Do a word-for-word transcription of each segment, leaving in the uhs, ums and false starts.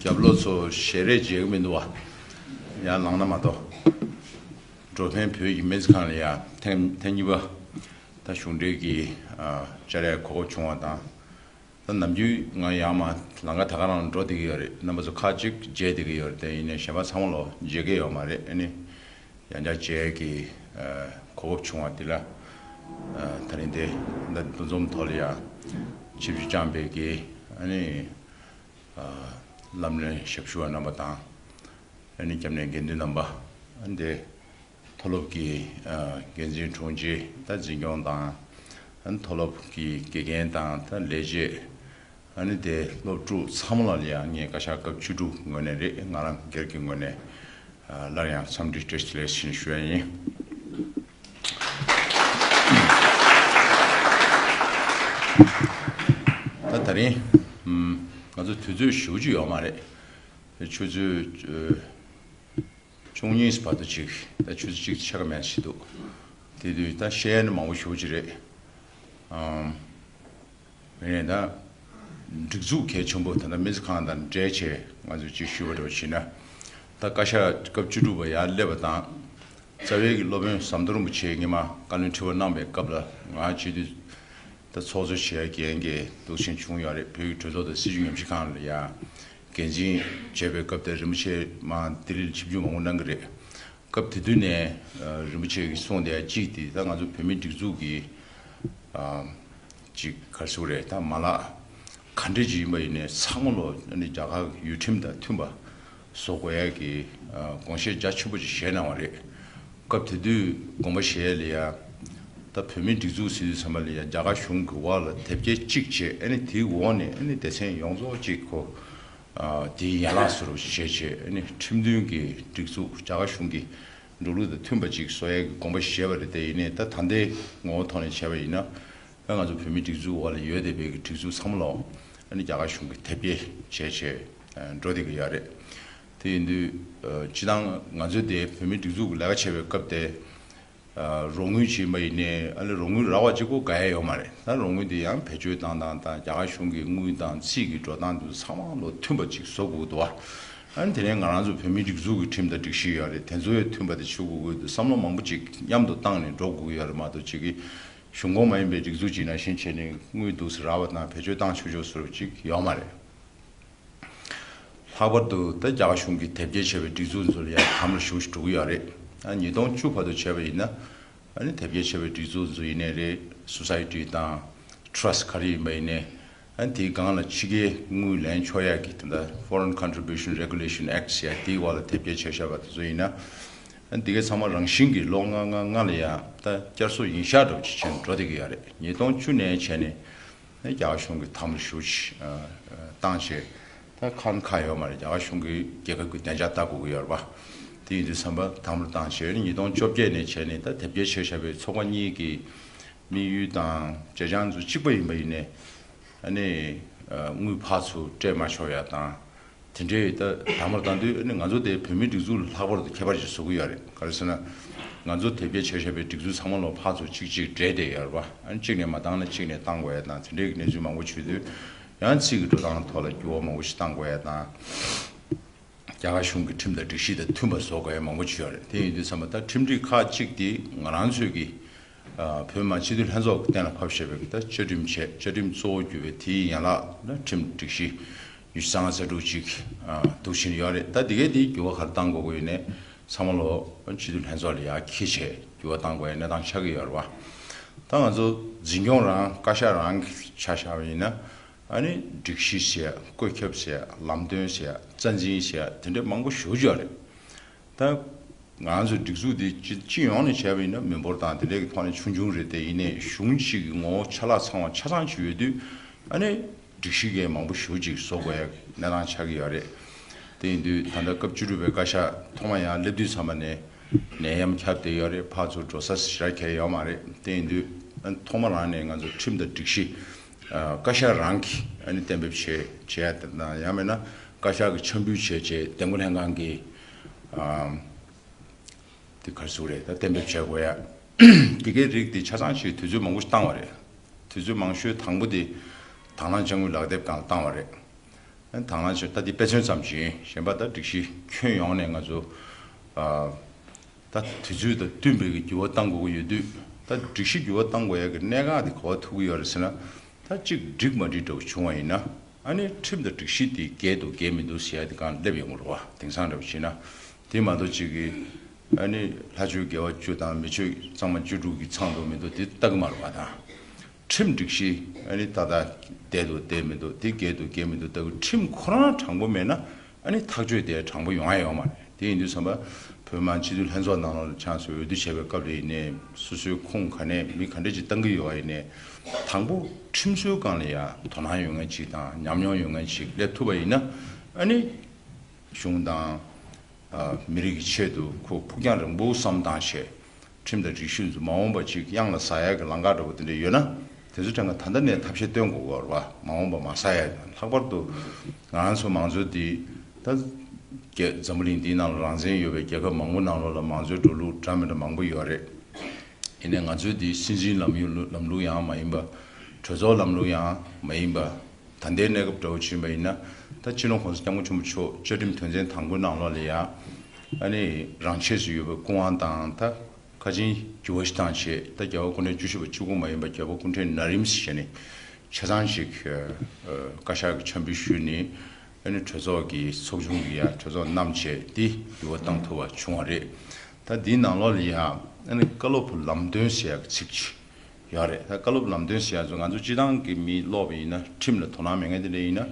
རྒྱབ་ལོགས་ཚོ་ཞལ་རས་མཇལ་གི་མི་འདུག་བ། ཡང་ལངས་ན་མ་གཏོགས། འགྲོ་ཕན་བོད་ཀྱི་སྨན་རྩིས་ཁང་ལ་ཡང་ཐེངས་ཐེངས་གཉིས་པ། ད་གཞུང་འབྲེལ་གྱི་ཨ་བཅར་ཡ་གོ་སྐབས་བྱུང་བ་དང་། ད་ནམ་རྒྱུན་ང་ཡར་མར་ལམ་ཁ་ད་ག་རང་འགྲོ་བསྡད་ཀྱི་ཡོད་རེད། རྣམ་པ་ཚོ་ཁག་ཅིག་མཇལ་བསྡད་ཀྱི་ཡོད་རེད། དེ་ཡིན་ནའི་གཞན་པ་ཚང་མ་ལོ་མཇལ་གྱི་ཡོད་མ་རེད། ཨ་ནི་ཡང་བསྐྱར་མཇལ་གྱི་ཨ་གོ་སྐབས་བྱུང་བ་འདི་ལ། ཨ་ད་རིང་འདི་ད་འདུ་འཛོམས་ཐོག་ལ་ཡང་ཆིབས་བསྒྱུར་བསྐྱངས་པའི་གི་ཨ་ནི་ཨ་བླ་སྨན་ཞབས་ཞུ་བ་རྣམ་པ་དང་། ཨ་ནི་སྐྱབས་གནས་དགེ་འདུན་རྣམ་པ། ཨ་ནི་དེ་མཐོ་སློབ་ཀྱི་ཨ་འགན་འཛིན་དྲུང་ཆེ་ད་འཛིན་སྐྱོང་དང་། ཨ་ནི་མཐོ་སློབ་ཀྱི་དགེ་རྒན་དང་ད་ལས་བྱེད། ཨ་ནི་དེ་སློབ་ཕྲུག་ཚང་མ་ལ་ཡང་ངས་བཀའ་ཤག་སྐབས་བཅུ་དྲུག་ངོས་ནས་རེད། ང་རང་སྒེར་གྱི་ངོས་ནས་ཨ་སླར་ཡང་འཚམས་འདྲི་བཀྲ་ཤིས་བདེ་ལེགས་ཞུ་ཡ་ཡིན། ད་ད་རིང་ཨམ་ང་ཚོ་དུས་ཚོད་ཞེ་པོ་ཅིག་ཡོད་མ་རེད། ཆུ་ཚོད་ཨ་བཅུ་གཉིས་བར་དུ་ཅིག་ད་ཆུ་ཚོད་གཅིག་ཆག་མེད་ཞིག་འདུག་དེ་དུས་ད་བཤད་ཡ་ནི་མང་པོ་ཞེ་པོ་ཅིག་རེད། ཨམ། ཡིན་ནའི་ད་སྒྲིག་འཛུགས་གལ་ཆེན་པོ་ད་ལྟ་སྨན་རྩིས་ཁང་དང་འབྲེལ་བྱས་ང་ཚོས་ཅིག་ཞུས་པ་འདྲ་བོ་བྱས་ན། ད་བཀའ་ཤག་སྐབས་བཅུ་དྲུག་པ་ཡར་སླེབས་པ་དང་། རྩ་བའི་གི་སློབ་དཔོན་ཟམ་གདོང་རིན་པོ་ཆེ་སྔོན་མ་བཀའ་བློན་ཁྲི་པ་གནང་པའི་སྐབས་ལ་ང་སྤྱི་འཐུས་ད་ཚོགས་གཙོ་བྱེད་ཡ་འགན་གྱི་འདུག་སེ་བྱུང་ཡོད་རེད། བོད་ཀྱི་གྲོས་ཚོགས་དང་སྲིད་བྱུས་ཉམས་ཞིབ་ཁང་ལ་ཡ་འགན་འཛིན་བྱས་པའི་སྐབས་དེ་རིན་པོ་ཆེ་མར་ལྡི་ལིར་ཆིབས་བསྒྱུར་མང་པོ་གནང་གི་རེད། སྐབས་དེ་དུས་ནས་ཨ་རིན་པོ་ཆེ་གིས་གསུངས་བསྡད་ཡ་གཅིག་དེ་ད་ང་ཚོ་བོད་མིའི་སྒྲིག་འཛུགས་ཀྱི་ཨ་ཅིག་ག་རེ་ཟེར་དགོས་རེད། ད་མ་ལག་ག་འདྲ་ཅིག་ཡིན་པ་ཡིན་ནའི་ཚང་མ་ལོ་ཨ་ནི་རྒྱ་གར་ཡུལ་ཁྲིམས་དང་མཐུན་པ་བཟོ་དགོས་ཡ་གི་ཨ་དགོངས་བཞེས་རྒྱ་ཆེན་པོ་ཅིག་བཞེས་གནང་བ་རེད། སྐབས་དེ་དུས་དགོངས་པ་བཞེས་ཡ་ལ་ཡ་ད་བོད་མིའི་སྒྲིག་འཛུགས་ཟེར་དུས་ཙམ་པ་ལ་ཡ་རྒྱ་གར་གཞུང་གི་འོག་ལ་དེབ་སྐྱེལ་གཅིག་བྱས། ཨ་ནི་དེའི་འོག་ནས་ཨ་ནི་སྡེ་ཚན་ཡོངས་རྫོགས་གཅིག་ཁོ། ཨ་དེའི་ཡན་ལག་བཟོ་འདྲ་བྱས་བྱས། ཨ་ནི་ཁྲིམས་མཐུན་གྱི་སྒྲིག་འཛུགས་རྒྱ་གར་གཞུང་གི་འགྲོ་ལུགས་དང་མཐུན་པ་ཅིག་བཟོ་ཡས་ཀྱི་དགོངས་པ་བཞེས་པ་རེད། དེ་ཡིན་ནའི་ད་ད་ལྟའི་ངོ་བོ་ཐོག་ནས་བྱས་པ་ཡིན་ན། ཨ་ང་ཚོ་བོད་མིའི་སྒྲིག་འཛུགས་འོག་ལ་ཡོད་བསྡད་པའི་གི་སྒྲིག་འཛུགས་ཚང་མ་ལ་ཨ་ནི་རྒྱ་གར་གཞུང་གིས་དེབ་སྐྱེལ་བྱས་བྱས་ཨ་འགྲོ་བསྡད་ཀྱི་ཡོད་རེད། དེ་ཡིན་དུས་ཨ་སྤྱིར་བཏང་ང་ཚོའི་དེ་བོད་མིའི་སྒྲིག་འཛུགས་ཀྱི་ལས་ཀ་བྱེད་པའི་སྐབས་དེ། ཨ་རོགས་དངུལ་བྱིན་པ་ཡིན་ནའི་ཨ་ནི་རོགས་དངུལ་རག་པ་གཅིག་པོ་དགའ་ཡ་ཡོད་མ་རེད། ད་རོགས་དངུལ་དེ་ཡང་བེད་སྤྱོད་བཏང་སྟངས་དང་རྒྱ་གར་གཞུང་གི་དངུལ་དང་རྩིས་ཀྱི་འགྲོ་སྟངས་དེ་ཚོ་ཚང་མ་ལོ་མཐུན་པ་ཅིག་བཟོ་དགོས་འདུག་བ། ཨ་ནི་དེ་ནས་ང་རང་ཚོ་བོད་མིའི་སྒྲིག་འཛུགས་ཀྱི་ཁྲིམས་དང་སྒྲིག་གཞི་ཡོད་རེད། དེ་ཚོ་ཡང་མཐུན་པ་དེ་བྱེད་དགོས་ཀྱི་འདུག་བསམ་བློ་མང་པོ་ཅིག་མཉམ་དུ་བཏང་ནས་འགྲོ་དགོས་ཀྱི་ཡོད་རེད་མ་གཏོགས། གཅིག་གི་གཞུང་ཁོངས་མ་ཡིན་པའི་སྒྲིག་འཛུགས་ཅིག་ནང་བཞིན་བྱས་ནས་དངུལ་འདུག་སེ་རག་པ་དང་བེད་སྤྱོད་བཏང་ཆོག་ཆོག་བཟོ་འདྲ་ཅིག་ཡོད་མ་རེད། ལྷག་པར་དུ་ད་རྒྱ་གར་གཞུང་གིས་དེབ་སྐྱེལ་བྱས་པའི་སྒྲིག་འཛུགས་ཚོ་ལ་ཡང་དམ་ལ་ཞུགས་འགྲོ་གི་ཡོད་རེད། ཨ་ཉིས་སྟོང་བཅུ་བར་དུ་བྱས་པ་ཡིན་ན། ཨ་ནི་དེབ་སྐྱེལ་བྱས་པའི་སྒྲིག་འཛུགས་ཚོ་ཡིན་ནའི་རེད། སོ་སའི་ཊི་དང་ཊ་ར་སི་ཊི་ག་རེ་ཡིན་པ་ཡིན་ནའི། ཨ་ནི་དེའི་སྒང་ལ་ཕྱི་རྒྱལ་དངུལ་ལེན་ཆོག་ཡག་གི་ད་ལྟ་Foreign Contribution Regulation Act ཟེར་ཡ་དེའི་འོག་ལ་དེབ་སྐྱེལ་བྱས་བཞག་པ་དེ་ཚོ་ཡིན་ན། ཨ་ནི་དེ་གའི་ཚང་མ་རང་བཞིན་གྱིས་ལོ་ལྔ་ལྔ་ལྔ་ལ་ཡང་ད་བསྐྱར་གསོ་ཡིན་ཤག་འདྲ་པོ་ཅིག་བྱས་ནས་འགྲོ་བསྡད་ཀྱི་ཡོད་རེད། ཉིས་སྟོང་བཅུ་ནས་བྱས་ནས། ནས་རྒྱ་གར་གཞུང་གིས་དམ་ལ་ཞུགས་ཤིག་ཨ་ཨ་བཏང་བྱས། ད་ཁ་ཁ་ཡོད་མ་རེད། རྒྱ་གར་གཞུང་གིས་རྒྱལ་ཁབ་ཀྱི་བདེ་འཇགས་ལྟ་དགོས་ཀྱི་ཡོད་རེད་པ། དེ་ཡིན་དུས་ཙམ་པ་དམ་ལ་བཏང་བྱས་ཉིས་སྟོང་བཅོ་བརྒྱད་ནས་བྱས་ནས་ད་དེབ་སྐྱེལ་བྱས་བཞག་པའི་ཚོགས་པ་གཉིས་ཀྱི་དམིགས་ཡུལ་དང་བྱེད་སྟངས་ཚོ་གཅིག་པ་ཡིན་པ་ཡིན་ནའི། ཨ་ནི་ཨ་དངུལ་ཕར་ཚུར་སྤྲད་མ་ཆོག་ཡ་དང་། དེ་འདྲའི་ད་དམ་པོར་བཏང་དུས་ཨ་ནི་ང་ཚོ་དེ་བོད་མིའི་སྒྲིག་འཛུགས་ལ་ལྷག་པར་དུ་ཁྱད་པར་ཅིག་བཟོ་གི་ཡོད་རེད། ག་རེ་ཟེར་ན། ང་ཚོ་དེབ་སྐྱེལ་བྱས་བཞག་པའི་སྒྲིག་འཛུགས་ཚང་མ་ལོ་ཕར་ཚུར་གཅིག་གཅིག་འབྲེལ་བསྡད་ཡོད་རེད་པ། ཨ་ནི་གཅིག་ནས་མ་བཏང་ན་གཅིག་ནས་བཏང་དགོས་ཡ་དང་དེ་འདྲའི་གི་གནས་ཚུལ་མང་པོ་བྱུང་དུས། ཡང་རྩིས་ཀྱི་འགྲོ་སྟངས་ཐོག་ལ་འགྱུར་བ་མང་པོ་ཞིག་བཏང་དགོས་ཡ་དང་། རྒྱ་གར་གཞུང་གི་ཁྲིམས་དང་སྒྲིག་གཞི་དང་མཐུན་པ་བཟོ་དགོས་ཡ་མང་པོ་ཅིག་ཡོད་རེད། དེ་ཡིན་དུས་ཙམ་པ་ད་ཁྲིམས་སྒྲིག་ཁག་གཅིག་དེ་ང་རང་ཚོས་ཀྱི་ཨ་བོད་མི་མང་སྤྱི་འཐུས་ལྷན་ཚོགས་ཀྱིས་གཏན་ལ་ཕབ་བཞག་པའི་གི་ད་བཅའ་ཁྲིམས་བྱས། བཅའ་ཁྲིམས་གཙོ་བོ་གྱུར་པའི་དེའི་ཡན་ལག་ད་ཁྲིམས་སྒྲིག་གཞི་ཉི་ཤུ་རྩ་ལྔ་རྩ་དྲུག་ཅིག་ཨ་འདུག་བཞིན་ཡོད་རེད། ད་དེ་གའི་དེའི་འགྱུར་བ་ག་རེ་བཏང་དགོས་ཀྱི་ཡོད་ནས་ཚང་མ་ལོ་སྤྱི་འཐུས་ལྷན་ཚོགས་ལ་ཡར་འཁྱེར་བྱས་འགྱུར་བ་བཏང་དགོས་ཡ་གནས་སྟངས་ཆགས་ཀྱི་ཡོད་རེད་པ། ད་ང་ཚོ་འཛིན་སྐྱོང་རང་བཀའ་ཤག་རང་གི་ཆ་བཞག་པ་ཡིན་ན། ཨ་ནི་སྒྲིག་གཞི་ཟེར་ཡ། བཀོད་ཁྱབ་ཟེར་ཡ། ལམ་སྟོན་ཟེར་ཡ། རྩ་འཛིན་ཟེར་ཡ། དེ་འདྲ་མང་པོ་ཞེ་པོ་ཅིག་ཡོད་རེད། ད་ང་ཚོ་སྒྲིག་འཛུགས་འདི་སྤྱི་སྤྱི་ཡོངས་ནས་བྱས་པ་ཡིན་ན་མི་འབོར་དང་དེ་འདྲའི་གི་ཐོག་ནས་ཆུང་ཆུང་རེད། དེ་ཡིན་ནའི་གཞུང་གཅིག་གི་ངོ་བོ་ཆ་ལག་ཚང་བ་ཆ་ཚང་ཅིག་ཡོད་དུས། ཨ་ནི་སྒྲིག་གཞི་གས་མང་པོ་ཞེ་པོ་ཅིག་བཟོ་དགོས་ཡ་གནས་སྟངས་ཆགས་ཀྱི་ཡོད་རེད། དེ་ཡིན་དུས་ད་ལྟ་སྐབས་བཅུ་དྲུག་པའི་བཀའ་ཤག་ཐོག་མ་ཡར་སླེབས་དུས་ཙམ་པ་ནས་ནད་ཡམས་ཁྱབ་བསྡད་ཡོད་རེད། ཕར་ཚུར་འགྲོ་ས་ཞེ་དྲག་གང་ཡང་ཡོད་མ་རེད། དེ་ཡིན་དུས་ཨ་ཐོག་མ་རང་ནས་ང་ཚོ་ཁྲིམས་དང་སྒྲིག་གཞི་ཨ་བཀའ་ཤག་རང་གིས་ཨ་ནི་གཏན་འབེབས་བྱས་བྱས་ཡ་དེ་དང་། ཡང་མིན་ན་བཀའ་ཤག་གིས་འཆར་འབུལ་བྱས་བྱས་འདེམས་བསྐོ་ལྷན་ཁང་གིས་ཨ་དེ་ག་རེ་ཟེར་དགོས་རེད། ད་གཏན་འབེབས་བྱས་དགོས་ཡ་དེ་གའི་རིགས་དེ་ཆ་ཚང་ཞིག་དུས་ཚོད་མང་པོ་ཞིག་བཏང་བ་རེད། དུས་ཚོད་མང་ཤོས་དང་པོ་དེ་དང་བླངས་དཔྱ་དངུལ་ལག་དེབ་སྒང་ལ་བཏང་བ་རེད། དང་བླངས་བྱས། ད་འདི་དཔེ་མཚོན་ཙམ་ཞིག་ཡིན། གཞན་པ་ད་སྒྲིག་གཞི་ཁྱོན་ཡོངས་ནས་ང་ཚོ་ཨ་ད་དུས་ཚོད་དང་བསྟུན་པའི་གི་འགྱུར་བ་གཏང་དགོས་ཀྱི་ཡོད་དུས། ད་སྒྲིག་གཞི་འགྱུར་བ་གཏང་དགོས་ཡ་གི་གནད་འགག་དེ་ག་པར་ཐུག་གི་ཡོད་རེད་ཟེར་ན། ད་གཅིག་འགྲིག་མ་འགྲིག་འདྲ་བོ་བྱུང་བ་ཡིན་ན། ཨ་ནི་ཁྲིམས་དང་སྒྲིག་གཞི་དེ་འགལ་འདུག་འགལ་མི་འདུག་ཟེར་ཡ་དེ་སྒང་སླེབས་ཡོང་གི་རེད་བ། དེང་སང་འདྲ་བོ་བྱས་ན། དེ་མ་གཏོགས་གཅིག་གི་ཨ་ནི་ལྷ་ཆོས་དགེ་བ་བཅུ་དང་མི་ཆོས་གཙང་མ་བཅུ་དྲུག་གི་ཚང་འདུག་མི་འདུག་དེ་ལྟ་གི་མ་རེད་བ། ད་ཁྲིམས་སྒྲིག་གཞི་ཨ་ནི་ད་ལྟ་བསྡད་འདུག་བསྡད་མི་འདུག་དེ་འགལ་འདུག་འགལ་མི་འདུག་ལྟ་གི། ཁྲིམས་ཁོ་རང་དྲང་པོ་མེད་ན་ཨ་ནི་ཐག་གཅོད་དེ་དྲང་པོ་ཡོང་ཡ་ཡོད་མ་རེད། དེ་ཡིན་དུས་ཙམ་པ་བོད་མི་མང་སྤྱི་འཐུས་ལྷན་ཚོགས་ནང་ལོགས་ལ་ཆགས་སུ་འོས་བསྡུ་བྱས་པའི་སྐབས་ལ་ཡིན་ནའི། སོ་སོའི་ཁོངས་ག་ནས་མི་ག་འདྲ་ཅིག་བཏང་གི་ཡོད་པ་ཡིན་ནའི། དང་པོ་ཁྲིམས་བཟོའི་སྒང་ལ་ཡ་དོ་སྣང་ཡོད་མཁན་ཅིག་དང་ཉམས་མྱོང་ཡོད་མཁན་ཅིག་སླེབས་ཐུབ་པ་ཡིན་ན། ཨ་ནི་གཞུང་དང་ཨ་མི་རིགས་ཀྱི་ཆེད་དུ་ཁོ་ཕུགས་རྒྱང་རིང་པོ་བསམ་བཏང་བྱས། ཁྲིམས་དང་སྒྲིག་གཞི་ཚོ་མ་འོངས་པ་ཅིག་གཡང་ལ་ཟ་ཡ་གི་ལམ་ཁ་འདྲ་བོ་དེ་འདྲ་ཡོད་ན། དེ་ཚོ་ཕྲན་ག་ད་ལྟ་ནས་ཐབས་ཤེས་སྟོན་དགོས་ཀྱི་ཡོད་རེད་བ། མ་འོངས་པ་མ་ཟ་ཡ། ལྷག་པར་དུ་ང་རང་ཚོ་མང་གཙོ་འདི་ད་རྒྱ་འཛམ་བུ་གླིང་འདིའི་ནང་ལ་རང་བཙན་ཡོད་པའི་རྒྱལ་ཁབ་མང་པོ་ནང་ལོགས་ལ་མང་གཙོའི་འགྲོ་ལུགས་འདྲ་མི་འདྲ་མང་པོ་ཡོད་རེད། ཡིན་ནའི་ང་ཚོའི་འདི་སྲིད་འཛིན་ལམ་ལུགས་ལམ་ལུགས་ཡང་མ་ཡིན་པ། གྲོས་ཚོགས་ལམ་ལུགས་ཡང་མ་ཡིན་པ། ད་ལྟའི་གནས་སྐབས་འདྲ་བོ་བྱུང་བ་ཡིན་ན། ད་སྤྱི་ནོར་༸གོང་ས་༸སྐྱབས་མགོན་ཆེན་པོ་མཆོག་བཅའ་ཁྲིམས་དོན་ཚན་དང་པོའི་ནང་ལོགས་ལ་ཡ། ཨ་ནི་རང་ཆས་སུ་ཡོད་པའི་སྐུ་དབང་དང་། ད་ཁ་ཆེའི་འགྱུར་བ་ཞིག་བཏང་བྱས། ད་རྒྱལ་བ་སྐུ་ཕྲེང་བཅུ་བཞི་པ་གཅིག་པུ་མ་ཡིན་པར་རྒྱལ་བ་སྐུ་ཕྲེང་ན་རིམ་ཞེས་བྱས་ནས་ཆ་ཚང་ཞིག་ཨ་བཀའ་ཤག་གི་ཕྱག་འབུལ་ཞུས་ནས། ཨ་ནི་གྲོས་ཚོགས་ཀྱི་ཚོགས་ཆུང་གི་ཡ་གྲོས་ཚོགས་བསྣམས་བྱས་འདི་འགྱུར་བ་བཏང་ཐུབ་པ་བྱུང་བ་རེད། ད་འདིའི་ནང་ལོགས་ལ་ཡ་ཨ་ནི་བཀའ་སློབ་ལམ་སྟོན་ཟེར་ཡག་གི་ཚིག་ཅིག་ཡོད་རེད། ད་བཀའ་སློབ་ལམ་སྟོན་ཟེར་ཡག་ཚོ་ང་ཚོ་སྤྱི་བཏང་གི་མི་ཀློག་པ་ཡིན་ན། ཁྲིམས་ལ་དོ་སྣང་མེད་མཁན་དེ་འདྲ་ཡིན་ན།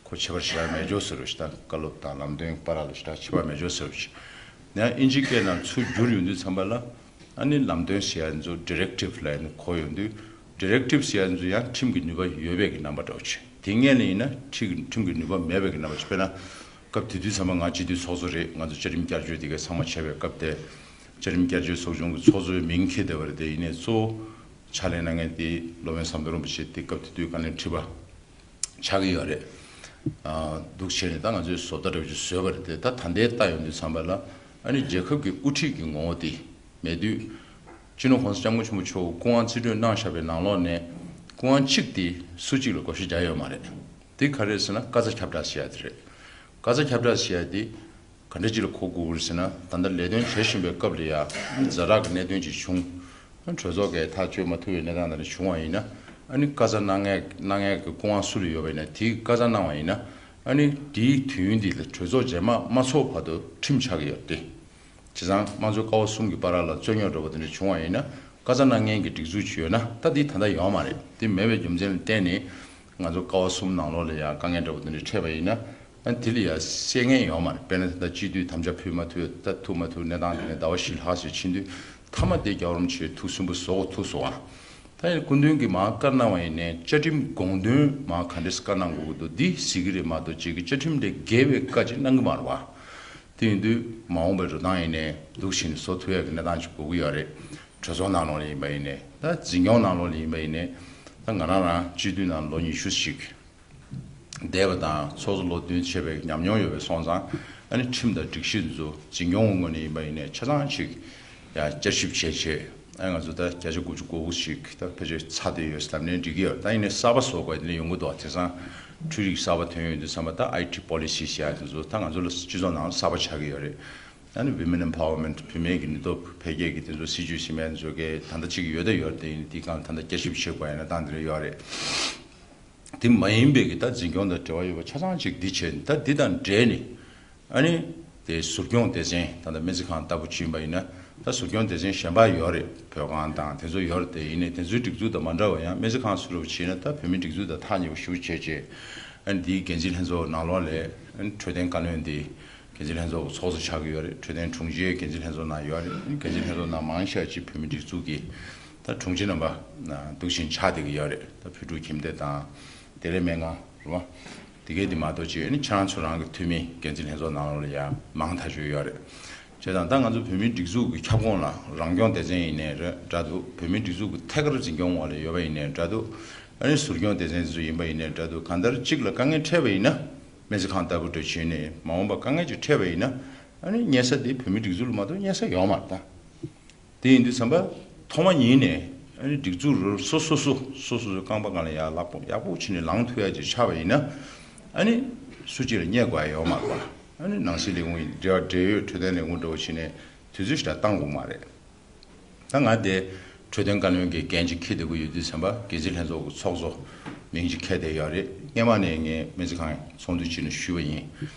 ཁོ་ཁྱད་པར་ཞེ་དྲག་མེད་ཆོག་ཟེར་བ་ཞིག་དང་། བཀའ་སློབ་དང་ལམ་སྟོན་བར་ལ་ཞེ་དྲག་ཁྱད་པར་མེད་ཆོག་ཟེར་བ་ཞིག་ཡང་དབྱིན་ཇིའི་སྐད་ནང་ཚུར་བསྒྱུར་ཡོང་དུས་ཙམ་པ་ལ། ཨ་ནི་ལམ་སྟོན་ཟེར་ཡ་ཚོ་ཌི་རེག་ཊིབ་ལབ་ནས་གོ་ཡོང་དུས། ཌི་རེག་ཊིབ་ཟེར་ཡ་ཚོ་ཡང་ཁྲིམས་ཀྱི་ནུས་པ་ཡོད་པའི་གི་རྣམ་པ་འདྲ་བོ་བྱས། དེ་སྔོན་ལ་ཡིན་ན་ཁྲིམས་ཀྱི་ཁྲིམས་ཀྱི་ནུས་པ་མེད་པའི་གི་རྣམ་པ་བྱས། དཔེར་ན་སྐབས་དེ་དུས་ཙམ་པ་ང་སྤྱི་འཐུས་ཚོགས་གཙོ་རེད། ང་ཚོ་བཅའ་ཁྲིམས་བསྐྱར་བཅོས་དེ་ག་ཚང་མ་བྱས་པའི་སྐབས་དེ། བཅའ་ཁྲིམས་བསྐྱར་བཅོས་ཚོགས་ཆུང་གི་ཚོགས་གཙོའི་མིང་འཁྱེར་བསྡད་པ་རེད། དེ་ཡིན་ནའི་གཙོ་བོ་ཕྱག་ལས་གནང་མཁན་དེ་སློབ་དཔོན་ཟམ་གདོང་རིན་པོ་ཆེ་དེ་སྐབས་དེ་དུས་བཀའ་བློན་ཁྲི་པ་ཆགས་ཀྱི་ཡོད་རེད། ཨ་འདུག་བྱས་ནས་ད་ང་ཚོས་བཟོ་ལྟ་འདྲ་བོ་ཅིག་བཟོས་པ་རེད་དེ། ད་ད་ལྟའི་ལྟ་ཡོང་དུས་ཙམ་པ་ལ། ཨ་ནི་རྒྱལ་ཁབ་ཀྱི་དབུ་ཁྲིད་ཀྱི་ངོ་བོ་དེ་མེད་དུས། སྤྱི་ནོར་༸གོང་ས་༸སྐྱབས་མགོན་ཆེན་པོ་མཆོག་སྐུ་དབང་རྩིས་སྤྲོད་གནང་བཞག་པའི་ནང་ལོགས་ནས་སྐུ་དབང་གཅིག་དེ་སུ་གཅིག་ལ་བགོ་བཤའ་རྒྱག་ཡོད་མ་རེད། དེ་ག་རེ་རེད་ཟེར་ན་བཀའ་རྩ་ཁྱབ་བསྒྲགས་ཟེར་ཡ་དེ་རེད། བཀའ་རྩ་ཁྱབ་བསྒྲགས་ཟེར་ཡ་དེ་ག་འདྲ་ཅིག་ལ་གོ་དགོས་ཀྱི་རེད་ཟེར་ན། ད་ལྟ་ལས་དོན་བྱེད་བཞིན་པའི་སྐབས་ལ་ཡ་ཛ་དྲག་གི་གནད་དོན་ཅིག་བྱུང་། གྲོས་ཚོགས་ཀྱིས་ཐག་གཅོད་མ་ཐུབ་པའི་གནས་སྟངས་དེ་འདྲ་བྱུང་བ་ཡིན་ན། ཨ་ནི་བཀའ་རྩ་གནང་མཁན་གནང་མཁན་གྱི་སྐུ་དབང་སུ་ལ་ཡོད་པ་ཡིན་ན། དེའི་བཀའ་རྩ་གནང་བ་ཡིན་ན། ཨ་ནི་དེའི་དུས་ཡུན་དེ་ལ་གྲོས་ཚོགས་རྗེས་མ་མ་ཚོགས་བར་དུ་ཁྲིམས་ཆགས་ཀྱི་ཡོད་རེད་དེ། བྱས་ཙང་དམངས་གཙོའི་ཀ་བ་གསུམ་གྱི་བར་ལ་རྩོད་རྙོག་འདྲ་བོ་དེ་འདྲ་བྱུང་བ་ཡིན་ན། བཀའ་རྩ་གནང་མཁན་གྱི་སྒྲིག་འཛུགས་ཅིག་ཡོད་ན། ད་འདི་ད་ལྟ་ཡོད་མ་རེད། དེ་མེད་པའི་རྒྱུ་མཚན་ལ་བརྟེན་ནས་ང་ཚོ་ཀ་བ་གསུམ་ནང་ལོགས་ལ་ཡང་དཀའ་ངལ་འདྲ་བོ་དེ་འདྲ་འཕྲད་པ་ཡིན་ན། ཨ་དེ་ལ་ཡང་སེལ་མཁན་ཡོད་མ་རེད། དཔེར་ན་ད་ལྟ་སྤྱི་འཐུས་དམ་བཅའ་ཕུལ་མ་ཐུབ། ད་ཐུག་མ་ཐུབ་གནས་སྟངས་དེ་ནས་ཟླ་བ་བཞི་ལྷག་ཙམ་ཕྱིན་དུས། མཐའ་མ་དེ་རྒྱལ་བ་རིན་པོ་ཆེས་ཐུགས་སུན་པོ་བཟོ་དགོས་ཐུག་སོང་ཨ། ད་ཡིན་སྐུ་མདུན་གྱིས་མར་བཀའ་གནང་བ་ཡིན་ནའི་བཅའ་ཁྲིམས་དགོངས་དོན་མར་ག་འདྲས་བཀའ་གནང་དགོས་ཀྱི་འདུག་འདི་གཟིགས་ཀྱི་རེད་མ་གཏོགས་གཅིག་གི་བཅའ་ཁྲིམས་ལས་འགལ་བའི་བཀའ་ཅིག་གནང་གི་མ་རེད་བ། དེ་ཡིན་དུས་མ་འོངས་པའི་འགྲོ་སྟངས་ཡིན་ནའི་འདུག་བྱས་ནས་བཟོ་ཐུབ་ཡག་གི་གནས་སྟངས་ཅིག་དགོས་ཀྱི་ཡོད་རེད། གྲོས་ཚོགས་ནང་ལོགས་ལ་ཡིན་པ་ཡིན་ནའི། ད་འཛིན་སྐྱོང་ནང་ལོགས་ལ་ཡིན་པ་ཡིན་ནའི། ད་ང་རང་རང་སྤྱི་འཐུས་ནང་ལོ་ཉི་ཤུ་ཞིག་བསྡད་པ་དང་ཚོགས་གཙོ་ལོ་བདུན་བྱས་པའི་ཉམས་མྱོང་ཡོད་པ་སོང་ཙང་། ཨ་ནི་ཁྲིམས་དང་སྒྲིག་གཞི་འདི་ཚོ་འཛིན་སྐྱོང་ངོས་ནས་ཡིན་པ་ཡིན་ནའི་ཆ་ཚང་ཞིག་ཡང་བསྐྱར་ཞིབ་བྱས་བྱས། ཨ་ང་ཚོ་ད་བརྒྱ་ཆ་དགུ་བཅུ་གོ་དགུ་ཞིག་ད་ཕལ་ཆེར་ཚར་བསྡད་ཡོད་ཟེར་ལབ་ནའི་འགྲིག་གི་ཡོད། ད་ཡིན་ནའི་གསར་པ་བཟོ་དགོས་དེ་འདྲ་ཡོང་གི་འདུག་དེང་སང་འཕྲུལ་རིག་གསར་པ་ཐོན་ཡོང་དུས་ཙམ་པ། ད་ཨའི་ཊི་པོ་ལི་སི་ཟེར་ཡ་དེ་ཚོ་ད་ང་ཚོ་ལ་སྤྱི་ཚོགས་ནང་ལ་གསར་པ་ཆགས་ཀྱི་ཡོད་རེད། ཨ་ནི་Women Empowerment བུད་མེད་ཀྱི་ནུས་སྟོབས་འཕེལ་རྒྱས་ཀྱི་དེ་ཚོ་སྲིད་ཇུས་ཟེར་མཁན་ཚོ་གི་ད་ལྟ་གཅིག་ཡོད་ད་ཡོད་རེད། དེ་ཡིན་དེའི་སྒང་ད་ལྟ་བསྐྱར་ཞིབ་བྱེད་དགོས་ཡ་གནས་སྟངས་དེ་འདྲ་ཡོད་རེད། དེ་མ་ཡིན་པའི་གི་ད་འཛིན་སྐྱོང་དང་འབྲེལ་བ་ཡོད་པ་ཆ་ཚང་ཅིག་འདི་བྱས། ད་འདི་དང་འབྲེལ་ནས་ཨ་ནི་དེ་ཟུར་སྐྱོང་སྡེ་ཚན། ད་ལྟ་སྨན་རྩིས་ཁང་ལྟ་བུ་ཅིག་ཡིན་པ་ཡིན་ན། ད་ཟུར་སྐྱོང་སྡེ་ཚན་གཞན་པ་ཡོད་རེད། བོད་ཁང་དང་དེ་ཚོ་ཡོད་རེད། དེ་ཡིན་ནའི་དེ་ཚོའི་སྒྲིག་འཛུགས་དང་མ་འདྲ་བ། ཡང་སྨན་རྩིས་ཁང་སུ་རུབ་བྱས་ན་ད་བོད་མིའི་སྒྲིག་འཛུགས་དང་ཐག་ཉེ་པོ་ཞེ་པོ་བྱས་བྱས། ཨ་ནི་འདིའི་འགན་འཛིན་ལྷན་ཚོགས་ནང་ལོགས་ལ་ཨ་ནི་འཕྲོད་བསྟེན་བཀའ་བློན་འདི་འགན་འཛིན་ལྷན་ཚོགས་ཚོགས་གཙོ་ཆགས་ཀྱི་ཡོད་རེད། འཕྲོད་བསྟེན་དྲུང་ཆེ་འགན་འཛིན་ལྷན་ཚོགས་ནང་ཡོད་རེད། འགན་འཛིན་ལྷན་ཚོགས་ནང་མང་ཤས་ཅིག་བོད་མིའི་སྒྲིག་འཛུགས་ཀྱི་ད་དྲུང་ཆེ་རྣམ་པ་འདུག་བཞིན་ཆགས་བསྡད་ཀྱི་ཡོད་རེད། ད་ཕུར་སྒྲུབ་ཁྱིམ་སྡེ་དང་བདེ་ལེགས་སྨན་ཁང་རེད་བ། དེ་གས་དེ་མ་གཏོགས་ཅིག་ཨ་ནི་ཁྱེད་རང་ཚོ་རང་གི་འཐུས་མི་འགན་འཛིན་ལྷན་ཚོགས་ནང་ལོགས་ལ་ཡང་མང་ཐག་ཆོད་ཡོད་རེད། བྱས་ཙང་ད་ང་ཚོ་བོད་མིའི་སྒྲིག་འཛུགས་ཀྱི་ཁྱབ་ཁོངས་ལ་རང་སྐྱོང་སྡེ་ཚན་ཡིན་ནའི་རེད་འདྲ་འདུག་བོད་མིའི་སྒྲིག་འཛུགས་ཀྱི་ཐད་ཀར་འཛིན་སྐྱོང་འོག་ལ་ཡོད་པ་ཡིན་ནའི་འདྲ་འདུག་ཨ་ནི་ཟུར་སྐྱོང་སྡེ་ཚན་དེ་ཚོ་ཡིན་པ་ཡིན་ནའི་འདྲ་འདུག་གང་ལྟར་གཅིག་ལ་དཀའ་ངལ་འཕྲད་པ་ཡིན་ན། སྨན་རྩིས་ཁང་ལྟ་བུ་འདྲ་བྱས་ནས་མ་འོངས་པ་དཀའ་ངལ་ཅིག་འཕྲད་པ་ཡིན་ན། ཨ་ནི་གཉེར་ས་དེ་བོད་མིའི་སྒྲིག་འཛུགས་ལ་མ་གཏོགས་གཉེར་ས་ཡོད་མ་རེད་ད། དེ་ཡིན་དུས་ཙམ་པ་ཐོག་མ་ཉིད་ནས་ཨ་ནི་སྒྲིག་འཛུགས་རུ་སོ་སོ་སོ་སོ་སོ་སོའི་རྐང་པ་སྒང་ལ་ཡར་ལག་པ་ཡག་པོ་བྱས་ནས་ལངས་ཐུབ་ཡ་ཅིག་ཆགས་པ་ཡིན་ན། ཨ་ནི་ སུ་གཅིག་ལ་བསྙད་དགོས་ཡ་ཡོད་མ་རེད་པ། ཨ་ནི་ནང་སྲིད་ལས་ཁུངས་ཡིན་འབྲེལ་བ་འབྲེལ་ཡོད་འཕྲོད་བསྟེན་ལས་ཁུངས་འདྲ་བོ་བྱས་ནས་དུས་ཚོད་ཞེ་དྲག་བཏང་དགོས་མ་རེད། ད་ང་དེ་འཕྲོད་བསྟེན་བཀའ་བློན་གྱི་འགན་ཅིག་འཁྱེར་བསྡད་ཀྱི་ཡོད་དུས་ཙམ་པ་འགན་འཛིན་ལྷན་ཚོགས་ཀྱི་ཚོགས་གཙོ་མིང་ཅིག་འཁྱེར་བསྡད་ཡོད་རེད། སྔོན་མ་ནས་ངས་སྨན་རྩིས་ཁང་ཚོགས་འདུ་བྱས་ནས་ཞུས་པ་ཡིན།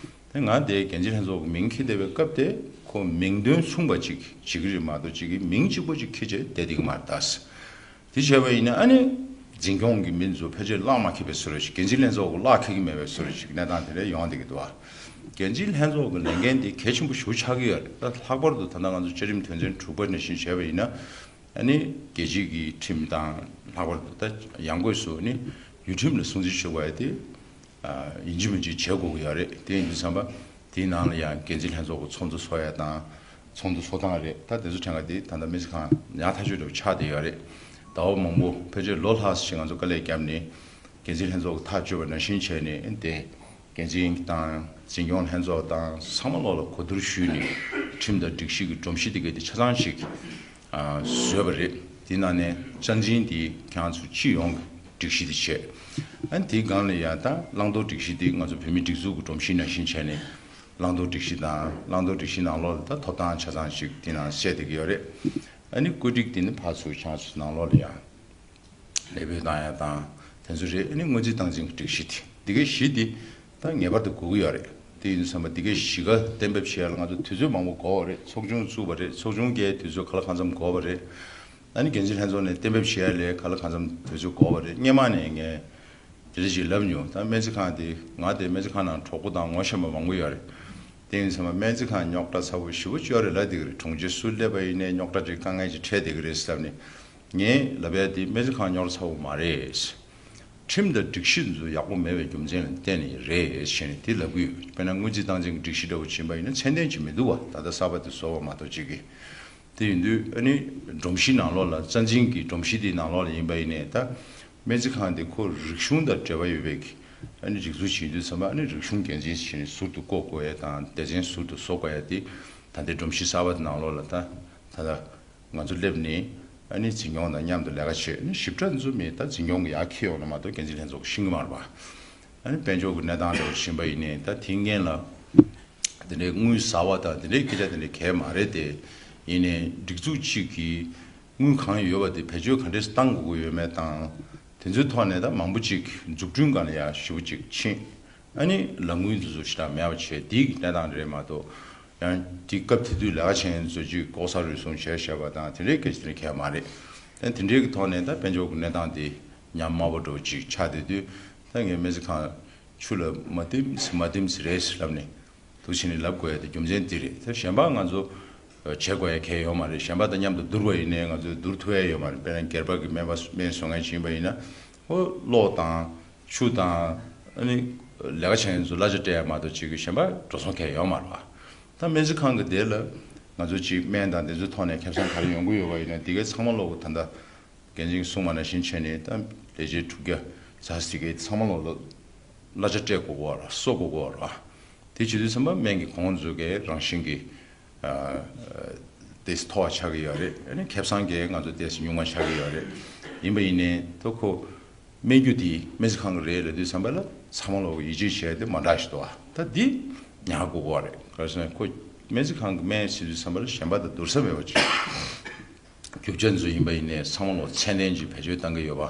ད་ང་དེ་འགན་འཛིན་ལྷན་ཚོགས་ཀྱི་མིང་འཁྱེར་བསྡད་པའི་སྐབས་དེ་ཁོ་མིང་དོན་མཚུངས་པ་ཅིག་བྱེད་ཀྱི་རེད་མ་གཏོགས་གཅིག་གིས་མིང་གཅིག་པོ་ཅིག་འཁྱེར་བྱས་བསྡད་བསྡད་ཀྱི་མ་རེད་ད། དེ་བྱས་པ་ཡིན་ན་ཨ་ནི་འཛིན་སྐྱོང་གི་མི་ཚོ་ཕལ་ཆེར་གླགས་མ་འཁེལ་བའི་བཟོ་འདྲ་ཞིག་འགན་འཛིན་ལྷན་ཚོགས་ཀྱི་གླགས་འཁེལ་གྱི་མེད་པའི་བཟོ་འདྲ་ཞིག་གནས་སྟངས་དེ་འདྲ་ཡོང་བསྡད་ཀྱི་འདུག་བ། འགན་འཛིན་ལྷན་ཚོགས་ཀྱི་ལས་འགན་དེ་གལ་ཆེན་པོ་ཞེ་པོ་ཆགས་ཀྱི་ཡོད་རེད། ད་ལྷག་པར་དུ་ད་ལྟ་ང་ཚོ་བཅའ་ཁྲིམས་དོན་ཚན་དྲུག་པ་ནང་བཞིན་བྱས་པ་ཡིན་ན་ཨ་ནི་རྒྱལ་སྤྱིའི་གི་ཁྲིམས་དང་ལྷག་པར་དུ་ད་ཡང་སྒོས་སུ་ནི་ཡུལ་ཁྲིམས་ལ་སྲུང་བརྩི་ཞུ་དགོས་ཡ་དེ། ཡིན་གཅིག་མིན་གཅིག་བྱེད་དགོས་ཀྱི་ཡོད་རེད། དེ་ཡིན་དུས་ཙམ་པ་དེའི་ནང་ལ་ཡང་འགན་འཛིན་ལྷན་ཚོགས་ཀྱི་ཚོགས་འདུ་ཚོགས་ཡ་དང་ཚོགས་འདུ་ཚོགས་སྟངས་རེད། ད་དེ་ཚོ་ཕྲན་ག་དེ་ད་ལྟ་སྨན་རྩིས་ཁང་ཉག་ཐག་ཆོད་འདྲ་བོ་ཆགས་བསྡད་ཡོད་རེད། ཟླ་བ་མང་པོ་ཕལ་ཆེར་ལོ་ལྷག་ཙམ་ཞིག་ང་ཚོ་དཀའ་ལས་བརྒྱབ་ནས་འགན་འཛིན་ལྷན་ཚོགས་ཀྱི་ཐག་གཅོད་པ་ནང་བཞིན་བྱས་ནས་དེ་འགན་འཛིན་དང་འཛིན་སྐྱོང་ལྷན་ཚོགས་དང་ཚང་མ་ལོག་ལ་གོ་བསྡུར་ཞུས་ནས་ཁྲིམས་དང་སྒྲིག་གཞི་གི་སྒྲོམ་གཞི་དེ་ག་དེ་ཆ་ཚང་ཞིག་བཟོས་པ་རེད། དེ་ནང་ནས་རྩ་འཛིན་དེ་ཁྱེད་རང་ཚོ་སྤྱི་ཡོངས་ཀྱི་སྒྲིག་གཞི་དེ་བྱས། ཨ་ནི་དེའི་སྒང་ལ་ཡང་ད་བླང་དོར་སྒྲིག་གཞི་དེ་ང་ཚོ་བོད་མིའི་སྒྲིག་འཛུགས་ཀྱི་སྒྲོམ་གཞི་ནང་བཞིན་བྱས་ནས་བླང་དོར་སྒྲིག་གཞི་དང་བླང་དོར་སྒྲིག་གཞི་ནང་ལོགས་ལ་ད་ཐོབ་ཐང་ཆ་ཚང་ཞིག་དེ་ནང་བཤད་བསྡད་ཀྱི་ཡོད་རེད། ཨ་ནི་བཀོད་སྒྲིག་དེ་ནི་ཕར་ཚུར་ཁྱེད་རང་ཚོ་ནང་ལོགས་ལ་ཡང་ལས་སྤེལ་བཏང་ཡ་དང་དེ་ཚོ་རེད། ཨ་ནི་སྔོན་རྩིས་སྟངས་འཛིན་གྱི་སྒྲིག་གཞི་དེ་འདི་གའི་གཞི་དེ་ད་ངེས་པར་དུ་དགོས་ཀྱི་ཡོད་རེད། དེ་ཡིན་དུས་ཙམ་པ་འདི་གའི་གཞི་ག་གཏན་འབེབས་བྱེད་ཡ་ལ་ང་ཚོ་དུས་ཚོད་མང་པོ་འགོར་བ་རེད། ཚོགས་ཆུང་བཙུགས་པ་རེད། ཚོགས་ཆུང་གིས་དུས་ཚོད་ག་ལ་གང་འཚམ་འགོར་བ་རེད། ཨ་ནི་འགན་འཛིན་ལྷན་ཚོགས་ནས་གཏན་འབེབས་བྱེད་ཡ་ལས་ག་ལ་གང་འཚམ་དུས་ཚོད་འགོར་བ་རེད། སྔོན་མ་ནས་ངས་དེ་འདྲ་ཞིག་ལབ་མྱོང་། ད་སྨན་རྩིས་ཁང་དེ་ང་དེ་སྨན་རྩིས་ཁང་ནང་གྲོགས་པོ་དང་ངོ་ཤེས་པ་མང་པོ་ཡོད་རེད། དེ་ཡིན་དུས་ཙམ་པ་སྨན་རྩིས་ཁང་རྙོག་དྲ་ཚ་པོ་ཞེ་པོ་ཅིག་ཡོད་རེད་ལབ་བསྡད་ཀྱི་རེད། དྲུང་ཆེ་སུ་སླེབས་པ་ཡིན་ནའི་རྙོག་དྲ་ཅིག་དཀའ་ངལ་ཅིག་འཕྲད་བསྡད་ཀྱི་རེད་ཟེར་ནས། ངས་ལབ་ཡ་དེ་སྨན་རྩིས་ཁང་རྙོག་དྲ་ཚ་པོ་མ་རེད། ཁྲིམས་དང་སྒྲིག་གཞི་ཚོ་ཡག་པོ་མེད་པའི་རྒྱུ་མཚན་ལ་བརྟེན་ནས་རེད་ཞེས་ནས་དེ་ལབ་ཀྱི་ཡོད། དཔེར་ན་སྔོན་རྩིས་སྟངས་འཛིན་གྱི་སྒྲིག་གཞི་འདྲ་བོ་ཕྱིན་པ་ཡིན་ན་ཚད་ལྡན་ཅིག་མི་འདུག་བ། ད་ལྟ་གསར་པ་དེ་བཟོ་བ་མ་གཏོགས་གཅིག་གིས། དེ་ཡིན་དུས་ཨ་ནི་སྒྲོམ་གཞི་ནང་ལོགས་ལ་རྩ་འཛིན་གྱི་སྒྲོམ་གཞི་དེའི་ནང་ལོགས་ལ་ཡིན་པ་ཡིན་ནའི་ད་སྨན་རྩིས་ཁང་དེ་ཁོ་རིག་གཞུང་དང་འབྲེལ་བ་ཡོད་པའི་གི་ཨ་ནི་སྒྲིག་འཛུགས་ཅིག་ཡིན་དུས་ཙམ་པ་ཨ་ནི་རིག་གཞུང་འགན་འཛིན་བྱས་ནས་ཟུར་དུ་བསྐོ་དགོས་ཡ་དང་སྡེ་ཚན་ཟུར་དུ་བཟོ་དགོས་ཡ་དེ་ད་ལྟའི་སྒྲོམ་གཞི་གསར་པ་དེ་ནང་ལོགས་ལ་ད་ད་ལྟ། ང་ཚོ་སླེབས་ནས་ཨ་ནི་འཛིན་སྐྱོང་དང་མཉམ་དུ་ལས་ཀ་བྱེད། ཨ་ནི་ཞིབ་ཕྲ་འཛུལ་མེད་ད་འཛིན་སྐྱོང་གི་ཡར་འཁྱེར་ཡོང་ན་མ་གཏོགས་འགན་འཛིན་ལྷན་ཚོགས་ཤེས་ཀྱི་མ་རེད་པ། ཨ་ནི་དཔལ་འབྱོར་གྱི་གནས་སྟངས་འདྲ་བོ་ཕྱིན་པ་ཡིན་ནའི་ད་དེའི་སྔོན་ལ་དེ་འདྲའི་དངུལ་ཟ་བ་དང་དེ་འདྲའི་སྐད་ཆ་དེ་འདྲ་གང་ཡང་མ་རེད་དེ། ཡིན་ནའི་སྒྲིག་འཛུགས་གཅིག་གིས་དངུལ་གང་ཡོད་པ་དེ་བེད་སྤྱོད་ག་འདྲས་བཏང་དགོས་ཀྱི་ཡོད་མེད་དང་། དེ་ཚོའི་ཐོག་ནས་ད་མང་པོ་ཅིག་འཛུགས་སྐྲུན་སྒང་ལ་ཡ་ཞེ་པོ་ཅིག་ཕྱིན། ཨ་ནི་ལག་དངུལ་འཛུལ་འཛུལ་ཞེ་དྲག་མེད་པ་བྱས་དེའི་གནས་སྟངས་རེད་མ་གཏོགས། ཡང་དེ་སྐབས་དེ་དུས་ལས་ཀ་བྱེད་མཁན་ཚོ་ཅིག་ལྐོག་ཟ་རུལ་སུངས་བྱས་བཞག་པ་དང་དེ་འདྲའི་སྐད་ཆ་དེ་འདྲ་གང་ཡང་མ་རེད། ད་དེ་འདྲའི་གི་ཐོག་ནས་ད་དཔལ་འབྱོར་གྱི་གནས་སྟངས་དེ་ཉམས་དམའ་པོ་འདྲ་བོ་ཅིག་ཆགས་བསྡད་དུས་ད་ངས་སྨན་རྩིས་ཁང་ཆུ་ལ་མ་བསྟིམ་མ་བསྟིམ་ཟེར་རེད་ལབ་ནས་འདུག་བྱས་ནས་ལབ་དགོས་ཡ་དེ་རྒྱུ་མཚན་འདི་རེད། ད་གཞན་པ་ང་ཚོ་བྱེད་དགོས་ཡ་གང་ཡང་ཡོད་མ་རེད། གཞན་པ་དང་མཉམ་དུ་བསྡུར་བ་ཡིན་ནའི་ང་ཚོས་བསྡུར་ཐུབ་ཡ་ཡོད་མ་རེད། དཔེར་ན་སྒེར་པ་གི་སྨན་པ་སྨན་བཟོ་མཁན་ཅིག་ཡིན་པ་ཡིན་ན་ཨོ་གློག་དང་། ཆུ་དང་། ཨ་ནི་ལས་ཀ་བྱེད་མཁན་ཚོ་གླ་ཆ་སྤྲད་ཡ་མ་གཏོགས་གཅིག་གི་གཞན་པ་འགྲོ་སོང་གང་ཡང་ཡོད་མ་རེད་པ། ད་སྨན་རྩིས་ཁང་གི་དེ་ལ་ང་ཚོ་གཅིག་སྨན་དང་དེ་ཚོའི་ཐོག་ནས་ཁེ་བཟང་ག་རེ་ཡོང་གི་ཡོད་པ་ཡིན་ན་དེ་གའི་ཚང་མ་ལོག་གི་ད་ལྟ་འགན་འཛིན་གྱིས་གསུངས་པ་ནང་བཞིན་བྱས་ནས་ད་ལས་བྱེད་དྲུག་བརྒྱ་ཙམ་ཞིག་གིས་ཚང་མ་ལོག་ལ་གླ་ཆ་སྤྲད་དགོས་ཀྱི་ཡོད་རེད། གསོག་དགོས་ཀྱི་ཡོད་རེད་པ། དེ་བྱེད་དུས་ཙམ་པ་སྨན་གྱི་གོང་འཛུགས་ཀྱི་རང་བཞིན་གྱི་ཏོག་ཙམ་མཐོ་བ་ཆགས་ཀྱི་ཡོད་རེད། ཨ་ནི་ཁེ་བཟང་གིས་ང་ཚོ་ཏོག་ཙམ་ཉུང་བ་ཆགས་ཀྱི་ཡོད་རེད། ཡིན་པ་ཡིན་ནའི་ད་ཁོ་སྨན་རྒྱུ་དེ་སྨན་རྩིས་ཁང་གི་རེད་ལབ་དུས་ཙམ་པ་ལ་ཚང་མ་ལོག་ཡིད་ཆེས་བྱས་ཏེ་མ་འདྲ་ཞིག་འདུག་ཨ། ད་འདི་ཉར་དགོས་ཀྱི་རེད། ག་རེ་ཟེར་ན་ཁོ་སྨན་རྩིས་ཁང་གི་སྨན་ཟེར་དུས་ཙམ་པ་ལ་གཞན་པ་དང་བསྡུར་ས་མེད་པ་ཅིག་རྒྱུ་ཆ་ཚོ་ཡིན་པ་ཡིན་ནའི་ཚང་མ་ལོག་ཚད་ལྡན་ཅིག་བེད་སྤྱོད་བཏང་གི་ཡོད་པ།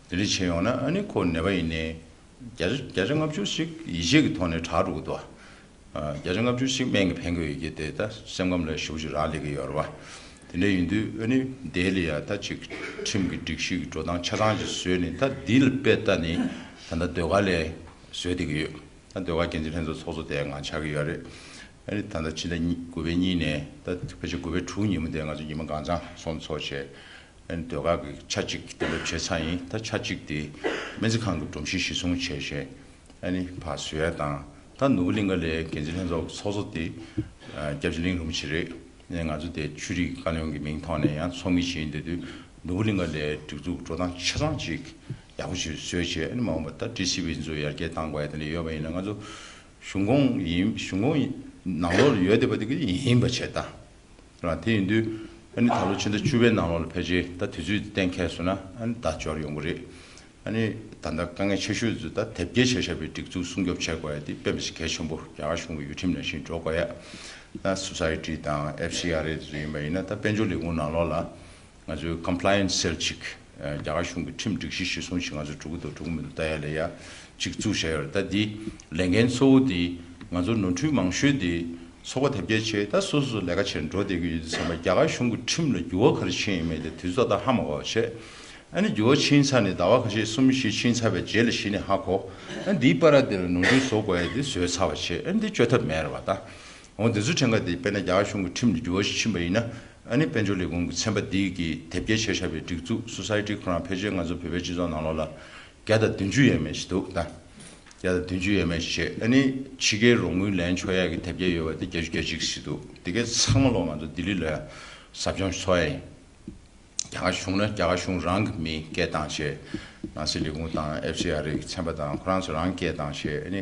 དེ་འདྲ་བྱས་ཡོང་ན་ཨ་ནི་ཁོ་ནད་པ་ཡིན་ནའི་བརྒྱ་ཆ་བརྒྱ་ཆ་ལྔ་བཅུ་ཞིག་ཡིད་ཆེས་ཀྱི་ཐོག་ནས་དྲག་འགྲོ་གི་འདུག་ཨ། བརྒྱ་ཆ་ལྔ་བཅུ་ཞིག་སྨན་གྱིས་ཕན་གྱི་ཡོད་ཀྱི་དེ་ད་སེམས་ཁམས་ལ་ཞེ་པོ་ཅིག་རག་ལས་ཀྱི་ཡོད་རེད་པ། དེ་འདྲ་ཡིན་དུས་ཨ་ནི་དེ་ལ་ཡ་ད་ཅིག་ཁྲིམས་ཀྱི་སྒྲིག་གཞི་གི་འགྲོ་སྟངས་ཆ་ཚང་ཅིག་བཟོས་ནས་ད་འདི་ལ་དཔེ་ལྟ་ནས་ད་ལྟ་ཟློས་གར་ལས་བཟོས་བསྡད་ཀྱི་ཡོད། ད་ཟློས་གར་འགན་འཛིན་ལྷན་ཚོགས་ཚོགས་གཙོ་དེ་ང་ཆགས་ཀྱི་ཡོད་རེད། ཨ་ནི་ད་ལྟ་ཕྱི་ཟླ་གཉིས་དགུ་པའི་གཉིས་ནས་ད་ཕལ་ཆེར་དགུ་པའི་དྲུག་ཉིན་མོ་དེ་ང་ཚོ་ཉི་མ་གང་ཚང་ཚོགས་འདུ་ཚོགས་བྱས། ཨ་ནི་ཟློས་གར་གྱི་ཆ་གཅིག་གཏན་འབེབས་བྱས་ཚར་ཡིན། ད་ཆ་གཅིག་དེ་སྨན་རྩིས་ཁང་གི་སྒྲོམ་གཞི་གཞིར་བཟུང་བྱས་བྱས་ཨ་ནི་ཕར་བཟོ་ཡ་དང་། ད་ནོར་བུ་གླིང་ག་ལའི་འགན་འཛིན་ལྷན་ཚོགས་ཚོགས་གཙོ་དེ་སྐྱབས་རྗེ་གླིང་རིན་པོ་ཆེ་རེད། ཨ་ནི་ང་ཚོ་དེ་ཆོས་རིག་བཀའ་བློན་གྱི་མིང་ཐོག་ནས་ཡང་ཚོགས་མི་བྱེད་ཡིན་དུས་ནོར་བུ་གླིང་ག་ལའི་སྒྲིག་འཛུགས་འགྲོ་སྟངས་ཆ་ཚང་ཅིག་ཡག་པོ་ཞིག་བཟོས་བྱས། ཨ་ནི་མ་འོངས་པ་ད་ཊི་སི་ཝི་ཚོ་ཡར་རྒྱས་གཏང་དགོས་ཡ་དེ་འདྲ་ཡོད་པ་ཡིན་ན་ང་ཚོ་གཞུང་ཁོངས་ཡིན། གཞུང་ཁོངས་ནང་ལོགས་ལ་ཡོད་བསྡད་པ་དེ་གི་ཡིན་པ་བྱས་ད། ར་དེ་ཡིན་དུས་ཨ་ནི་ད་ལོ་ཕྱི་ཟླ་བཅུ་པའི་ནང་ལོགས་ལ་ཕལ་ཆེར་ད་དུས་ཚོད་གཏན་འཁེལ་སོང་ན་ཨ་ནི་ད་འབྱོར་ཡོང་གི་རེད། ཨ་ནི་ ད་ལྟ་དཀའ་ངལ་ཆེ་ཤོས་ཚོ་ད་དེབ་སྐྱེལ་བྱས་བཞག་པའི་སྒྲིག་འཛུགས་སྲུང་སྐྱོབ་བྱེད་དགོས་ཡ་དེ་དཔེ་མི་སྲིད་གལ་ཆེན་པོ། རྒྱ་གར་གཞུང་གི་ཡུལ་ཁྲིམས་ནང་བཞིན་འགྲོ་དགོས་ཡ། ད་སོ་སའི་ཊི་དང་ཨེཕ་སི་ཨར་ཨེ་དེ་ཚོ་ཡིན་པ་ཡིན་ན། ད་དཔལ་འབྱོར་ལས་ཁུངས་ནང་ལོགས་ལ་ང་ཚོའི་ཀམ་པ་ལ་ཡན་སི་སེལ་གཅིག་རྒྱ་གར་གཞུང་གི་ཁྲིམས་སྒྲིག་གཞི་གཞིར་བཟུང་ཞིག་ང་ཚོ་འགྲོ་གི་འདུག་འགྲོ་གི་མི་འདུག་ལྟ་ཡ་ལ་ཡ་གཅིག་བཙུགས་བཞག་ཡོད་རེད། ད་འདི་ལས་འགན་གཙོ་བོ་འདི་ང་ཚོ་ནོར་འཁྲུལ་མང་ཤོས་འདི་ཚོགས་པ་དེབ་སྐྱེལ་བྱས། ད་སོ་སོ་སོ་ལས་ཀ་བྱས་འགྲོ་བསྡད་ཀྱི་ཡོད་དུས་ཙམ་པ། རྒྱ་གར་གཞུང་གི་ཁྲིམས་ལ་འགྱུར་བ་ག་རེ་ཕྱིན་ཡོད་མེད་དེ་དུས་ཚོད་ད་ཧ་མ་གོ་བ་བྱས། ཨ་ནི་འགྱུར་བ་ཕྱིན་ཚར་ནས་ཟླ་བ་ཁ་ཤས་གསུམ་བཞི་ཕྱིན་ཚར་བའི་རྗེས་ལ་གཞི་ནས་ཧ་གོ། ཨ་ནི་འདིའི་བར་དེ་ལ་ནོར་འཁྲུལ་བཟོ་དགོས་ཡ་དེ་བཟོས་ཚར་བ་བྱས། ཨ་ནི་འདི་བཅོས་ཐབས་མེད་རེད་བ་ད། འོ་འདི་ཚོ་ཕྲན་ག་དེ་དཔེར་ན་རྒྱ་གར་གཞུང་གི་ཁྲིམས་ལ་འགྱུར་བ་ཞིག་ཕྱིན་པ་ཡིན་ན། ཨ་ནི་དཔལ་འབྱོར་ལས་ཁུངས་ཀྱི་ཚན་པ་འདི་གིས་དེབ་སྐྱེལ་བྱས་བཞག་པའི་སྒྲིག་འཛུགས་སོ་སའི་ཊི་ཁོ་རང་ཕལ་ཆེར་ང་ཚོ་བོད་པའི་སྤྱི་ཚོགས་ནང་ལོགས་ལ་བརྒྱ་དང་བདུན་ཅུ་ཡས་མས་ཞིག་འདུག་ད། བརྒྱ་དང་བདུན་ཅུ་ཡས་མས་ཞིག་བྱས། ཨ་ནི་ཕྱི་རྒྱལ་རོགས་དངུལ་ལེན་ཆོག་ཡ་གི་དེབ་སྐྱེལ་ཡོད་པ་དེ་བརྒྱད་ཅུ་གྱ་གཅིག་ཞིག་འདུག་དེ་གའི་ཚང་མ་ལོག་ང་ཚོ་ལྡི་ལི་ལ་ཟབ་སྦྱོང་ཚོགས་ཡ་ཡིན། རྒྱ་གར་གཞུང་ན་རྒྱ་གར་གཞུང་རང་གི་མི་སྐད་བཏང་བྱས། ནང་སྲིད་ལས་ཁུངས་དང་ཨེཕ་སི་ཨར་ཨེ་གི་ཚན་པ་དང་ཁོ་རང་ཚོ་རང་སྐད་བཏང་བྱས། ཨ་ནི་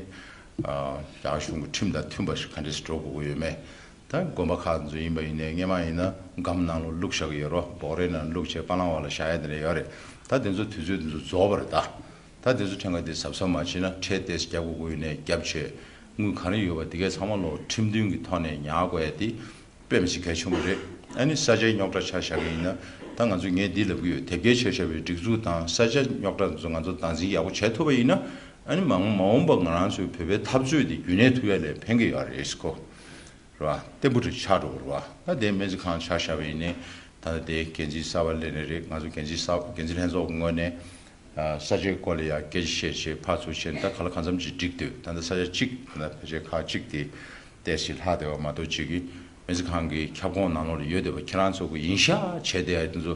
ཨ་རྒྱ་གར་གཞུང་གི་ཁྲིམས་དང་མཐུན་པ་ཞིག་ག་འདྲས་སེ་འགྲོ་དགོས་ཀྱི་ཡོད་མེད། ད་དགོན་པ་ཁག་ཚོ་ཡིན་པ་ཡིན་ནའི་སྔས་མ་ཡིན་ན་སྒམ་ནང་ལོགས་བླུགས་བཞག་གི་ཡོད་རེད། སྦོག་རའི་ནང་བླུགས་བྱས་པ་ལང་བ་ལ་བཞག་ཡ་དེ་འདྲ་ཡོད་རེད། ད་དེ་ཚོ་དུས་ཚོད་དེ་ཚོ་རྫོགས་པ་རེད་ད། ད་དེ་ཚོ་ཕྲན་ག་དེ་གཟབ་གཟབ་མ་བྱས་ན་ཁྲལ་ཏོག་ཙམ་རྒྱབ་དགོས་ཀྱི་ཡོད་ནའི་རྒྱབ་བྱས། དངུལ་ག་རེ་ཡོད་པ་དེ་གའི་ཚང་མ་ལོག་ཁྲིམས་མཐུན་གྱི་ཐོག་ནས་ཉར་དགོས་ཡ་དེ་དཔེ་མི་སྲིད་གལ་ཆེན་པོ་རེད། ཨ་ནི་ས་ཆའི་རྙོག་དྲ་ཆ་བཞག་གི་ཡིན་ན། ད་ང་ཚོ་ངས་འདི་ལབ་ཀྱི་ཡོད། དེབ་སྐྱེལ་བྱས་བཞག་པའི་སྒྲིག་འཛུགས་དང་ས་ཆ་རྙོག་དྲ་ཚོ་ང་ཚོ་སྟངས་འཛིན་ཡག་པོ་བྱས་ཐུབ་པ་ཡིན་ན། ཨ་ནི་མ་འོངས་མ་འོངས་པ་ང་རང་ཚོའི་བོད་པའི་འཐབ་རྩོད་འདི་རྒྱུན་གནས་ཐུབ་ཡ་ལ་ཕན་གྱི་ཡོད་རེད་ཁོ། རེད་བ། བརྟན་པོ་རེ་ཆགས་འགྲོ་གི་རེད་བ། ད་དེ་སྨན་རྩིས་ཁང་ཆ་བཞག་པ་ཡིན་ནའི། ད་ལྟ་དེ་འགན་འཛིན་གསར་པ་སླེབས་ནས་རེད། ང་ཚོ་འགན་འཛིན་གསར་འགན་འཛིན་ལྷན་ཚོགས་ཀྱི་ངོས་ནས་ཨ་ས་ཆའི་སྐོར་ལ་ཡ་སྐད་ཆ་བཤད་བྱས་ཕར་ཚུར་བྱས་ནས། ད་ག་ལ་གང་འཚམ་ཅིག་འགྲིག་འདུག་ད་ལྟ་ས་ཆ་གཅིག་ད་ལྟ་ཕལ་ཆེར་ཁག་གཅིག་དེ་ཏོག་ཙམ་ལྷག་བསྡད་པ་མ་གཏོགས་ཅིག་གི་སྨན་རྩིས་ཁང་གི་ཁྱབ་ཁོངས་ནང་ལོགས་ལ་ཡོད་བསྡད་པ། ཁྱེད་རང་ཚོ་གི་ཡིན་ཤག་བྱས་བསྡད་ཡ་དེ་ཚོ་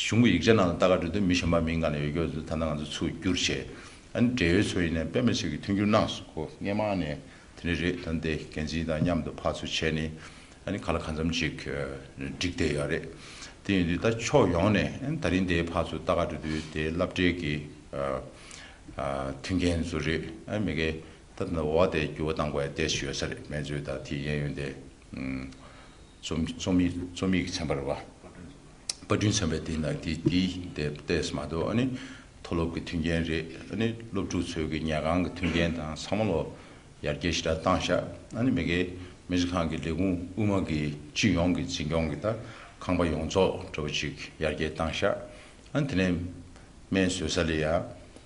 གཞུང་གི་ཡིག་ཆ་ནང་ལ་ལྟ་ག་འགྲོ་དུས་མི་གཞན་པ་མིང་གང་ལ་ཡོད་རྒྱུ་ད་ལྟ་ང་ཚོ་ཚུར་བསྒྱུར་བྱས། ཨ་ནི་འབྲེལ་ཡོད་ཚོ་ཡིན་ནའི་དཔེ་མི་སྲིད་ཀྱི་མཐུན་འགྱུར་གནང་སོང་ཁོ་སྔས་མ་ནས། དེ་ནས་རེད། ད་འདི་འགན་འཛིན་དང་མཉམ་དུ་ཕར་ཚུར་བྱས་ནས། ཨ་ནི་ག་ལ་གང་འཚམ་ཅིག་འགྲིག་བསྡད་ཡོད་རེད། དེ་ཡིན་དུས་ད་ཕྱོགས་ཡོངས་ནས་ཨ་ནི་ད་རིང་འདི་ཕར་ཚུར་ལྟ་ག་འགྲོ་དུས་དེ་སློབ་གྲྭའི་གི་ཨ་ཨ་མཐུན་རྐྱེན་ཚོ་རེད། ཨ་མི་གའི་ད་ད་འོ་དེ་འགྱུར་བ་གཏང་དགོས་ཡ་ཏོག་ཙམ་ཡོད་ས་རེད། སྨན་བཅོས་དང་དེ་གཡས་གཡོན་དེ་ཨུམ་རྩོམ་རྩོམ་ཡིག་རྩོམ་ཡིག་གི་ཚན་པ་རེད་བ། པར་སྐྲུན་ཚན་པའི་སྟེང་དང་དེ་དེ་དེ་ཏོག་ཙམ་མ་གཏོགས། ཨ་ནི་མཐོ་སློབ་ཀྱི་མཐུན་རྐྱེན་རེད། ཨ་ནི་སློབ་ཕྲུག་ཚོའི་གི་ཉལ་ཁང་གི་མཐུན་རྐྱེན་དང་ཚང་མ་ལོ་ཡར་རྒྱས་ཞེ་དྲག་བཏང་ཤག་ཨ་ནི་མི་གའི་སྨན་རྩིས་ཁང་གི་ལས་ཁུངས་དབུ་མ་གི་སྤྱི་ཡོངས་ཀྱི་འཛིན་སྐྱོང་གི་ད་ཁང་པ་ཡོངས་རྫོགས་འདྲ་བོ་ཅིག་ཡར་རྒྱས་བཏང་ཤག་ཨ་ནི་དེ་ནས་སྨན་བཟོ་ས་ལ་ཡ་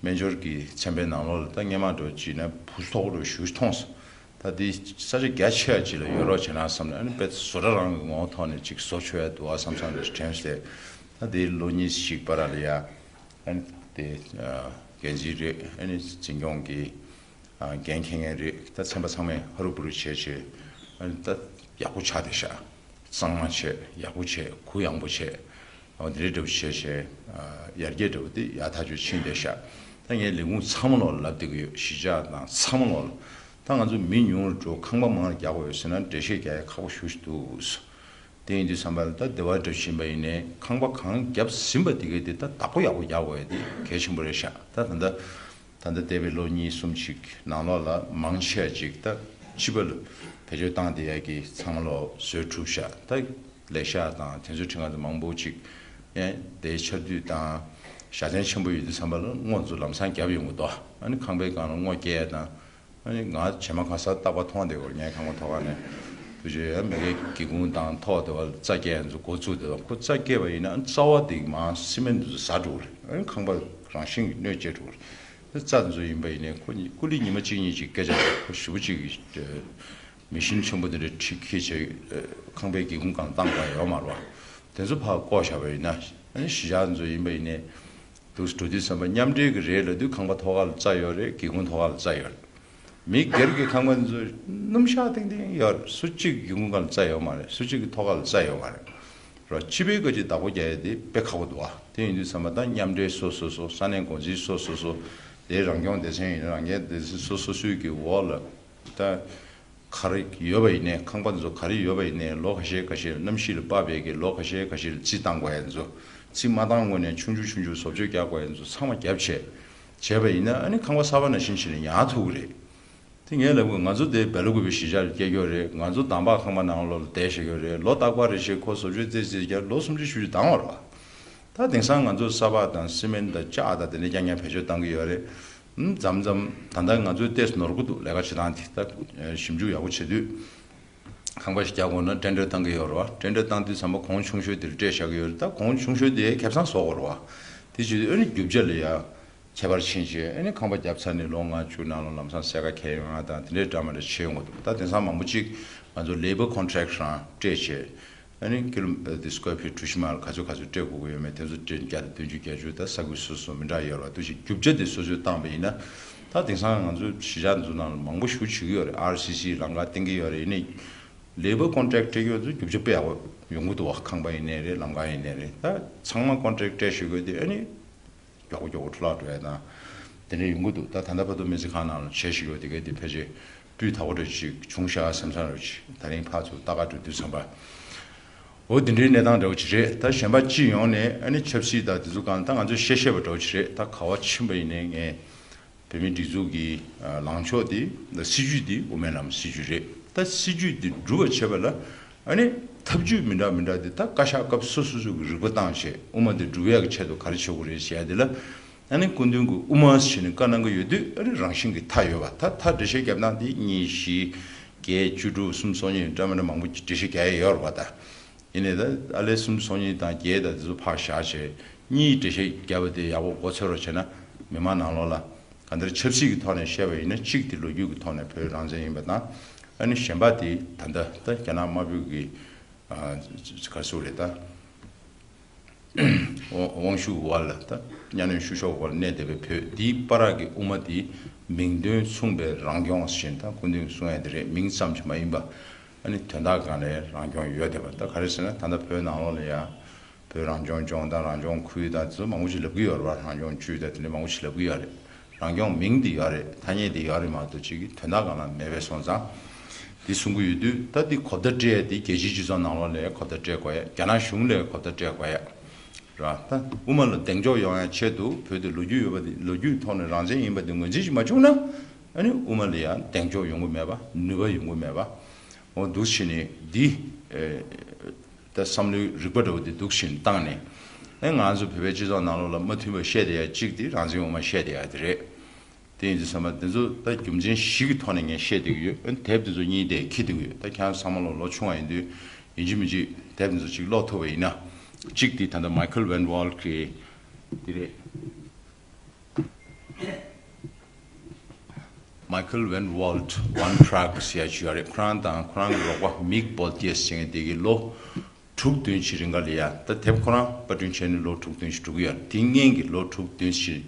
སྨན་སྦྱོར་གྱི་ཚན་པའི་ནང་ལོགས་ལ་ད་སྔས་མ་འདྲ་བོ་ཅིག་ན་བུ་ཐོག་རུ་ཞུ་མཐོང་སོང་། ད་འདི་ས་ཆ་རྒྱ་ཆེ་བ་ཅིག་ལ་ཡོད་རོགས་བྱས་ན་བསམ་ནས། ཨ་ནི་དཔེ་བཟོ་གྲྭ་རང་གི་ངོ་བོ་ཐོག་ནས་ཅིག་བཟོ་ཆོག་ཡ་འདུག་ཨ་བསམ་བསམ་རེ་དྲན་སྟེ། ད་འདི་ལོ་གཉིས་ཤིག་བར་ལ་ཡ་ཨ་ནི་དེ་ཨ་འགན་འཛིན་རེད། ཨ་ནི་འཛིན་སྐྱོང་གི་ཨ་འགན་འཁྱེར་མཁན་རེད། ད་ཚན་པ་ཚང་མས་ཧ་རུ་བུ་རུ་བྱས་བྱས། ཨ་ནི་ད་ཡག་པོ་ཆགས་བསྡད་ཤག་གཙང་མ་བྱས། ཡག་པོ་བྱས། གུ་ཡངས་པོ་བྱས། འོ་དེ་འདྲའི་འདྲ་བོ་བྱས་བྱས། ཨ་ཡར་རྒྱས་འདྲ་བོ་དེ་ཡག་ཐག་ཆོད་ཕྱིན་བསྡད་ཤག་ད་ངས་ལས་ཁུངས་ཚང་མ་ལོག་ལ་ལབ་བསྡད་ཀྱི་ཡོད། གཞིས་ཆགས་དང་ཚང་མ་ལོག་ལ། ད་ང་ཚོ་མི་ཉུང་རུ་འགྲོ། ཁང་པ་མང་རུ་རྒྱག་དགོས་ཡོད་ཟེར་ན་འགྲེལ་བཤད་རྒྱག་ཡ་ཁག་པོ་ཞེ་པོ་ཅིག་འདུག་དེ་ཡིན་དུས་ཙམ་པ་ལ་ད་སྡེ་བ་འདྲ་བཞིན་པ་ཡིན་ནའི་ཁང་པ་གང་བརྒྱབ་ཟིན་པ་དེ་གའི་དེ་ད་བདག་པོ་ཡག་པོ་རྒྱག་དགོས་ཡ་དེ་གལ་ཆེན་པོ་རེད་ཤག་ད་ད་ལྟ་ད་ལྟ་འདས་པའི་ལོ་གཉིས་གསུམ་ཅིག་ནང་ལོགས་ལ་མང་ཆེ་བ་ཅིག་ད་སྤྱི་པ་ལ་བེད་སྤྱོད་བཏང་བསྡད་ཡ་གི་ཚང་མ་ལོག་བཟོས་གྲུབ་ཤག་ད་ལས་ཤག་དང་དེ་ཚོའི་ཁྲི་ཁང་དུ་མང་པོ་ཅིག་ཡང་དེའི་ཆར་དུས་དང་བཞའ་ཚན་ཆེན་པོ་ཡོད་དུས་ཙམ་པ་ལ་སྔོ་ཚོ་ལམ་སང་བརྒྱབ་ཡོང་གི་འདུག་ཨ་ནི་ཁང་པའི་སྒང་ལ་སྔོ་སྐྱེལ་ཡ་དང་། ཨ་ནི་ང་བྱེ་མ་གང་སར་རྟག་པར་མཐོང་བསྡད་ཡོད། ངའི་ཁང་པ་ཐོག་ཁ་ནས་དུས་ཚོད་ཡང་མི་རེ་སྒེའུ་ཁུང་དང་ཐོག་དེ་བ་རྩྭ་སྐྱེལ་ཡ་ཚོ་འགོ་བཙུགས་བསྡད་པ། ཁོ་རྩྭ་སྐྱེལ་བ་ཡིན་ན་ཨ་ནི་རྩ་བ་དེ་མར་སི་མེན་དེ་ཚོ་ཟག་འགྲོ་གི་རེད། ཨ་ནི་ཁང་པ་རང་བཞིན་གྱིས་གནོད་སྐྱེལ་འགྲོ་གི་རེད། ཨ་ནི་རྩྭ་དེ་ཚོ་ཡིན་པ་ཡིན་ནའི་ཁོ་གཉིས་ཀུ་ལི་ཉི་མ་གཅིག་གཉིས་ཅིག་སྐད་ཆ་རེད། ཁོ་ཞེ་པོ་ཅིག་གི་མེ་ཤིན་ཆེན་པོ་དེ་འདྲ་ཁྲིད་ཁྱེར་བྱས་ཁང་པའི་སྒེའུ་ཁུང་སྒང་བཏང་དགོས་ཡོད་མ་རེད་བ། དེ་ཚོ་ཕར་བཀོག་བཞག་པ་ཡིན་ན། ཨ་ནི་གཞིས་ཆགས་ཚོ་ཡིན་པ་ཡིན་ནའི་འདུག་སེ་འགྲོ་དུས་ཙམ་པ་མཉམ་འབྲེལ་གྱི་རེད་ལབ་དུས་ཁང་པ་ཐོག་ཁ་ལ་རྩྭ་ཡོད་རེད། སྒེའུ་ཁུང་ཐོག་ཁ་ལ་རྩྭ་ཡོད་རེད། མི་སྒེར་གྱི་ཁང་པ་ཚོ་སྣུམ་ཞག་ཏིང་ཏིང་ཡོད་རེད། སུ་གཅིག་སྒེའུ་ཁུང་སྒང་ལ་རྩྭ་ཡོད་མ་རེད། སུ་གཅིག་གི་ཐོག་ཁ་ལ་རྩྭ་ཡོད་མ་རེད། རོ་སྤྱི་པའི་བཀའ་སྤྱི་བདག་པོ་རྒྱག་ཡ་དེ་དཔེ་ཁག་པོ་འདུག་ཨ། དེ་ཡིན་དུས་ཙམ་པ་ད་མཉམ་འབྲེལ་སོ་སོ་སོ། ས་གནས་འགོ་འཛིན་སོ་སོ་སོ། དེ་རང་སྐྱོང་སྡེ་ཚན་ཡིན་ན་རང་སྐྱོང་སྡེ་ཚན་སོ་སོ་སོའི་གི་འོག་ལ་ད་ག་རེ་ཡོད་པ་ཡིན་ནའི། ཁང་པ་འདི་ཚོ་ག་རེ་ཡོད་པ་ཡིན་ནའི་ལོ་ཁ་ཤས་ཁ་ཤས་གནམ་གཤིས་ལ་དཔག་པའི་གི་ལོ་ཁ་ཤས་ཁ་ཤས་ལ་རྩི་བཏང་དགོས་ཡ་འདི་ཚོ། རྩི་མ་བཏང་སྔོན་ནས་ཆུང་ཆུང་ཆུང་ཆུང་བཟོ་བཅོས་རྒྱག་དགོས་ཡ་འདི་ཚོ་ཚང་མ་བརྒྱབ་བྱས་བྱས་པ་ཡིན་ན། ཨ་ནི་ཁང་པ་གསར་པ་ནང་བཞིན་བྱས་ནས་ཉར་ཐུབ་ཀྱི་རེད། དེ་ངས་ལབ་དགོས། ང་ཚོ་དེ་སྦེལ་ཀུ་པེ་གཞིས་ཆགས་ལ་སྐྱེས་ཡོད་རེད། ང་ཚོ་འདམ་བག་ཁང་པ་ནང་ལོགས་ལ་བསྡད་བཞག་ཡོད་རེད། ལོ་རྟག་པར་རེ་བཞིན་ཁོ་བཟོ་བཅོས་རྩེ་རྩེ་རྒྱག་ལོ་སུམ་ཅུ་བཞི་བཅུ་འདང་བ་རེད་བ། ད་དེང་སང་ང་ཚོ་ས་ཕག་དང་སི་མེན་དང་ལྕགས་དང་དེ་འདྲ་རྐྱང་རྐྱང་བེད་སྤྱོད་བཏང་གི་ཡོད་རེད། ཨུམ། མཚམས་མཚམས་ད་ལྟ་ང་ཚོའི་ཏོག་ཙམ་ནོར་གྱི་འདུག་ལས་ཀ་བྱེད་སྟངས་དེ་ད་ཞིབ་འཇུག་ཡག་པོ་བྱེད་དུས། ཁང་པ་ཞིག་རྒྱག་དགོས་ན་ཊེན་ཌར་བཏང་གི་ཡོད་རེད་བ། ཊེན་ཌར་བཏང་དུས་ཙམ་པ་གོང་ཆུང་ཤོས་དེར་སྤྲད་བཞག་གི་ཡོད་རེད། ད་གོང་ཆུང་ཤོས་དེ་ཁེ་བཟང་བཟོ་དགོས་རེད་བ། དེ་བྱེད་དུས་ཨ་ནི་རྒྱུ་ཆ་ལ་ཡ་ཁྱད་པར་ཕྱིན་བྱས། ཨ་ནི་ཁང་པ་བརྒྱབ་ཚར་ནས་ལོ་ལྔ་བཅུ་ནང་ལ་ལམ་སང་སེལ་ཁ་འཁྱེར་ཡོང་ཡ་དང་དེ་འདྲའི་འདྲ་མི་འདྲ་བྱེད་ཡོང་གི་འདུག་ད་དེང་སང་མང་པོ་ཅིག་ང་ཚོ་ལེ་བར་ཀོན་ཊེག་རང་སྤྲད་བྱས། ཨ་ནི་ཀི་ལོ་དེ་སི་ཀོེར་ཕིཊ་གྲུ་བཞི་མ་ལ་ག་ཚོད་ག་ཚོད་སྤྲད་དགོས་ཀྱི་ཡོད་མེད་དེ་ཚོ་སྤྲད། བརྒྱ་དང་བདུན་ཅུ་བརྒྱད་ཅུ། ད་ས་ཁུལ་སོ་སོ་མི་འདྲ་ཡོད་རེད་བ། འདུག་བྱས་རྒྱུ་ཆ་དེ་སོ་སོས་བཏང་པ་ཡིན་ན། ད་དེང་སང་ང་ཚོ་གཞིས་ཆགས་འཛུགས་ནང་ལ་མང་པོ་ཞེ་པོ་བྱེད་ཀྱི་ཡོད་རེད། ཨར་སི་སི་ལམ་ཁ་བཏིང་གི་ཡོད་རེད། ཡིན་ནའི་ལེ་བར་ཀོན་ཊེག་སྤྲད་ཀྱི་ཡོད་ཚོ་རྒྱུ་ཆ་དཔེ་ཡག་པོ་ཡོང་གི་འདུག་བ། ཁང་པ་ཡིན་ནའི་རེད། ལམ་ཁ་ཡིན་ནའི་རེད། ད་ཚང་མ་ཀོན་ཊེག་སྤྲད་ཞུ་དགོས་དེ་ཨ་ནི་མགྱོགས་པོ་མགྱོགས་པོ་འཕྲོ་བརླག་འགྲོ་ཡ་དང་དེ་འདྲ་ཡོང་གི་འདུག་ད་ད་ལྟ་བར་དུ་སྨན་རྩིས་ཁང་ནང་ལ་བྱས་ཞུ་དགོས་དེ་གའི་དེ་ཕལ་ཆེར་སྤུས་དག་པོ་འདྲ་ཅིག་བྱུང་ཤག་བསམ་བསམ་འདྲ་ཅིག་ད་རིང་ཕར་ཚུར་ལྟ་ག་འགྲོ་དུས་ཙམ་པ། འོ་དེ་འདྲའི་གནས་སྟངས་འདྲ་བོ་ཅིག་རེད། ད་གཞན་པ་སྤྱི་ཡོངས་ནས་ཨ་ནི་ཆབ་སྲིད་དང་དེ་ཚོ་གང་ད་ང་ཚོས་བཤད་བཤད་པ་འདྲ་བོ་ཅིག་རེད། ད་ག་བ་ཕྱིན་པ་ཡིན་ནའི་ངས་བོད་མིའི་སྒྲིག་འཛུགས་ཀྱི་ལངས་ཕྱོགས་དེ་ད་སྲིད་ཇུས་དེ་དབུ་མའི་ལམ་སྲིད་ཇུས་རེད། ད་སྲིད་ཇུས་དེ་འགྲུབ་པ་བྱེད་པ་ལ་ཨ་ནི་ཐབས་ཇུས་མི་འདྲ་མི་འདྲ་དེ་ད་བཀའ་ཤག་སྐབས་སོ་སོ་སོ་གི་རིག་པ་བཏང་བྱས་དབུ་མ་དེ་འགྲུབ་ཡག་གི་ཆེད་དུ་ག་རེ་བྱེད་དགོས་རེད་ཟེར་ཡ་དེ་ལ། ཨ་ནི་སྐུ་མདུན་གྱི་དབུ་མ་ཟེར་ནས་བཀའ་གནང་གི་ཡོད་དུས་ཨ་ནི་རང་བཞིན་གྱི་མཐའ་ཡོད་པ། ད་མཐའ་འགྲེལ་བཤད་རྒྱབ་སྟངས་དེ་གཉིས་བཞི་བརྒྱད་བཅུ་དྲུག་གསུམ་སོ་གཉིས་འདྲ་མི་འདྲ་མང་པོ་འགྲེལ་བཤད་རྒྱག་ཡ་ཡོད་རེད་པ། ད་ཡིན་ནའི་ད་ཨ་ལས་གསུམ་སོ་གཉིས་དང་བརྒྱད་དང་དེ་ཚོ་ཕར་བཞག་བྱས་གཉིས་འགྲེལ་བཤད་རྒྱབ་པ་དེ་ཡག་པོ་མགོ་ཚོད་རོགས་བྱས་ན། མི་མང་ནང་ལོགས་ལ་གང་ལྟར་ཆབ་སྲིད་ཀྱི་ཐོག་ནས་བཤད་པ་ཡིན་ན་གཅིག་དེ་ལོ་རྒྱུས་ཀྱི་ཐོག་ནས་བོད་རང་བཙན་ཡིན་པ་དང་། ཨ་ནི་གཞན་པ་དེ་ད་ལྟ་ད་རྒྱ་ནག་དམར་པོའི་གི་ཨ་ག་རེ་ཟེར་དགོས་རེད། ད་དབང་དབང་ཤུགས་འོག་ལ་ད་གཉའ་གནོན་བཤུ་གཞོག་འོག་ལ་གནས་བསྡད་པའི་བོད་འདིའི་བར་གྱི་དབུ་མ་དེ་མིང་དོན་མཚུངས་པའི་རང་སྐྱོང་ཟེར་ད་སྐུ་མདུན་གསུང་ཡ་དེ་རེད། མིང་ཙམ་གྱིས་མ་ཡིན་པ་ཨ་ནི་དོན་དག་སྒང་ལ་རང་སྐྱོང་ཡོད་བསྡད་པ། ད་ག་རེ་ཟེར་ན་ད་ལྟ་བོད་ནང་ལོགས་ལ་ཡ་བོད་རང་སྐྱོང་ལྗོངས་དང་རང་སྐྱོང་ཁུལ་དང་དེ་ཚོ་མང་པོ་ཞིག་ལབ་ཀྱི་ཡོད་རེད་བ། རང་སྐྱོང་ཅུས་དང་དེ་འདྲ་མང་པོ་ཞིག་ལབ་ཀྱི་ཡོད་རེད། རང་སྐྱོང་མིང་དེ་ཡོད་རེད། ཐ་སྙད་དེ་ཡོད་རེད་མ་གཏོགས་ཅིག་གི་དོན་དག་སྒང་ལ་མེད་པས་སོང་ཙང་། དེ་གསུང་གི་ཡོད་དུས་ད་དེ་གོ་བརྡ་སྤྲད་ཡ་དེ་རྒྱལ་སྤྱིའི་སྤྱི་ཚོགས་ནང་ལོགས་ལ་གོ་བརྡ་སྤྲད་དགོས་ཡ། རྒྱ་ནག་གཞུང་ལ་གོ་བརྡ་སྤྲད་དགོས་ཡ་རེད་བ། ད་དབུ་མ་ལ་གདེང་འཇོག་ཡོང་ཡ་ཆེད་དུ་བོད་དེ་ལོ་རྒྱུས་ཡོད་པ་དེ་ལོ་རྒྱུས་ཐོག་ནས་རང་བཙན་ཡིན་པ་དེ་ངོས་འཛིན་ཞིག་མ་བྱུང་ན་ཨ་ནི་དབུ་མ་ལ་ཡ་གདེང་འཇོག་ཡོང་གི་མེད་པ། ནུས་པ་ཡོང་གི་མེད་པ། འོ་འདུག་བྱས་ནས་འདི། ཨེ། ད་བསམ་བློའི་རིག་པ་འདྲ་བོ་དེ་འདུག་བཞིན་བཏང་ནས། ཨེ་ང་ཚོ་བོད་པའི་སྤྱི་ཚོགས་ནང་ལོགས་ལ་མ་མཐུན་པ་བཤད་བསྡད་ཡ་གཅིག་དེ་རང་བཙན་དབུ་མ་བཤད་བསྡད་ཡ་དེ་རེད། དེ་ཡིན་དུས་ཙམ་པ་འདི་ཚོ་ད་རྒྱུ་མཚན་བཞི་གི་ཐོག་ནས་ངས་བཤད་བསྡད་ཀྱི་ཡོད། ཨེ་དེབ་འདི་ཚོ་གཉིས་དེ་འཁྱེར་བསྡད་ཀྱི་ཡོད། ད་ཁྱེད་རང་ཚང་མ་ལོ་ལོ་ཆུང་བ་ཡིན་དུས་ཡིན་གཅིག་མིན་གཅིག་དེབ་འདི་ཚོ་གཅིག་ཀློག་ཐུབ་པ་ཡིན་ན། གཅིག་དེ་ད་ལྟ་མའི་ཁལ་ཝན་ཝོལ་གི་དེ་རེད། མའི་ཁལ་ཝན་ཝོལ་ཝན་ཕྲག་ཟེར་ཡ་ཅིག་ཡོད་རེད། ཁོ་རང་དང་ཁོ་རང་གི་རོགས་པ་མིག་བོལ་ཏེས་ཟེར་མཁན་དེ་གིས་ལོ་དྲུག་བདུན་ཅིག་རིང་ག་ལ་ཡ་ད་དེབ་ཁོ་རང་པར་སྐྲུན་བྱས་ནས་ལོ་དྲུག་བདུན་ཅིག་འགྲོ་གི་ཡོད་རེད། དེ་སྔོན་གྱི་ལོ་དྲུག་བདུན་ཅིག་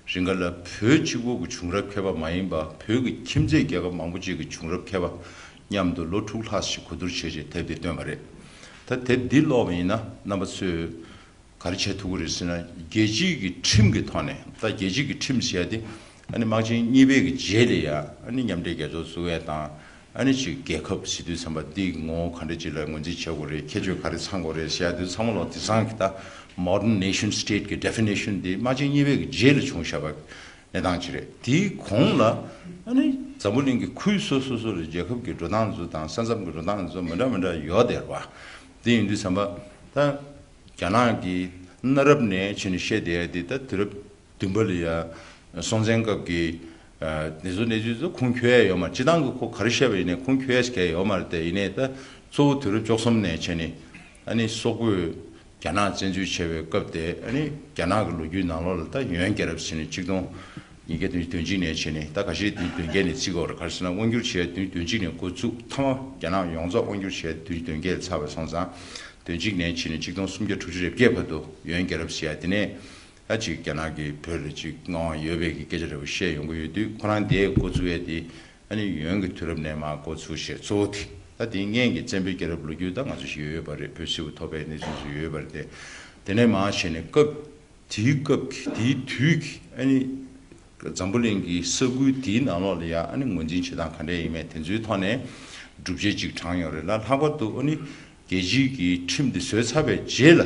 རིང་ག་ལ་བོད་གཅིག་པོ་གི་བྱུང་རབས་མཁས་པ་མ་ཡིན་པ་བོད་ཀྱི་ཁྱིམ་མཚེས་རྒྱལ་ཁབ་མང་པོ་ཅིག་གི་བྱུང་རབས་མཁས་པ་མཉམ་དུ་ལོ་དྲུག་ལྷག་ཅིག་གོ་བསྡུར་བྱས་རྗེས་དེབ་དེ་བཏོན་པ་རེད། ད་དེབ་འདི་ཀློག་པ་ཡིན་ན་རྣམ་པ་ཚོས། ག་རེ་བྱེད་ཐུབ་ཀྱི་རེད་ཟེར་ན། རྒྱལ་སྤྱིའི་གི་ཁྲིམས་ཀྱི་ཐོག་ནས། ད་རྒྱལ་སྤྱིའི་གི་ཁྲིམས་ཟེར་ཡ་དེ་ཨ་ནི་དམག་ཆེན་གཉིས་པའི་གི་རྗེས་ལ་ཡ་ཨ་ནི་མཉམ་འབྲེལ་རྒྱལ་ཚོགས་བཙུགས་ཡ་དང་། ཨ་ནི་ཅིག་རྒྱལ་ཁབ་ཟེར་དུས་ཙམ་པ་འདི་གི་ངོ་བོ་ག་འདྲ་ཅིག་ལ་ངོས་འཛིན་བྱེད་དགོས་རེད། ཁྱད་ཆོས་ག་རེ་ཚང་དགོས་རེད་ཟེར་ཡ་དེ་ཚང་མ་ལོག་དེང་སང་གི་ད་མོ་ཌན་ནེ་ཤན་སི་ཊེ་ཊི་གི་ཌེ་ཕི་ནེ་ཤན་དེ་དམག་ཆེན་གཉིས་པའི་གི་རྗེས་ལ་བྱུང་བཞག་པ་གནས་སྟངས་ཅིག་རེད། དེའི་གོང་ལ་ཨ་ནི་འཛམ་བུ་གླིང་གི་ཁུལ་སོ་སོ་སོ་ལ་རྒྱལ་ཁབ་ཀྱི་འགྲོ་སྟངས་ཚོ་དང་ས་མཚམས་ཀྱི་འགྲོ་སྟངས་ཚོ་མི་འདྲ་མི་འདྲ་ཡོད་དེ་རེད་བ། དེ་ཡིན་དུས་ཙམ་པ་ད། རྒྱ་ནག་གི་གནའ་རབས་ནས་བྱས་ནས་བཤད་བསྡད་ཡ་དེ་ད་དུས་རབས་བདུན་པ་ལ་ཡ་སྲོང་བཙན་སྐབས་ཀྱི་ཨ་དེ་ཚོ་གནས་ཚུལ་ཚོ་ཁུངས་འཁྱོལ་ཡ་ཡོད་མ་རེད། སྤྱིར་བཏང་གི་ཁོ་ག་རེ་བཤད་པ་ཡིན་ནའི་ཁུངས་འཁྱོལ་ཡ་ཞིག་གང་ཡང་ཡོད་མ་རེད་དེ། ཡིན་ནའི་ད་གཙོ་བོ་དུས་རབས་བཅུ་གསུམ་ནས་བྱས་ནས་ཨ་ནི་སོག་པོས་རྒྱ་ནག་བཙན་འཛུལ་བྱས་པའི་སྐབས་དེ་ཨ་ནི་རྒྱ་ནག་གི་ལོ་རྒྱུས་ནང་ལོགས་ལ་ད་ཡོན་རྒྱལ་རབས་ཟེར་ནས་ཆིག་སྟོང་ཉིས་བརྒྱ་བདུན་ཅུ་དོན་གཅིག་ནས་བྱས་ནས། ད་ཁ་ཤས་དེ་དོན་བརྒྱད་ནས་བརྩི་གི་ཡོད་རེད། ག་རེ་ཟེར་ན་དབང་སྒྱུར་བྱས་དོན་དོན་གཅིག་ནས་འགོ་བཙུགས། མཐའ་མ་རྒྱ་ནག་ཡོངས་རྫོགས་དབང་སྒྱུར་བྱས་དོན་དོན་བརྒྱད་ལ་ཚར་བ་སོང་ཙང་། དོན་གཅིག་ནས་བྱས་ནས་ཆིག་སྟོང་སུམ་བརྒྱ་དྲུག་ཅུ་རེ་བརྒྱད་བར་དུ་ཡོན་རྒྱལ་རབས་ཟེར་ཡ་དེ་ནས་ད་ཅིག་རྒྱ་ནག་གིས་བོད་ལ་ཅིག་མངའ་དབང་ཡོད་པའི་གི་སྐད་ཆ་འདྲ་བོ་བཤད་ཡོང་གི་ཡོད་དུས། ཁོ་རང་དེའི་འགོ་བཙུགས་ཡ་དེ་ཨ་ནི་ཡོན་གྱི་དུས་རབས་ནས་མར་འགོ་ཚུགས་བྱས་གཙོ་བོ་དེ། ད་དེའི་སྔོན་གྱི་བཙན་པོའི་རྒྱལ་རབས་ལོ་རྒྱུས་ད་ང་ཚོ་ཞིག་ཡོད་པ་རེད། བོད་སིལ་བུ་ཐོབ་པའི་གནས་ཚུལ་ཚོ་ཡོད་པ་རེད་དེ། དེ་ནས་མར་བྱས་ནས་སྐབས་དེའི་སྐབས་ཀྱི་དེའི་དུས་ཀྱི་ཨ་ནི་འཛམ་བུ་གླིང་གི་ས་ཁུལ་དེའི་ནང་ལོགས་ལ་ཡ་ཨ་ནི་ངོས་འཛིན་བྱེད་སྟངས་ག་འདྲ་ཡིན་མིན་དེ་ཚོའི་ཐོག་ནས་སྒྲུབ་བྱེད་ཅིག་དྲངས་ཡོད་རེད་ལ། ལྷག་པར་དུ་ཨ་ནི་རྒྱལ་སྤྱིའི་གི་ཁྲིམས་དེ་བཟོས་ཚར་བའི་རྗེས་ལ་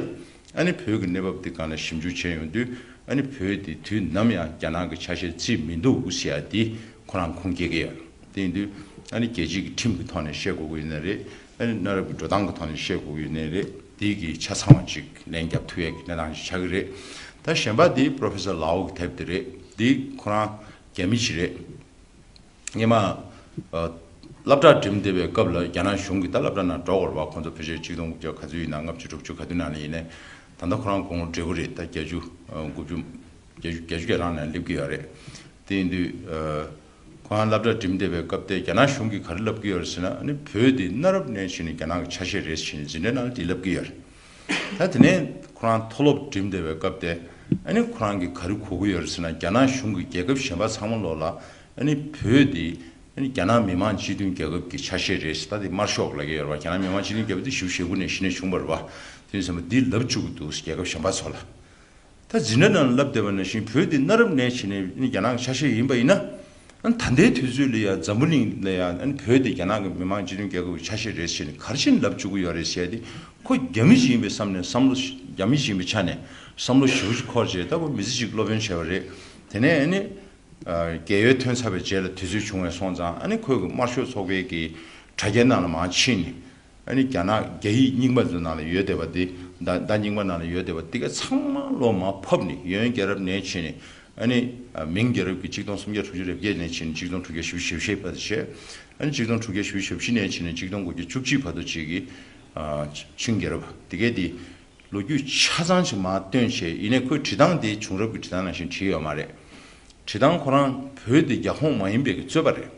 ཨ་ནི་བོད་ཀྱི་གནས་བབ་དེ་སྒང་ལ་ཞིབ་འཇུག་བྱས་ཡོང་དུས་ཨ་ནི་བོད་དེ་དུས་ནམ་ཡང་རྒྱ་ནག་གི་ཆ་ཤས་བརྩིས་མི་འདུག་ཟེར་ཡ་དེ་ཁོ་རང་ཁུངས་སྐྱེལ་གྱི་ཡོད། དེ་ཡིན་དུས་ཨ་ནི་རྒྱལ་སྤྱིའི་གི་ཁྲིམས་ཀྱི་ཐོག་ནས་བཤད་དགོས་ཀྱི་ཡོད་ནའི་རེད། ཨ་ནི་གནའ་རབས་ཀྱི་འགྲོ་སྟངས་ཀྱི་ཐོག་ནས་བཤད་དགོས་ཀྱི་ཡོད་ནའི་རེད། དེ་གི་ཆ་ཚང་བ་ཅིག་ལན་རྒྱབ་ཐུབ་ཡས་ཀྱི་གནས་སྟངས་ཤིག་ཆགས་ཀྱི་རེད། ད་གཞན་པ་དེ་Professor Lau་གི་དེབ་དེ་རེད། དེ་ཁོ་རང་རྒྱ་མི་ཞིག་རེད། སྔོན་མ་ཨ་སློབ་གྲྭ་འགྲིམས་བསྡད་པའི་སྐབས་ལ་རྒྱ་ནག་གཞུང་གིས་ད་སློབ་གྲྭ་ནང་འགྲོ་དགོས་རེད་བ། ཁོང་ཚོ་ཕལ་ཆེར་ཆིག་སྟོང་དགུ་བརྒྱ་ག་ཚོད་ཡིན་ན་ལྔ་བཅུ་དྲུག་ཅུ་ག་དུས་ནང་ལ་ཡིན་ནའི་ད་ལྟ་ཁོ་རང་དགུང་ལོ་བགྲེས་པོ་རེད། ད་བརྒྱད་ཅུ་ཨ་དགུ་བཅུ་བརྒྱད་ཅུ་བརྒྱད་ཅུ་གྱ་གྲངས་ནང་སླེབས་ཀྱི་ཡོད་རེད། དེ་ཡིན་དུས་ཨ་ཁོ་རང་སློབ་གྲྭ་འགྲིམས་བསྡད་པའི་སྐབས་དེ་རྒྱ་ནག་གཞུང་གིས་ག་རེ་ལབ་ཀྱི་ཡོད་རེད་ཟེར་ན། ཨ་ནི་བོད་འདི་གནའ་རབས་ནས་བྱས་ནས་རྒྱ་ནག་གི་ཆ་ཤས་རེད་ཟེར་ནས་འཛིན་གྲྭའི་ནང་ལ་དེ་ལབ་ཀྱི་ཡོད་རེད། ད་དེ་ནས་ཁོ་རང་མཐོ་སློབ་འགྲིམས་བསྡད་པའི་སྐབས་དེ་ཨ་ནི་ཁོ་རང་གིས་ག་རེ་གོ་གི་ཡོད་རེད་ཟེར་ན། རྒྱ་ནག་གཞུང་གིས་རྒྱལ་ཁབ་གཞན་པ་ཚང་མ་ལོག་ལ་ཨ་ནི་བོད་འདི་ཨ་ནི་རྒྱ་ནག་མི་དམངས་སྤྱི་མཐུན་རྒྱལ་ཁབ་ཀྱི་ཆ་ཤས་རེད་ཟེར། ད་དེ་དམར་ཤོག་ལབ་ཀྱི་ཡོད་རེད་བ། རྒྱ་ནག་མི་དམངས་སྤྱི་མཐུན་རྒྱལ་ཁབ་དེ་ཞེ་པོ་ཞེ་པོ་ནས་གཞི་ནས་བྱུང་བ་རེད་བ། དེ་ཡིན་ཙང་འདི་ལབ་བཅུག་གི་འདུག་ཟེར་རྒྱལ་ཁབ་གཞན་པ་ཚོ་ལ། ད་འཛིན་གྲྭ་ནང་ལ་བསླབ་བསྡད་པ་ནང་བཞིན་བོད་འདི་གནའ་རབས་ནས་བྱས་ནས་རྒྱ་ནག་གི་ཆ་ཤས་ཡིན་པ་ཡིན་ན། ཨ་ནི་ད་ལྟའི་དུས་ཚོད་ལ་ཡང་འཛམ་བུ་གླིང་ལ་ཡང་ཨ་ནི་བོད་འདི་རྒྱ་ནག་གི་མི་དམངས་སྤྱི་མཐུན་རྒྱལ་ཁབ་ཀྱི་ཆ་ཤས་རེད་ཟེར་ནས་ག་རེ་བྱས་ནས་ལབ་བཅུག་གི་ཡོད་རེད་ཟེར་ཏེ། ཁོ་རྒྱ་མི་ཞིག་ཡིན་པའི་བསམ་ནས་བསམ་བློ་ཞིག་རྒྱ་མི་ཞིག་ཡིན་པའི་ཆ་ནས་བསམ་བློ་ཞེ་པོ་ཅིག་འཁོར་བྱས། ད་ཁོ་མི་ཚེ་གཅིག་སློབ་དཔོན་བྱས་པ་རེད། དེ་ནས་ཨ་ནི་ཨ་རྒས་ཡོལ་ཐོན་ཚར་བའི་རྗེས་ལ་དུས་ཚོད་བྱུང་བའི་སོང་ཙང་། ཨ་ནི་ཁོས་གི་དམར་ཤོག་ཚོགས་པའི་གི་དྲ་རྒྱའི་ནང་ལ་མར་ཕྱིན་ནས། ཨ་ནི་རྒྱ་ནག་རྒྱ་ཡིག་རྙིང་པ་ཚོའི་ནང་ལ་ཡོད་བསྡད་པ་དེ། ཟླ་ཟླ་རྙིང་པ་ནང་ལ་ཡོད་བསྡད་པ་དེ་ག་ཚང་མ་ལོག་མར་ཕབ་ནས། ཡོན་རྒྱལ་རབས་ནས་བྱས་ནས། ཨ་ནི་ཨ་མིང་རྒྱལ་རབས་ཀྱི་ཆིག་སྟོང་སུམ་བརྒྱ་དྲུག་ཅུ་རེ་བརྒྱད་ནས་བྱས་ནས་ཆིག་སྟོང་དྲུག་བརྒྱ་བཞི་བཅུ་ཞེ་བཞི་བར་དུ་བྱས། ཨ་ནི་ཆིག་སྟོང་དྲུག་བརྒྱ་བཞི་བཅུ་ཞེ་བཞི་ནས་བྱས་ནས་ཆིག་སྟོང་དགུ་བརྒྱ་བཅུ་གཅིག་བར་དུ་བྱས་ཀྱི་ཨ་ཆིང་རྒྱལ་རབས་དེ་གའི་དེ་ལོ་རྒྱུས་ཆ་ཚང་ཞིག་མར་བཏོན་བྱས། ཡིན་ནའི་ཁོའི་བྲིས་སྟངས་དེ་བྱུང་རབས་ཀྱི་བྲིས་སྟངས་ནང་བཞིན་བྲིས་ཡོད་མ་རེད། བྲིས་སྟངས་ཁོ་རང་བོད་དེ་རྒྱ་ཁོངས་མ་ཡིན་པའི་གི་རྩོད་པ་རེད།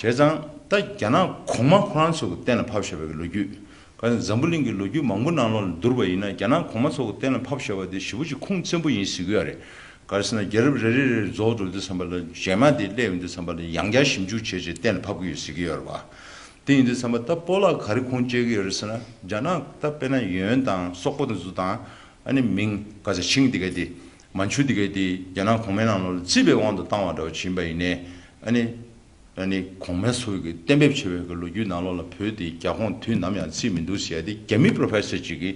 བྱས་ཙང་ད་རྒྱ་ནག་གོང་མ་ཁོ་རང་ཚོ་གི་གཏན་ལ་ཕབ་བཞག་པའི་གི་ལོ་རྒྱུས། ག་རེ་འཛམ་བུ་གླིང་གི་ལོ་རྒྱུས་མང་པོ་ནང་ལོགས་ལ་བསྡུར་བ་ཡིན་ན། རྒྱ་ནག་གོང་མ་ཚོ་གི་གཏན་ལ་ཕབ་བཞག་པ་དེ་ཞེ་པོ་ཅིག་ཁུངས་བཙན་པོ་ཡིན་ཟེར་གི་ཡོད་རེད། ག་རེ་ཟེར་ན་རྒྱལ་རབས་རེ་རེ་རེ་རྫོགས་འགྲོ་དུས་ཙམ་པ་ལ་རྗེས་མ་དེ་སླེབས་ཡོང་དུས་ཙམ་པ་ལ་ཡང་བསྐྱར་ཞིབ་འཇུག་བྱས་བྱས་གཏན་ལ་ཕབ་གི་ཡོད་ཟེར་གི་ཡོད་རེད་བ། དེ་ཡིན་དུས་ཙམ་པ་ད་སྤོ་ལགས་ག་རེ་ཁུངས་སྐྱེལ་གི་ཡོད་རེད་ཟེར་ན། རྒྱ་ནག་ད་དཔེར་ན་ཡོན་དང་སོག་པོ་དེ་ཚོ་དང་། ཨ་ནི་མིང་ག་ས་ཆིང་དེ་ག་དེ། མན་ཆུ་དེ་ག་དེ་རྒྱ་ནག་གོང་མའི་ནང་ལོགས་ལ་བརྩིས་པའི་དབང་དུ་བཏང་བ་འདྲ་བོ་ཕྱིན་པ་ཡིན་ནའི། ཨ་ནི་ཨ་ནི་གོང་མའི་ཚོ་གིས་གཏན་འབེབས་བྱས་པའི་གི་ལོ་རྒྱུས་ནང་ལོགས་ལ་བོད་དེ་རྒྱ་ཁོངས་དུས་ནམ་ཡང་བརྩིས་མི་འདུག་ཟེར་ཡ་དེ་རྒྱ་མི་པོ་རོ་ཕེ་སར་ཅིག་གིས་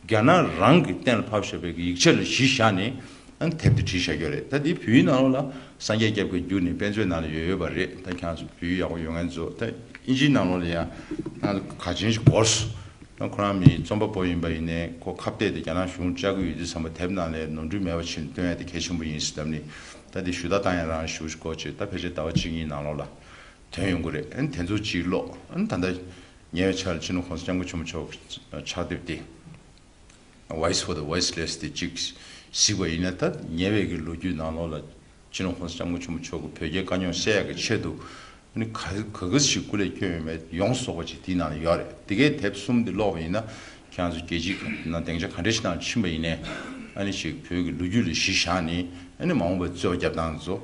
རྒྱ་ནག་རང་གི་གཏན་ལ་ཕབ་བཞག་པའི་གི་ཡིག་ཆ་ལ་གཞི་བཞག་ནས། ཨ་ནི་དེབ་དེ་བྲིས་བཞག་གི་ཡོད་རེད། ད་དེ་བོད་ཡིག་ནང་ལོགས་ལ་སངས་རྒྱས་སྐྱབས་ཀྱིས་བསྒྱུར་ནས་དཔེ་མཛོད་ནང་ལ་ཡོད་ཡོད་པ་རེད། ད་ཁྱེད་རང་ཚོ་བོད་ཡིག་ཡག་པོ་ཡོད་མཁན་ཚོ། ད་ཨིན་ཇིའི་ནང་ལོགས་ལ་ཡང་ད་ག་ཅན་ཞིག་འགོར་སོང་། ད་ཁོ་རང་མི་རྩོམ་པ་པོ་ཡིན་པ་ཡིན་ནའི་ཁོ་ཁ་གཏད་དེ་རྒྱ་ནག་གཞུང་བཅར་གྱི་ཡོད་དུས་ཙམ་པ་དེབ་ནང་ལ་ནོར་འཁྲུལ་མེད་པ་བྱས་ནས་སྟོན་ཡ་དེ་གལ་ཆེན་པོ་ཡིན་ཟེར་ལབ་ནས། ད་དེ་ཞུ་དག་བཏང་ཡ་རང་ཞེ་པོ་ཅིག་འགོར་བྱས། ད་ཕལ་ཆེར་ཟླ་བ་གཅིག་གཉིས་ནང་ལོགས་ལ་ཐོན་ཡོང་གི་རེད། ཨ་ནི་དེ་ཚོ་གཅིག་ཀློག་ཨ་ནི་ད་ལྟ་ཉེ་བའི་ཆར་ལ་སྤྱི་ནོར་གོང་ས་སྐྱབས་མགོན་ཆེན་པོ་མཆོག་གི་ཕྱག་དེབ་དེ། Voice for the Voiceless དེ་གཅིག་གཟིགས་པ་ཡིན་ན། ད་ཉེ་བའི་གི་ལོ་རྒྱུས་ནང་ལོགས་ལ་སྤྱི་ནོར་གོང་ས་སྐྱབས་མགོན་ཆེན་པོ་མཆོག་གིས་བོད་རྒྱའི་དཀའ་རྙོག་སེལ་ཡག་གི་ཆེད་དུ་ཨ་ནི་ག་ག་ག་ཞིག་སྐུ་ལས་བསྐྱོན་ཡོད་མེད་ཡོངས་རྫོགས་པ་ཅིག་དེའི་ནང་ལ་ཡོད་རེད། དེ་གའི་དེབ་གསུམ་དེ་ཀློག་པ་ཡིན་ན། ཁྱེད་རང་ཚོ་རྒྱལ་སྤྱིའི་ནང་སྡིངས་ཆ་ག་འདྲ་ཞིག་ནང་ཕྱིན་པ་ཡིན་ནའི། ཨ་ནི་ཞིག་བོད་ཀྱི་ལོ་རྒྱུས་ལ་གཞི་བཞག་ནས་ཨ་ནི་མ་འོངས་པའི་རྩོད་པ་རྒྱབ་སྟངས་ཚོ།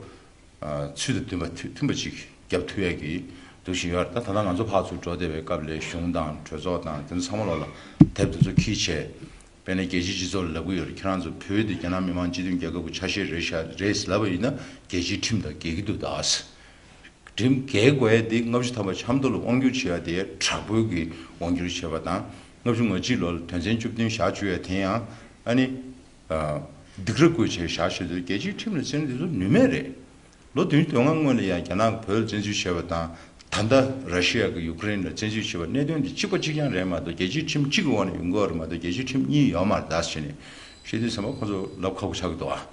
ཨ་ཚུལ་དང་མཐུན་པ་མཐུན་མཐུན་པ་ཅིག་རྒྱབ་ཐུབ་ཡས་ཀྱི་འདུག་བཞིན་ཡོད་རེད། ད་ད་ལྟ་ང་ཚོ་ཕར་ཚུར་འགྲོ་བསྡད་པའི་སྐབས་ལ་གཞུང་དང་གྲོས་ཚོགས་དང་དེ་ཚོ་ཚང་མ་ལོགས་ལ་དེབ་དེ་ཚོ་འཁྱེར་བྱས། དཔེར་ན་རྒྱལ་སྤྱིའི་སྤྱི་ཚོགས་ལ་ལབ་ཀྱི་ཡོད་རེད། ཁྱེད་རང་ཚོ་བོད་དེ་རྒྱ་ནག་མི་དམངས་སྤྱི་མཐུན་རྒྱལ་ཁབ་ཀྱི་ཆ་ཤས་རེད་ཤག་རེད་ལབ་པ་ཡིན་ན། རྒྱལ་སྤྱིའི་ཁྲིམས་དང་འགལ་གྱི་འདུག་ད། ཁྲིམས་འགལ་དགོས་ཡས་དེ་ལྔ་བཅུ་ཐམ་པ་ཆབ་མདོ་ལ་དབང་བསྒྱུར་བྱེད་ཡ་དེ་དྲག་པོའི་གི་དབང་བསྒྱུར་བྱས་པ་དང་། ལྔ་བཅུ་ང་གཅིག་ལོ་ལ་དོན་ཚན་བཅུ་བདུན་བཞག་བཅུག་ཡ་དེ་ཡང་ཨ་ནི། ཨ་སྡིགས་ར་བསྐུལ་བྱས་བཞག་བྱས་དུས། རྒྱལ་སྤྱིའི་ཁྲིམས་ལ་བརྩི་ན་དེ་ཚོ་ནུས་མེད་རེད། ལོ་བདུན་ཅུ་དོན་ལྔ་སྔོན་ལ་ཡང་རྒྱ་ནག་གིས་བོད་ལ་བཙན་འཛུལ་བྱས་པ་དང་། ད་ལྟ་ར་ཤི་ཡ་གིས་ཡུ་ཀེ་རེན་ལ་བཙན་འཛུལ་བྱས་པ། གནད་དོན་འདི་གཅིག་པ་གཅིག་རྐྱང་རེད་མ་གཏོགས། རྒྱལ་སྤྱིའི་ཁྲིམས་གཅིག་གི་འོག་ནས་ཡོང་གི་ཡོད་རེད་མ་གཏོགས། རྒྱལ་སྤྱིའི་ཁྲིམས་གཉིས་ཡོད་མ་རེད་ད་ཟེར་ནས་བཤད་དུས་ཙམ་པ་ཁོ་ཚོ་ལབ་ཁག་པོ་ཆགས་ཀྱི་འདུག་ཨ།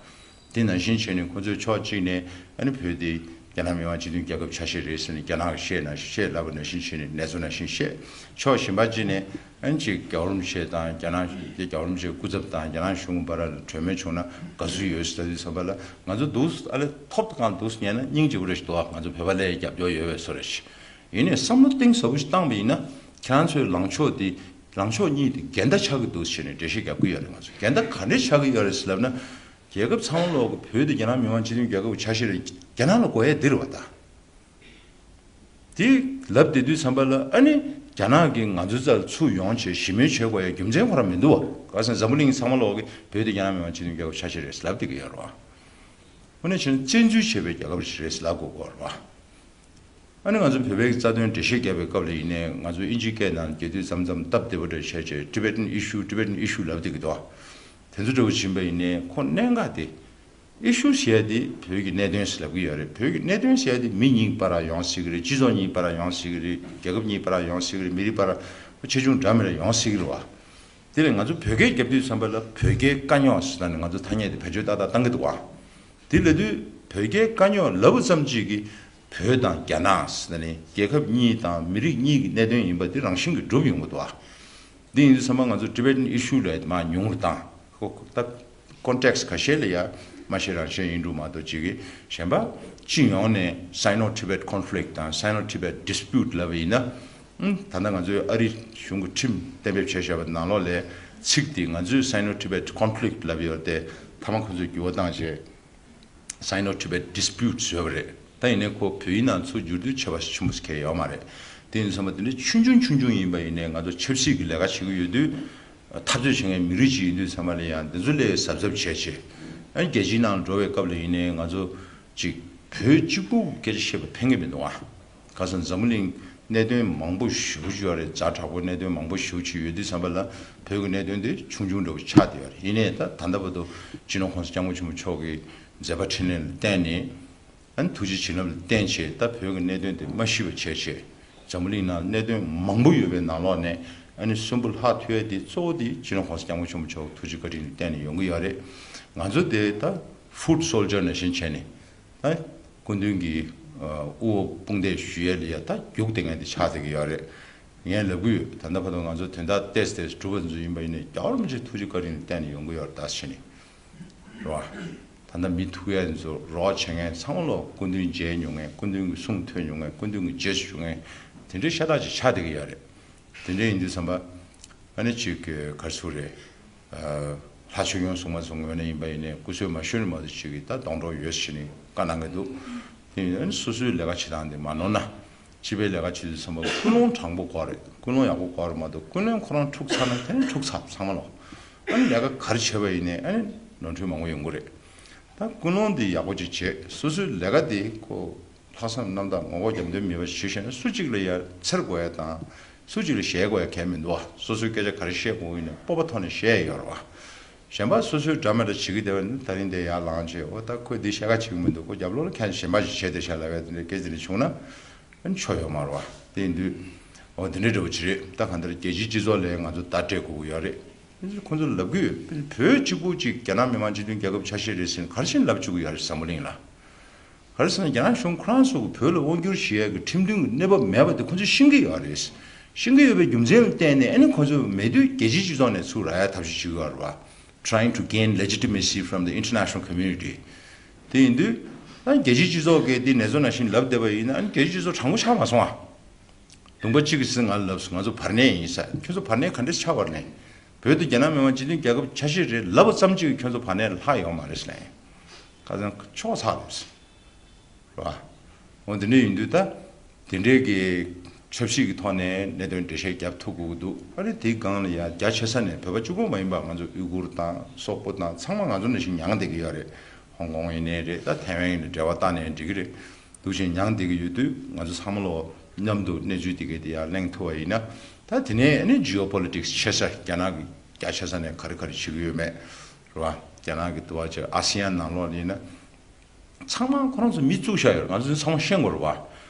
དེ་ནང་བཞིན་བྱས་ནས་ཁོ་ཚོས་ཕྱོགས་གཅིག་ནས་ཨ་ནི་བོད་དེ་རྒྱ་ནག་མི་དམངས་སྤྱི་མཐུན་རྒྱལ་ཁབ་ཆ་ཤས་རེད་ཟེར་ནས་རྒྱ་ནག་གིས་བཤད་ན་བཤད་ལབ་པ་ནང་བཞིན་བྱས་ནས་ནེ་ཙོ་ནང་བཞིན་བཤད། ཕྱོགས་གཞན་པ་གཅིག་ནས་ཨ་ནི་གཅིག་རྒྱལ་བ་རིན་པོ་ཆེ་དང་། རྒྱ་ནག་རྒྱལ་བ་རིན་པོ་ཆེའི་སྐུ་ཚབ་དང་རྒྱ་ནག་གཞུང་གི་བར་ལ་གྲོས་མོལ་བྱུང་ན་དགའ་བསུ་ཡོད་ཟེར་དུས་ཙམ་པ་ལ། ང་ཚོ་འདུག་ཨ་ལེ་ཐོབ་ཐང་འདུག་ཉན་ན་སྙིང་རྗེ་པོ་རེ་ཞིག་འདུག་ཨ། ང་ཚོ་བོད་པ་ལ་རྒྱབ་སྐྱོར་ཡོད་པའི་བཟོ་འདྲ་ཞིག། ཡིན་ནའི་བསམ་བློ་གཏིང་ཟབ་པོ་ཞིག་བཏང་པ་ཡིན་ན། ཁྱེད་རང་ཚོའི་ལངས་ཕྱོགས་འདི། ལངས་ཕྱོགས་གཉིས་དེ་འགལ་ཟླ་ཆགས་ཀྱི་འདུག་ཟེར་ནས་འགྲེལ་བཤད་རྒྱབ་ཀྱི་ཡོད་རེད། ང་ཚོ་འགལ་ཟླ་ག་འདྲས་ཆགས་ཀྱི་ཡོད་རེད་ཟེར་ལབ་ན། རྒྱལ་ཁབ་ཚང་མ་ལོག་གི་བོད་དེ་རྒྱ་ནག་མི་དམངས་སྤྱི་མཐུན་རྒྱལ་ཁབ་ཀྱི་ཆ་ཤས་རེད། རྒྱ་ནག་ལ་དགོས་ཡས་འདི་རེད་བ་ད། དེ་ལབ་བསྡད་དུས་ཙམ་པ་ལ་ཨ་ནི་རྒྱ་ནག་གིས་ང་ཚོའི་རྩ་ལ་ཚུར་ཡོང་བྱས་ཞི་མོལ་བྱེད་དགོས་ཡ་རྒྱུ་མཚན་ཁོ་རང་མི་འདུག་བ། ག་ཟེར་ན་འཛམ་བུ་གླིང་ཚང་མ་ལོག་གི་བོད་དེ་རྒྱ་ནག་མི་དམངས་སྤྱི་མཐུན་རྒྱལ་ཁབ་ཆ་ཤས་རེད་ལབ་བསྡད་ཀྱི་ཡོད་རེད་བ། དངོས་གནས་བྱས་ན་བཙན་འཛུལ་བྱས་པའི་རྒྱལ་ཁབ་ཞིག་རེད་ལབ་དགོས་ཀྱི་ཡོད་རེད་བ། ཨ་ནི་ང་ཚོ་བོད་པའི་རྩ་དོན་འགྲེལ་བཤད་རྒྱབ་པའི་སྐབས་ལ་ཡིན་ནའི། ང་ཚོ་དབྱིན་ཇིའི་སྐད་ནང་རྒྱག་དུས་མཚམས་མཚམས་སྟབས་བདེ་པོ་འདྲ་བྱས་བྱས། Tibetan issue, Tibetan issue ལབ་བསྡད་ཀྱི་འདུག་བ། དེ་ཚོ་འདྲ་བོ་ཕྱིན་པ་ཡིན་ནའི་ཁོ་གནད་འགག་དེ། ཨི་ཤུ་ཟེར་ཡ་དེ་བོད་ཀྱི་གནད་དོན་ཟེར་ལབ་ཀྱི་ཡོད་རེད། བོད་ཀྱི་གནད་དོན་ཟེར་ཡ་དེ་མི་གཉིས་བར་ལ་ཡོང་སྲིད་ཀྱི་རེད། སྤྱི་ཚོགས་གཉིས་བར་ལ་ཡོང་སྲིད་ཀྱི་རེད། རྒྱལ་ཁབ་གཉིས་བར་ལ་ཡོང་སྲིད་ཀྱི་རེད། མི་རིགས་བར་ལ་ཆེ་ཆུང་འདྲ་མིན་ལ་ཡོང་སྲིད་ཀྱི་རེད་བ། དེ་ལས་ང་ཚོ་བོད་སྐད་རྒྱབ་དུས་ཙམ་པ་ལ་བོད་སྐད་དཀའ་རྙོག་ཟེར་ནས་ང་ཚོ་ཐ་སྙད་དེ་བེད་སྤྱོད་ཏག་ཏག་བཏང་གི་འདུག་བ། དེ་ལབ་དུས་བོད་སྐད་དཀའ་རྙོག་ལབ་པ་ཙམ་གཅིག་གིས་བོད་དང་རྒྱ་ནག་ཟེར་ནས་རྒྱལ་ཁབ་གཉིས་དང་མི་རིགས་གཉིས་ཀྱི་གནད་དོན་ཡིན་པ་དེ་རང་བཞིན་གྱིས་གྲུབ་ཡོང་གི་འདུག་བ། འདི་ཡིན་དུས་ཙམ་པ་ང་ཚོ་Tibetan issue ལ་མར་ཉུང་རུ་བཏང་། ཁོ་ད་context ཁ་ཤས་ལ་ཡ་མ་ཤེས་རང་ཤེས་ཡིན་འགྲོ་མ་གཏོགས་ཅིག་གིས་གཞན་པ་སྤྱི་ཡོངས་ནས་Sino-Tibet conflict དང་Sino-Tibet dispute ལབ་པ་ཡིན་ན། ཨང་། ད་ལྟ་ང་ཚོའི་ཨ་རི་གཞུང་གི་ཁྲིམས་གཏན་འབེབས་བྱས་བཞག་པ་ནང་ལོགས་ལས་ཚིག་དེ་ང་ཚོས་Sino-Tibet conflict ལབ་ཡོད་དེ། མཐའ་མ་ཁོ་ཚོས་འགྱུར་བ་བཏང་བྱས་Sino-Tibet dispute བཟོས་པ་རེད། ད་ཡིན་ནའི་ཁོ་བོད་ཡིག་ནང་ཚུར་བསྒྱུར་དུས་ཁྱད་པར་ཆེན་པོ་གང་ཡང་ཡོད་མ་རེད། དེ་ཡིན་ཙང་མ་དེ་འདྲ་ཆུང་ཆུང་ཆུང་ཆུང་ཡིན་པ་ཡིན་ནའི་ང་ཚོ་ཆབ་སྲིད་ཀྱི་ལས་ཀ་བྱེད་ཀྱི་ཡོད་དུས། འཐབ་རྩོད་བྱེད་མཁན་མི་རིགས་ཅིག་ཡིན་དུས་ཙམ་པ་ལ་ཡང་འདི་ཚོ་ལས་གཟབ་གཟབ་བྱས་བྱས། ཨ་ནི་རྒྱལ་སྤྱིའི་ནང་འགྲོ་བའི་སྐབས་ལ་ཡིན་ནའི་ང་ཚོ་ཅིག་བོད་གཅིག་པུ་སྐད་ཆ་བཤད་པ་ཕན་གྱི་མི་འདུག་ཨ། ཁ་སང་འཛམ་བུ་གླིང་གནད་དོན་མང་པོ་ཞེ་པོ་ཅིག་ཡོད་རེད། ཛ་དྲག་པོ་གནད་དོན་མང་པོ་ཞེ་པོ་ཅིག་ཡོད་དུས་ཙམ་པ་ལ་བོད་ཀྱི་གནད་དོན་དེ་ཆུང་ཆུང་འདྲ་པོ་ཆགས་བསྡད་ཡོད་རེད། ཡིན་ནའི་ད་ད་ལྟ་བར་དུ་སྤྱི་ནོར་༸གོང་ས་༸སྐྱབས་མགོན་ཆེན་པོ་མཆོག་གི་མཛད་པ་འཕྲིན་ལས་ལ་བརྟེན་ནས། ཨ་ནི་ཐུགས་རྗེ་བྱིན་རླབས་ལ་བརྟེན་བྱས་ད་བོད་ཀྱི་གནད་དོན་དེ་མ་ཤི་བ་བྱས་བྱས། འཛམ་བུ་གླིང་ནང་གནད་དོན་མང་པོ་ཡོད་པའི་ནང་ལོགས་ནས་ཨ་ནི་གསོན་པོ་ལྷག་ཐུབ་ཡ་དེ་གཙོ་བོ་དེ་སྤྱི་ནོར་༸གོང་ས་༸སྐྱབས་མགོན་ཆེན་པོ་མཆོག་ཐུགས་རྗེ་བཀའ་དྲིན་ལ་བརྟེན་ནས་ཡོང་གི་ཡོད་རེད། ང་ཚོ་དེ་ད་foot soldier ནང་བཞིན་བྱས་ནས། ད་སྐུ་མདུན་གྱི་ཨ་དབུ་འོག་དཔུང་འདེགས་ཞུ་ཡས་ལ་ཡ་ད་རྒྱུགས་དེ་ངས་དེ་ཆགས་བསྡད་ཀྱི་ཡོད་རེད། ངས་ལབ་གི་ཡོད། ད་ལྟ་བར་དུ་ང་ཚོ་དོན་དག་ཏོག་ཙམ་གྲུབ་པ་ཚོ་ཡིན་པ་ཡིན་ནའི་རྒྱལ་བ་རིན་པོ་ཆེ་ཐུགས་རྗེ་བཀའ་དྲིན་ལ་བརྟེན་ནས་ཡོང་གི་ཡོད་རེད། ད་བྱས་ནས་རེད་བ། ད་ལྟ་མི་ཐུག་ཡ་ཚོ་རོགས་བྱེད་མཁན་ཚང་མ་ལོ་སྐུ་མདུན་མཇལ་མྱོང་མཁན། སྐུ་མདུན་གྱི་གསུང་ཐོས་མྱོང་མཁན། སྐུ་མདུན་གྱི་རྗེས་སུ་ཞུ་མཁན་དེ་འདྲའི་ཤ་སྟག་ཅིག་ཆགས་བསྡད་ཀྱི་ཡོད་རེད། དེ་འདྲ་ཡིན་དུས་ཙམ་པ་ཨ་ནི་ཅིག་གི་ག་རེ་ཟེར་དགོས་རེད། ལྷ་ཆོས་སྐྱོང་སྲུང་མ་ཚོ་ངོས་ནས་ཡིན་པ་ཡིན་ནའི་སྐུ་གསོལ་མ་ཞུ་ནས་མ་གཏོགས་ཅིག་གིས་ད་སྡོང་གྲོགས་ཡོད་ཟེར་ནས་བཀའ་གནང་གི་འདུག་དེ་ཡིན་ཨ་ནི་སོ་སོའི་ལས་ཀ་བྱེད་སྟངས་དེ་མ་ནོར་ན། སྤྱི་པའི་ལས་ཀ་བྱེད་དུས་ཙམ་པ་ཀུན་སློང་དྲང་པོ་དགོས་རེད། ཀུན་སློང་ཡག་པོ་དགོས་རེད་མ་གཏོགས་ཀུན་སློང་ཁོ་རང་འཁྲུག་ཚར་ན་དེ་ནི་འཁྲུག་ཚར་ཚང་མ་ལོ། ཨ་ནི་ལས་ཀ་ག་རེ་བྱས་པ་ཡིན་ནའི་ཨ་ནི་ནོར་འཁྲུལ་མང་པོ་ཡོང་གི་རེད། ད་ཀུན་སློང་འདི་ཡག་པོ་ཅིག་བྱེད། སོ་སོའི་ལས་ཀ་འདི་ཁོ་ལྷག་བསམ་རྣམ་དག་ངོ་ལྐོག་རྒྱབ་མདུན་མེད་པ་ཞིག་བྱས་ན་སུ་གཅིག་ལ་ཡ་འཚེར་དགོས་ཡ་དང་། སུ་གཅིག་ལ་ཞེད་དགོས་ཡ་གང་ཡང་མི་འདུག་བ། སོ་སོའི་སྐད་ཆ་ག་རེ་བཤད་དགོས་ཡིན་ན་སྤོབས་པ་ཐོག་ནས་བཤད་ཡ་ཡོད་རེད་བ། གཞན་པ་སོ་སོའི་འདྲ་མི་འདྲ་བྱེད་ཀྱི་བསྡད་པ་ནི་ད་རིང་འདི་ཡར་ལངས་བྱས་འོ་ད་ཁོས་འདི་བཤད་ཁ་བྱེད་ཀྱི་མི་འདུག་ཁོ་རྒྱབ་ལོགས་ལ་ཁྱེད་གཞན་པ་ཞིག་བྱས་བསྡད་ཤག་ལབ་ཡ་དེ་འདྲའི་སྐད་ཆ་དེ་འདྲ་བྱུང་ན། ཨ་ནི་ཆོ་ཡོད་མ་རེད་བ། དེ་ཡིན་དུས་འོ་དེ་འདྲའི་འདྲ་བོ་ཅིག་རེད། ད་གང་ལྟར་རྒྱལ་སྤྱིའི་སྤྱི་ཚོགས་ལ་ང་ཚོ་བརྡ་སྤྲད་དགོས་ཀྱི་ཡོད་རེད། ཁོ་ཚོ་ལབ་ཀྱི་ཡོད། བོད་གཅིག་པུ་གཅིག་རྒྱ་ནག་མི་དམངས་སྤྱི་མཐུན་རྒྱལ་ཁབ་ཆ་ཤས་རེད་ཟེར་ནས་ག་རེ་བྱས་ནས་ལབ་བཅུག་གི་ཡོད་རེད་འཛམ་བུ་གླིང་ལ། ག་རེ་ཟེར་ན་རྒྱ་ནག་གཞུང་ཁོ་རང་ཚོ་གི་བོད་ལ་དབང་བསྒྱུར་བྱེད་ཡག་གི་ཁྲིམས་མཐུན་གྱི་གནས་བབ་མེད་པ་དེ་ཁོ་ཚོས་ཤེས་ཀྱི་ཡོད་རེད། ཤེས་ཀྱི་ཡོད་པའི་རྒྱུ་མཚན་ལ་བརྟེན་ནས་ཨ་ནི་ཁོ་ཚོ་མེད་དུས་རྒྱལ་སྤྱིའི་སྤྱི་ཚོགས་ནས་ཚུར་རག་ཡག་ཐབས་ཤེས་བྱེད་ཀྱི་ཡོད་རེད་བ། Trying to gain legitimacy from the international community. དེ་ཡིན་དུས་ཨ་ནི་རྒྱལ་སྤྱིའི་སྤྱི་ཚོགས་ཀྱིས་དེ་ནེ་ཙོ་ནང་བཞིན་ལབ་བསྡད་པ་ཡིན་ན་ཨ་ནི་རྒྱལ་སྤྱིའི་སྤྱི་ཚོགས་དྲང་པོ་ཆགས་མ་སོང་ཨ། ལུང་པ་གཅིག་གིས་ང་ལབ་སོང་། ང་ཚོ་བར་གནས་ཡིན་ས། ཁྱོད་ཚོ་བར་གནས་ག་འདྲས་ཆགས་པ་རེད། བོད་དེ་རྒྱ་ནག་མི་དམངས་སྤྱི་མཐུན་རྒྱལ་ཁབ་ཆ་ཤས་རེད་ལབ་པ་ཙམ་གཅིག་གིས་ཁྱོད་ཚོ་བར་གནས་ལ་ལྷག་ཡོད་མ་རེད་ཟེར་ནས། ཁ་སང་ཆོག་ཚར་རེད་ཟེར། རེད་བ། འོ་དེ་འདྲས་ཡིན་དུས་ད་དེ་འདྲས་ཀྱི་ཆབ་སྲིད་ཀྱི་ཐོག་ནས་གནད་དོན་འགྲེལ་བཤད་རྒྱབ་ཐུབ་དགོས་ཀྱི་འདུག་ཨ་རི་དེའི་སྒང་ལ་ཡ་རྒྱ་ཆེ་ས་ནས་བོད་པ་གཅིག་པོ་མ་ཡིན་པ་ང་ཚོ་ཨུ་གུར་དང་སོག་པོ་དང་ཚང་མ་ང་ཚོ་ནང་བཞིན་མྱངས་བསྡད་ཀྱི་ཡོད་རེད། ཧོང་ཀོང་ཡིན་ནའི་རེད། ད་ཐའེ་ཝན་ཡིན་ནའི་འབྲེལ་བ་བཏང་ནའི་འགྲིག་གི་རེད། འདུག་ཅིང་མྱངས་བསྡད་ཀྱི་ཡོད་དུས་ང་ཚོ་ཚང་མ་ལོ་མཉམ་དུ་གནས་ཚུལ་དེ་གའི་དེ་ཡར་གླེང་ཐུབ་པ་ཡིན་ན། ད་དེ་ནས་ཨ་ནི་ཇི་ཨོ་པོ་ལི་ཊིག་སི་ཆེ་ས་རྒྱ་ནག་གི་རྒྱ་ཆེ་ས་ནས་ག་རེ་ག་རེ་བྱེད་ཀྱི་ཡོད་མེད་རེད་བ། རྒྱ་ནག་གི་འདུག་བ་ཅིག་ཨ་སི་ཡན་ནང་ལོགས་ཡིན་ན་ཚང་མ་ཁོ་རང་ཚོ་མི་བཙུགས་བཞག་ཡོད་རེད། ང་ཚོ་ཚང་མ་ཤེས་དགོས་རེད་བ།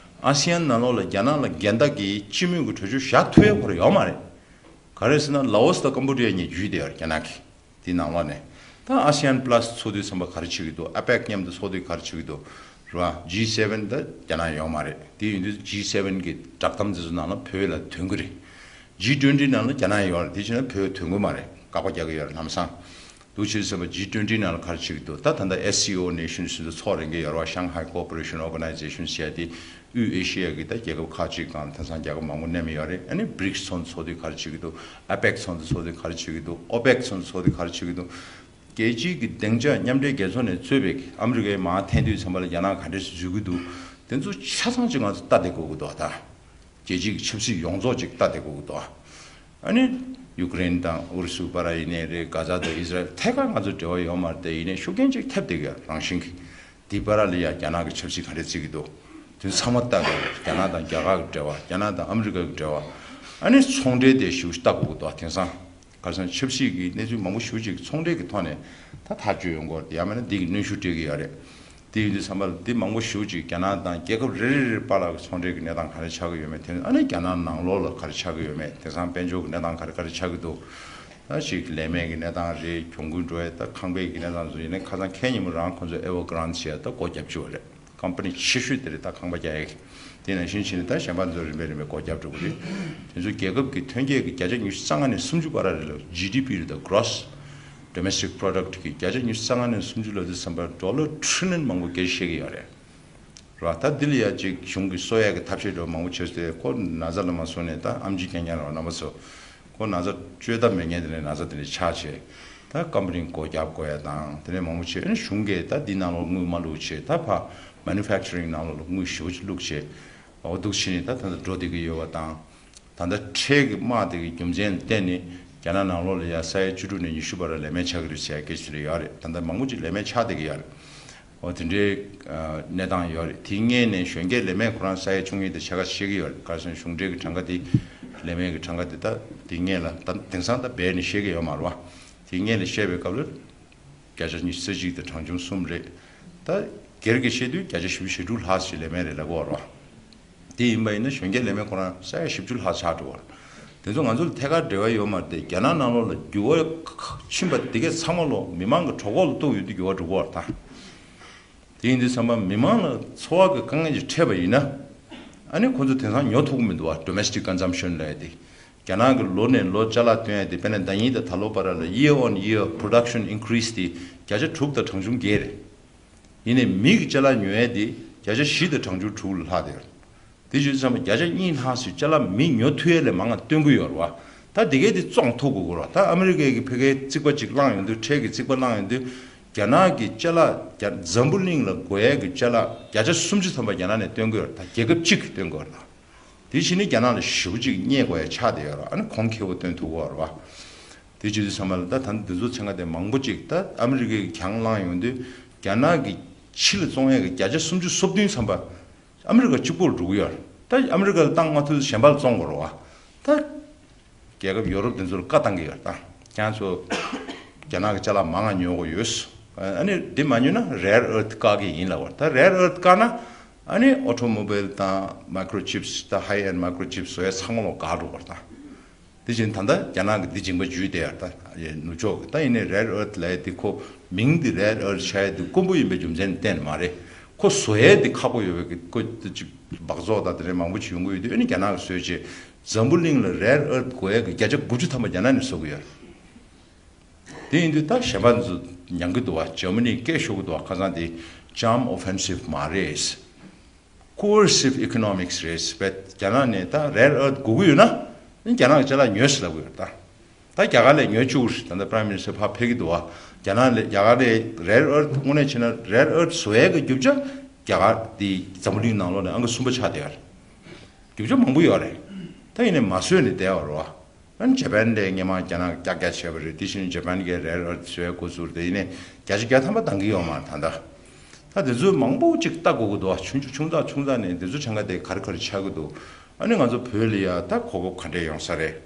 ཨ་སི་ཡན་ནང་ལོགས་ལ་རྒྱ་ནག་ལ་འགལ་ཟླ་གི་སྤྱི་མོས་ཀྱི་གྲོས་ཆོད་བཞག་ཐུབ་ཡ་ཁོ་རང་ཡོད་མ་རེད། ག་རེ་ཟེར་ན་ལའོ་སི་དང་ཀམ་བྷོ་ཌི་ཡ་གཉིས་བརྒྱུད་བསྡད་ཡོད་རེད་རྒྱ་ནག་གིས། དེའི་ནང་ལོགས་ནས་ད་ཨ་སི་ཡན་པ་ལ་སི་ཚོགས་འདུའི་ཚན་པ་ག་རེ་བྱེད་ཀྱི་འདུག་ཨ་པེག་མཉམ་དུ་ཚོགས་འདུ་ག་རེ་བྱེད་ཀྱི་འདུག་རེད་བ། ཇི་སེ་ཝེན་ད་རྒྱ་ནག་ཡོད་མ་རེད། དེ་ཡིན་དུས་ཇི་སེ་ཝེན་གྱི་བསྒྲགས་གཏམ་དེ་ཚོ་ནང་ལ་བོད་ལ་དོན་གྱི་རེད། ཇི་ཊུ་ཝེན་ཊི་ནང་ལ་རྒྱ་ནག་ཡོད་རེད། དེ་བྱས་ན་བོད་དོན་གྱི་མ་རེད། དགག་པ་རྒྱག་གི་ཡོད་རེད་ལམ་སང་། འདུག་བྱས་ཙམ་པ་ཇི་ཊུ་ཝེན་ཊི་ནང་ལ་ག་རེ་བྱེད་ཀྱི་འདུག་ད་ད་ལྟ་ཨེ་སི་ཨོ་ནེ་ཤན་སི་ཚོ་ཚོགས་རན་གྱི་ཡོད་རེད་བ། Shanghai Cooperation Organization ཟེར་ཡ་དེ། དབུས་ཨེ་ཤི་ཡ་གི་ད་རྒྱལ་ཁབ་ཁག་ཅིག་སྒང་ལ་དེང་སང་རྒྱལ་ཁབ་མང་པོ་མནན་ཡོད་རེད། ཨ་ནི་བྷི་རིག་སི་ཚོགས་འདུ་ཚོགས་དུས་ག་རེ་བྱེད་ཀྱི་འདུག་ཨ་པེག་ཚོགས་འདུ་ཚོགས་དུས་ག་རེ་བྱེད་ཀྱི་འདུག་ཨོ་པེག་ཚོགས་འདུ་ཚོགས་དུས་ག་རེ་བྱེད་ཀྱི་འདུག་རྒྱལ་སྤྱིའི་གི་སྡིངས་ཆ་མཉམ་འབྲེལ་རྒྱལ་ཚོགས་ནས་གཙོས་པའི་ཨ་མི་རི་ཀའི་མར་འཐེན་དུས་ཙམ་པ་ལ་རྒྱ་ནག་ག་འདྲས་སེ་འཛུལ་གྱི་འདུག་དེ་ཚོ་ཆ་ཚང་ཅིག་ང་ཚོ་ལྟ་བསྡད་དགོས་ཀྱི་འདུག་ད་རྒྱལ་སྤྱིའི་གི་ཆབ་སྲིད་ཡོངས་རྫོགས་ཅིག་ལྟ་བསྡད་དགོས་ཀྱི་འདུག་ཨ་ནི་ཡུཀ་རེན་དང་ཨུ་རུ་སུ་བར་ཡིན་ནའི་རེད། གྷ་ཛ་དང་ཨི་ཟ་རེལ་ཐད་ཀར་ང་ཚོ་འབྲེལ་བ་ཡོད་མ་རེད་དེ། ཡིན་ནའི་ཤུགས་རྐྱེན་ཅིག་ཐེབས་བསྡད་ཀྱི་ཡོད་རང་བཞིན་གྱིས། དེའི་བར་ལ་ཡང་རྒྱ་ནག་གི་ཆབ་སྲིད་ག་འདྲས་བརྩི་གི་འདུག་དེ་ཚང་མ་ལྟ་དགོས་རེད། རྒྱ་ནག་དང་རྒྱ་གར་གྱི་འབྲེལ་བ། རྒྱ་ནག་དང་ཨ་མི་རི་ཀ་གི་འབྲེལ་བ། ཨ་ནི་ཚོང་འབྲེལ་དེ་ཞེ་པོ་ཞིག་ལྟ་དགོས་ཀྱི་འདུག་དེང་སང་ཁ་སང་ཆབ་སྲིད་ཀྱི་གནས་ཚུལ་མང་པོ་ཞེ་པོ་ཅིག་ཚོང་འབྲེལ་གྱི་ཐོག་ནས་ད་ཐག་གཅོད་ཡོང་གི་ཡོད་རེད། ཡང་མིན་ན་འདི་གི་གནོན་ཤུགས་སྤྲད་ཀྱི་ཡོད་རེད། དེ་ཡིན་དུས་ཙམ་པ་ལ་འདི་མང་པོ་ཞེ་པོ་ཅིག་རྒྱ་ནག་དང་རྒྱལ་ཁབ་རེ་རེ་རེའི་བར་ལ་གི་ཚོང་འབྲེལ་གྱི་གནས་སྟངས་ག་རེ་ཆགས་ཀྱི་ཡོད་མེད། དེ་ནས་ཨ་ནི་རྒྱ་ནག་ནང་ལོགས་ལ་ག་རེ་ཆགས་ཀྱི་ཡོད་མེད། དེང་སང་དཔལ་འབྱོར་གྱི་གནས་སྟངས་ག་རེ་ག་རེ་ཆགས་ཀྱི་འདུག་ད་ཅིག་ལས་མེད་ཀྱི་གནས་སྟངས་རེད། གྱོང་གུན་འགྲོ་ཡ། ད་ཁང་པའི་གི་གནས་སྟངས་བཟོ་ཡིན་ན་ཁ་སང་ཁེ་ཉིན་མོ་རང་ཁོང་ཚོ་ཨེ་ཝར་གྷི་རན་ཌི་ཟེར་ཡ་ད་སྒོ་བརྒྱབ་བཅུག་པ་རེད། ཀམ་པ་ནི་ཆེ་ཤོས་དེ་རེད། ད་ཁང་པ་རྒྱག་ཡ་གི། དེ་ནང་བཞིན་བྱས་ནས་ད་གཞན་པ་ཚོ་རིམ་པས་རིམ་པས་སྒོ་བརྒྱབ་འགྲོ་གི་རེད། དེ་ཚོ་རྒྱལ་ཁབ་ཀྱི་ཐོན་སྐྱེད་ཀྱི་བརྒྱ་ཆ་ཉི་ཤུ་རྩ་ལྔ་ནས་སུམ་ཅུ་བར་རེད་ལ། ཇི་ཌི་པི་རེད། ད་གྷོ་རོ་སི་ཌོ་མེ་སི་ཊིག་པོ་རོ་ཌག་ཊི་གི་བརྒྱ་ཆ་ཉི་ཤུ་རྩ་ལྔ་ནས་སུམ་ཅུ་ལབ་དུས་ཙམ་པ་ཌོ་ལར་ཊི་རི་ལི་ཡན་མང་པོ་སྐད་ཆ་བཤད་ཀྱི་ཡོད་རེད། རེད་བ། ད་འདི་ལ་ཡ་ཅིག་གཞུང་གིས་གསོ་ཡ་གི་ཐབས་ཤེས་འདྲ་བོ་མང་པོ་བྱས་ཏེ། ཁོ་ན་ཚ་ལ་མ་སོང་ནས་ད་ཨེམ་ཆི་རྐྱང་རྐྱང་རེད་བ། རྣམ་པ་ཚོ། ཁོ་ན་ཚ་བཅོས་ཐབས་མེད་མཁན་དེ་ནས་ན་ཚ་དེ་འདྲ་ཆགས་བྱས། ད་ཀམ་པ་ནི་སྒོ་བརྒྱབ་དགོས་ཡ་དང་དེ་ནས་མང་པོ་བྱས། ཨ་ནི་གཞུང་གིས་ད་འདི་ནང་ལོགས་དངུལ་མ་བླུགས་བྱས། ད་ཕར་མེ་ནུ་ཕེག་ཅ་རིང་ནང་ལོགས་ལ་དངུལ་ཞེ་པོ་ཅིག་བླུགས་བྱས། འོ་འདུག་བྱས་ནས་ད་ད་ལྟ་འགྲོ་བསྡད་ཀྱི་ཡོད་པ་དང་། ད་ལྟ་ཁྲལ་གྱི་དམག་དེ་གི་རྒྱུ་མཚན་བརྟེན་ནས་རྒྱ་ནག་ནང་ལོགས་ལ་ཡ་ས་ཡ་བཅུ་དྲུག་ནས་ཉི་ཤུ་བར་ལས་མེད་ཆགས་ཀྱི་རེད་ཟེར་ཡ་སྐད་ཆ་དེ་ཡོད་རེད། ད་ལྟ་མང་པོ་ཅིག་ལས་མེད་ཆགས་བསྡད་ཀྱི་ཡོད་རེད། འོ་དེ་འདྲའི་ཨ་གནས་སྟངས་ཡོད་རེད། དེའི་སྔོན་ནས་གཞོན་སྐྱེས་ལས་མེད་ཁོ་རང་ས་ཡ་བཅུ་གཉིས་དེ་ཕྱེད་ཀ་བཤད་ཀྱི་ཡོད་རེད། ག་རེ་ཟེར་ན་གཞུང་འབྲེལ་གྱི་གྲངས་ཀ་དེ། ལས་མེད་ཀྱི་གྲངས་ཀ་དེ་ད་དེའི་སྔོན་ལ་ད་དེང་སང་ད་སྦས་ནས་བཤད་ཀྱི་ཡོད་མ་རེད་བ། དེའི་སྔོན་ལ་བཤད་པའི་སྐབས་ལ་བརྒྱ་ཆ་ཉི་ཤུ་རྩ་གཅིག་དང་གྲངས་ཆུང་གསུམ་རེད། ད་སྒེར་གྱི་བཤད་དུས་བརྒྱ་ཆ་བཞི་བཅུ་ཞེ་དྲུག་ལྷག་ཞིག་ལས་མེད་རེད་ལབ་ཀྱི་ཡོད་རེད་བ། དེ་ཡིན་པ་ཡིན་ན་གཞོན་སྐྱེས་ལས་མེད་ཁོ་རང་ས་ཡ་བཞི་བཅུ་ལྷག་ཆགས་འགྲོ་བ་རེད། དེ་ཚོ་ང་ཚོ་ལ་ཐད་ཀར་འབྲེལ་བ་ཡོད་མ་རེད་དེ། རྒྱ་ནག་ནང་ལོགས་ལ་འགྱུར་བ་ཕྱིན་པ་དེ་གས་ཚང་མ་ལོག་མི་མང་གི་གྲོད་ཁོག་ལ་གཏུགས་ཡོང་དུས་འགྱུར་བ་འགྲོ་གི་ཡོད་རེད་ད། དེ་ཡིན་དུས་ཙམ་པ་མི་མང་ལ་འཚོ་བ་གི་དཀའ་ངལ་ཅིག་འཕྲད་པ་ཡིན་ན། ཨ་ནི་ཁོ་ཚོ་དེང་སང་ཉོ་ཐུབ་ཀྱི་མི་འདུག་བ། ཌོ་མེ་སི་ཊིག་ཀོན་ཛམ་ཤན་ལབ་ཡ་དེ། རྒྱ་ནག་གི་ལོ་ནས་ལོ་ཅ་ལག་བཏོན་ཡ་དེ། དཔེར་ན་ཟླ་ཉིན་དང་ད་ལོ་བར་ལ་year on year production increase དེ་བརྒྱ་ཆ་དྲུག་དང་གྲངས་ཆུང་བརྒྱད་རེད། ཡིན་ནའི་མི་གི་ཅ་ལག་ཉོ་ཡ་དེ་བརྒྱ་ཆ་བཞི་དང་གྲངས་ཆུང་དྲུག་ལ་ལྷག་བསྡད་ཡོད། དེ་བྱས་ཙང་བརྒྱ་ཆ་གཉིས་ལྷག་ཙམ་ཅ་ལག་མི་ཉོ་ཐུབ་ཡ་ལས་མང་བ་བཏོན་གྱི་ཡོད་རེད་བ། ད་དེ་གས་དེ་བཙོང་ཐུབ་དགོས་ཀྱི་རེད་བ། ད་ཨ་མི་རི་ཀའི་གི་ཕ་གིའི་རྩིག་པ་ཅིག་བླངས་ཡོང་དུས། ཁྲལ་གྱི་རྩིག་པ་བླངས་ཡོང་དུས། རྒྱ་ནག་གི་ཅ་ལག་རྒྱ་འཛམ་བུ་གླིང་ལ་དགོས་ཡ་གི་ཅ་ལག་བརྒྱ་ཆ་སུམ་ཅུ་ཐམ་པ་རྒྱ་ནག་ནས་བཏོན་གྱི་ཡོད་རེད། ད་རྒྱལ་ཁབ་གཅིག་གིས་བཏོན་གྱི་ཡོད་རེད་ད། དེ་བྱས་ནས་རྒྱ་ནག་ལ་ཞེ་པོ་ཅིག་རྙེད་དགོས་ཡ་ཆགས་བསྡད་ཡོད་རེད། ཨ་ནི་གོང་ཁེ་པོ་བཏོན་ཐུབ་ཀྱི་ཡོད་རེད་བ། དེ་བྱེད་དུས་ཙམ་པ་ལ་ད་ད་འདི་ཚོ་ཚན་ཁ་དེ་མང་པོ་ཅིག་ད་ཨ་མི་རི་ཀས་གྱང་བླངས་ཡོང་དུས། རྒྱ་ནག་གི་ཕྱི་ལ་བཙོང་ཡས་ཀྱི་བརྒྱ་ཆ་སུམ་ཅུ་སོ་བདུན་ཙམ་པ་ཨ་མི་རི་ཀ་གཅིག་པོར་འགྲོ་གི་ཡོད་རེད། ད་ཨ་མི་རི་ཀ་ལ་བཏང་མ་ཐུབ་ཚེ་གཞན་པ་ལ་བཙོང་དགོས་རེད་བ། ད་རྒྱལ་ཁབ་ཡོ་རོབ་དེ་ཚོ་ལ་བཀའ་བཏང་གི་ཡོད་རེད། ད་ཁྱེད་ཚོ་རྒྱ་ནག་གི་ཅ་ལག་མང་ང་ཉོ་དགོས་ཡོད། ཨ་ནི་འདི་མ་ཉོས་ན་རེར་ཨར་ཐི་བཀག་གི་ཡིན་ལབ་པ་རེད། ད་རེར་ཨར་ཐི་བཀག་ན་ཨ་ནི་ཨོ་ཊོ་མོ་བེལ་དང་མའི་ཀྲོ་ཆིབ་སི། ད་ཧའི་ཨེན་མའི་ཀྲོ་ཆིབ་སི་བཟོ་ཡ་ཚང་མ་ལོག་འགག་འགྲོ་བ་རེད་ད། དེ་བཞིན་ད་ལྟ་རྒྱ་ནག་གིས་འདི་སྦྱིན་པ་ཇུས་བསྡད་ཡ་ད་ནུབ་ཕྱོགས་ཀྱི། ད་ཡིན་ནའི་རེར་ཨར་ཐི་ལབ་ཡ་དེ། ཁོ་མིང་འདི་རེར་ཨར་ཐི་བྱ་ཡ་དེ་དཀོན་པོ་ཡིན་པའི་རྒྱུ་མཚན་གཏན་ནས་མ་རེད། ཁོ་བཟོ་ཡ་དེ་ཁག་པོ་ཡོད་པའི་གི་ཁོ་དེ་ཅིག་སྦགས་བཙོག་དང་དེ་འདྲའི་མང་པོ་ཅིག་ཡོང་གི་ཡོད་དུས། ཨ་ནི་རྒྱ་ནག་གིས་བཟོས་བྱས་འཛམ་བུ་གླིང་ལ་རེར་ཨར་ཐི་དགོས་ཡ་གི་བརྒྱ་ཆ་དགུ་བཅུ་ཐམ་པ་རྒྱ་ནག་ནས་བཟོ་གི་ཡོད། དེ་ཡིན་དུས་ད་གཞན་པ་ཚོ་མྱང་གི་འདུག་བ། འཇར་མ་ནི་སྐད་ཤོར་གི་འདུག་བ། ཁ་སང་དེ་ཇམ་ཨོ་ཕེན་སིབ་མ་རེད། ཀོ་ཨར་སིབ་ཨི་ཀོ་ནོ་མིག་སི་རེད་ཟེར་བས། རྒྱ་ནག་ནས་ད་རེར་ཨར་ཐི་དགོས་ཀྱི་ཡོད་ན། རྒྱ་ནག་གི་ཅ་ལག་ཉོས་ཟེར་ལབ་ཀྱི་ཡོད་ད། ད་རྒྱ་གར་ལས་ཉོས་བཅུག་རེད། ད་ལྟ་པ་རའིམ་མི་ནི་སི་ཊར་ཕར་ཕེབས་ཀྱི་འདུག་བ། རྒྱ་ནག་ལས། རྒྱ་གར་ལས་རེར་ཨར་ཐི་དངོས་གནས་བྱས་ན་རེར་ཨར་ཐི་བཟོ་ཡས་ཀྱི་རྒྱུ་ཆ་རྒྱ་གར་དེ་འཛམ་བུ་གླིང་ནང་ལོགས་ནས་ཨང་ཀི་གསུམ་པ་ཆགས་བསྡད་ཡོད་རེད། རྒྱུ་ཆ་མང་པོ་ཡོད་རེད། ད་ཡིན་ནའི་མ་བཟོས་ནས་བསྡད་ཡོད་རེད་བ། ཨ་ནི་ཇ་པན་ལས་སྔོན་མ་རྒྱ་ནག་ཀྱག་ཀྱག་བྱས་པ་རེད། དེ་བཞིན་ཇ་པན་གྱིས་རེར་ཨར་ཐི་བཟོ་ཡ་འགོ་བཙུགས་རེད། དེ་ཡིན་ནའི་བརྒྱ་ཆ་བརྒྱ་ཐམ་པ་འདང་གི་ཡོད་མ་རེད་ད་ལྟ། ད་དེ་ཚོ་མང་པོ་ཅིག་ལྟ་དགོས་ཀྱི་འདུག་ཆུང་ཆུང་ཆུང་ཙག་ཆུང་ཙག་ནས་དེ་ཚོ་ཆང་ག་དེ་ག་རེ་ག་རེ་ཆགས་ཀྱི་འདུག་ཨ་ནི་ང་ཚོ་བོད་ལ་ཡ་ད་གོ་སྐབས་ག་འདྲས་ཡོང་ས་རེད་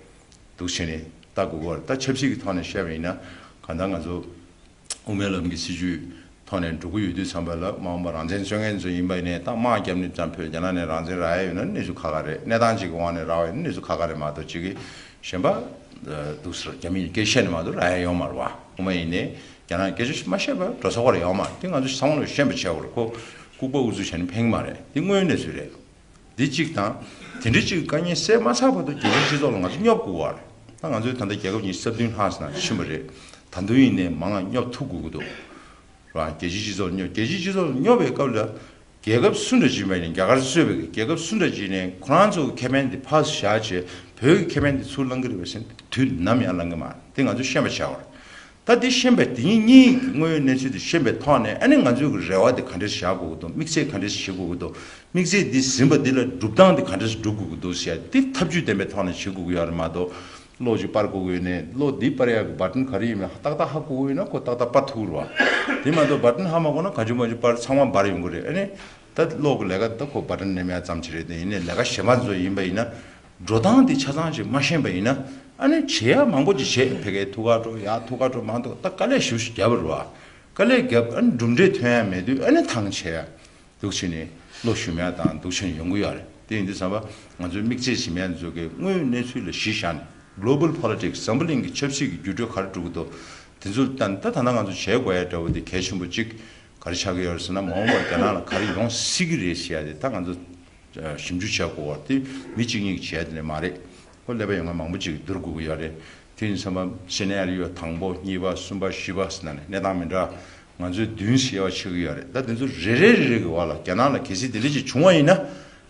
འདུག་བྱས་ནས་ལྟ་དགོས་ཀྱི་ཡོད་རེད། ད་ཆབ་སྲིད་ཀྱི་ཐོག་ནས་བཤད་པ་ཡིན་ན། གང་ལྟར་ང་ཚོ་དབུ་མའི་ལམ་གྱི་སྲིད་བྱུས་ཐོག་ནས་འགྲོ་གི་ཡོད་དུས་ཙམ་པ་ལ། མ་འོངས་པ་རང་བཙན་རྩོད་མཁན་ཚོ་ཡིན་པ་ཡིན་ནའི་ད་དམག་བརྒྱབ་ནས་ཙམ་བོད་རྒྱ་ནག་ནས་རང་བཙན་རག་ཡ་ཡོད་ན་གནས་ཚུལ་ཁག་ཁག་རེད། གནས་སྟངས་ཅིག་གི་དབང་ནས་རག་པ་ཡིན་ན་གནས་ཚུལ་ཁག་ཁག་རེད་མ་གཏོགས། ཅིག་གིས་གཞན་པ་འདུག་ཟེར་རྒྱ་མིས་སྐད་བཤད་ནས་མ་གཏོགས་རག་ཡ་ཡོད་མ་རེད་བ། དབུ་མ་ཡིན་ནའི་རྒྱ་ནག་སྐད་ཆ་མ་བཤད་པ་འགྲོ་ས་ཁོ་ར་ཡོད་མ་རེད། དེ་ང་ཚོ་ཚང་མ་ལ་ཤེས་པ་བྱས་པ་རེད། ཁོ་ལྐུགས་པ་ཨུ་ཚུགས་བྱས་ནས་ཕན་གྱི་མ་རེད། དེ་དངོས་ཡོད་གནས་ཚུལ་རེད། འདི་གཅིག་དང་། དེ་འདྲའི་གཅིག་དཀའ་ངལ་སེལ་མ་ཚར་བར་དུ་རྒྱལ་སྤྱིའི་སྤྱི་ཚོགས་ལ་ང་ཚོ་སྙོབ་དགོས་པ་རེད། ད་ང་ཚོའི་ད་ལྟ་རྒྱལ་ཁབ་ཉི་ཤུ་རྩ་བདུན་ལྷག་ཙམ་ཕྱིན་པ་རེད། ད་དུང་ཡིན་ནའི་མང་ང་སྙོབ་ཐུབ་དགོས་ཀྱི་འདུག་ར། རྒྱལ་སྤྱིའི་སྤྱི་ཚོགས་ལ་སྙོབ། རྒྱལ་སྤྱིའི་སྤྱི་ཚོགས་ལ་སྙོབ་པའི་སྐབས་ལ། རྒྱལ་ཁབ་སུ་འདྲ་ཅིག་ཡིན་པ་ཡིན་ནའི། རྒྱ་གར་བཟོས་པའི་རྒྱལ་ཁབ་སུ་འདྲ་ཅིག་ཡིན་ནའི་ཁོ་རང་ཚོ་གི་ཁེ་ཕན་དེ་ཕར་བཞག་བྱས་བོད་ཀྱི་ཁེ་ཕན་དེ་ཚུར་བླང་གི་རེད་པས་ཟེར་ན་དུས་ནམ་ཡང་བླང་གི་མ་རེད། དེ་ང་ཚོས་ཤེས་པ་བྱ་དགོས་རེད། ད་འདི་ཤེས་པའི་དེ་ཉིད་གཉིས་ཀྱི་དངོས་ཡོད་གནས་ཚུལ་དེ་ཤེས་པའི་ཐོག་ནས། ཨ་ནི་ང་ཚོའི་གི་རེ་བ་དེ་ག་འདྲས་བཞག་དགོས་ཀྱི་འདུག་དམིགས་ཚད་ག་འདྲས་བཞེས་དགོས་ཀྱི་འདུག་དམིགས་ཚད་འདི་ཟིན་པ་འདི་ལ་སྒྲུབ་སྟངས་དེ་ག་འདྲས་སྒྲུབ་དགོས་ཀྱི་འདུག་ཟེར་ཡ་འདི་ཐབས་ཇུས་ལྡན་པའི་ཐོག་ནས་བྱེད་དགོས་ཀྱི་ཡོད་རེད་མ་གཏོགས། བློ་ཅིག་སྤར་དགོས་ཀྱི་ཡོད་ནའི་བློ་འདི་སྤར་ཡ་གི་བ་ཊན་ག་རེ་ཡིན་མིན་ཏག་ཏག་ཧ་གོ་གི་ཡོད་ན་ཁོ་ཏག་ཏག་སྤར་ཐུབ་ཀྱི་རེད་བ། དེ་མ་གཏོགས་བ་ཊན་ཧ་མ་གོ་ན་གང་བྱུང་མང་བྱུང་སྤར། ཚང་མ་འབར་ཡོང་གི་རེད། ཨ་ནི་ད་གློག་གི་ལས་ཀ་ད་ཁོ་བ་ཊན་ནེམ་ཡ་ཙམ་ཅིག་རེད། དེ་ཡིན་ནའི་ལས་ཀ་གཞན་པ་ཚོ་ཡིན་པ་ཡིན་ན། འགྲོ་སྟངས་དེ་ཆ་ཚང་ཅིག་མ་ཤེས་པ་ཡིན་ན། ཨ་ནི་བྱེད་ཡ་མང་པོ་ཅིག་བྱེད། ཕ་གིར་ཐུག་ག་འགྲོ། ཡར་ཐུག་ག་འགྲོ། མ་གཏོགས་ད་དཀའ་ལས་ཞེ་པོ་ཅིག་བརྒྱབ་པ་རེད་བ། དཀའ་ལས་བརྒྱབ། ཨ་ནི་གྲུབ་འབྲས་ཐོན་ཡ་མེད་དུས་ཨ་ནི་ཐང་ཆད་ཡ། འདུག་བྱས་ནས་བློ་ཞུམ་ཡ་དང་འདུག་བྱས་ནས་ཡོང་གི་ཡོད་རེད། དེ་ཡིན་དུས་ཙམ་པ་ང་ཚོའི་དམིགས་ཚད་ཟིན་ཡ་ཚོ་གི་དངོས་ཡོད་གནས་ཚུལ་ལ་གཞི་བཞག་ནས། Global politics འཛམ་བུ་གླིང་གི་ཆབ་སྲིད་ཀྱི་འགྱུར་འགྲོས་ག་རེ་འགྲོ་གི་འདུག་དེ་ཚོ་ལ་ལྟ་ན་ད་ད་ལྟ་ང་ཚོ་བྱེད་དགོས་ཡ་འདྲ་བོ་དེ་གལ་ཆེན་པོ་གཅིག་ག་རེ་ཆགས་ཀྱི་ཡོད་རེད་ཟེར་ན། མ་འོངས་པར་རྒྱ་ནག་ལ་ག་རེ་ཡོང་སྲིད་ཀྱི་རེད་ཟེར་ཡ་དེ་ད་ང་ཚོ་ཞིབ་འཇུག་བྱེད་དགོས་པ་དེ་མི་གཅིག་གཉིས་ཀྱིས་བྱས་དེ་ནས་མ་རེད། ཁོ་ཀླད་པ་ཡོད་མཁན་མང་པོ་ཅིག་བསྡུར་དགོས་ཀྱི་ཡོད་རེད། དེ་ཡིན་ཙང་སི་ནེ་རི་ཡོ་དང་པོ་གཉིས་པ་གསུམ་པ་བཞི་པ་ཟེར་ནས་གནས་སྟངས་མི་འདྲ་ང་ཚོས་མདུན་ཞེས་པ་ཆགས་ཀྱི་ཡོད་རེད། ད་དེ་ཚོ་རེ་རེ་རེ་རེ་གི་བར་ལ་རྒྱ་ནག་ལ་གལ་སྲིད་དེ་འདྲ་ཅིག་བྱུང་བ་ཡིན་ན།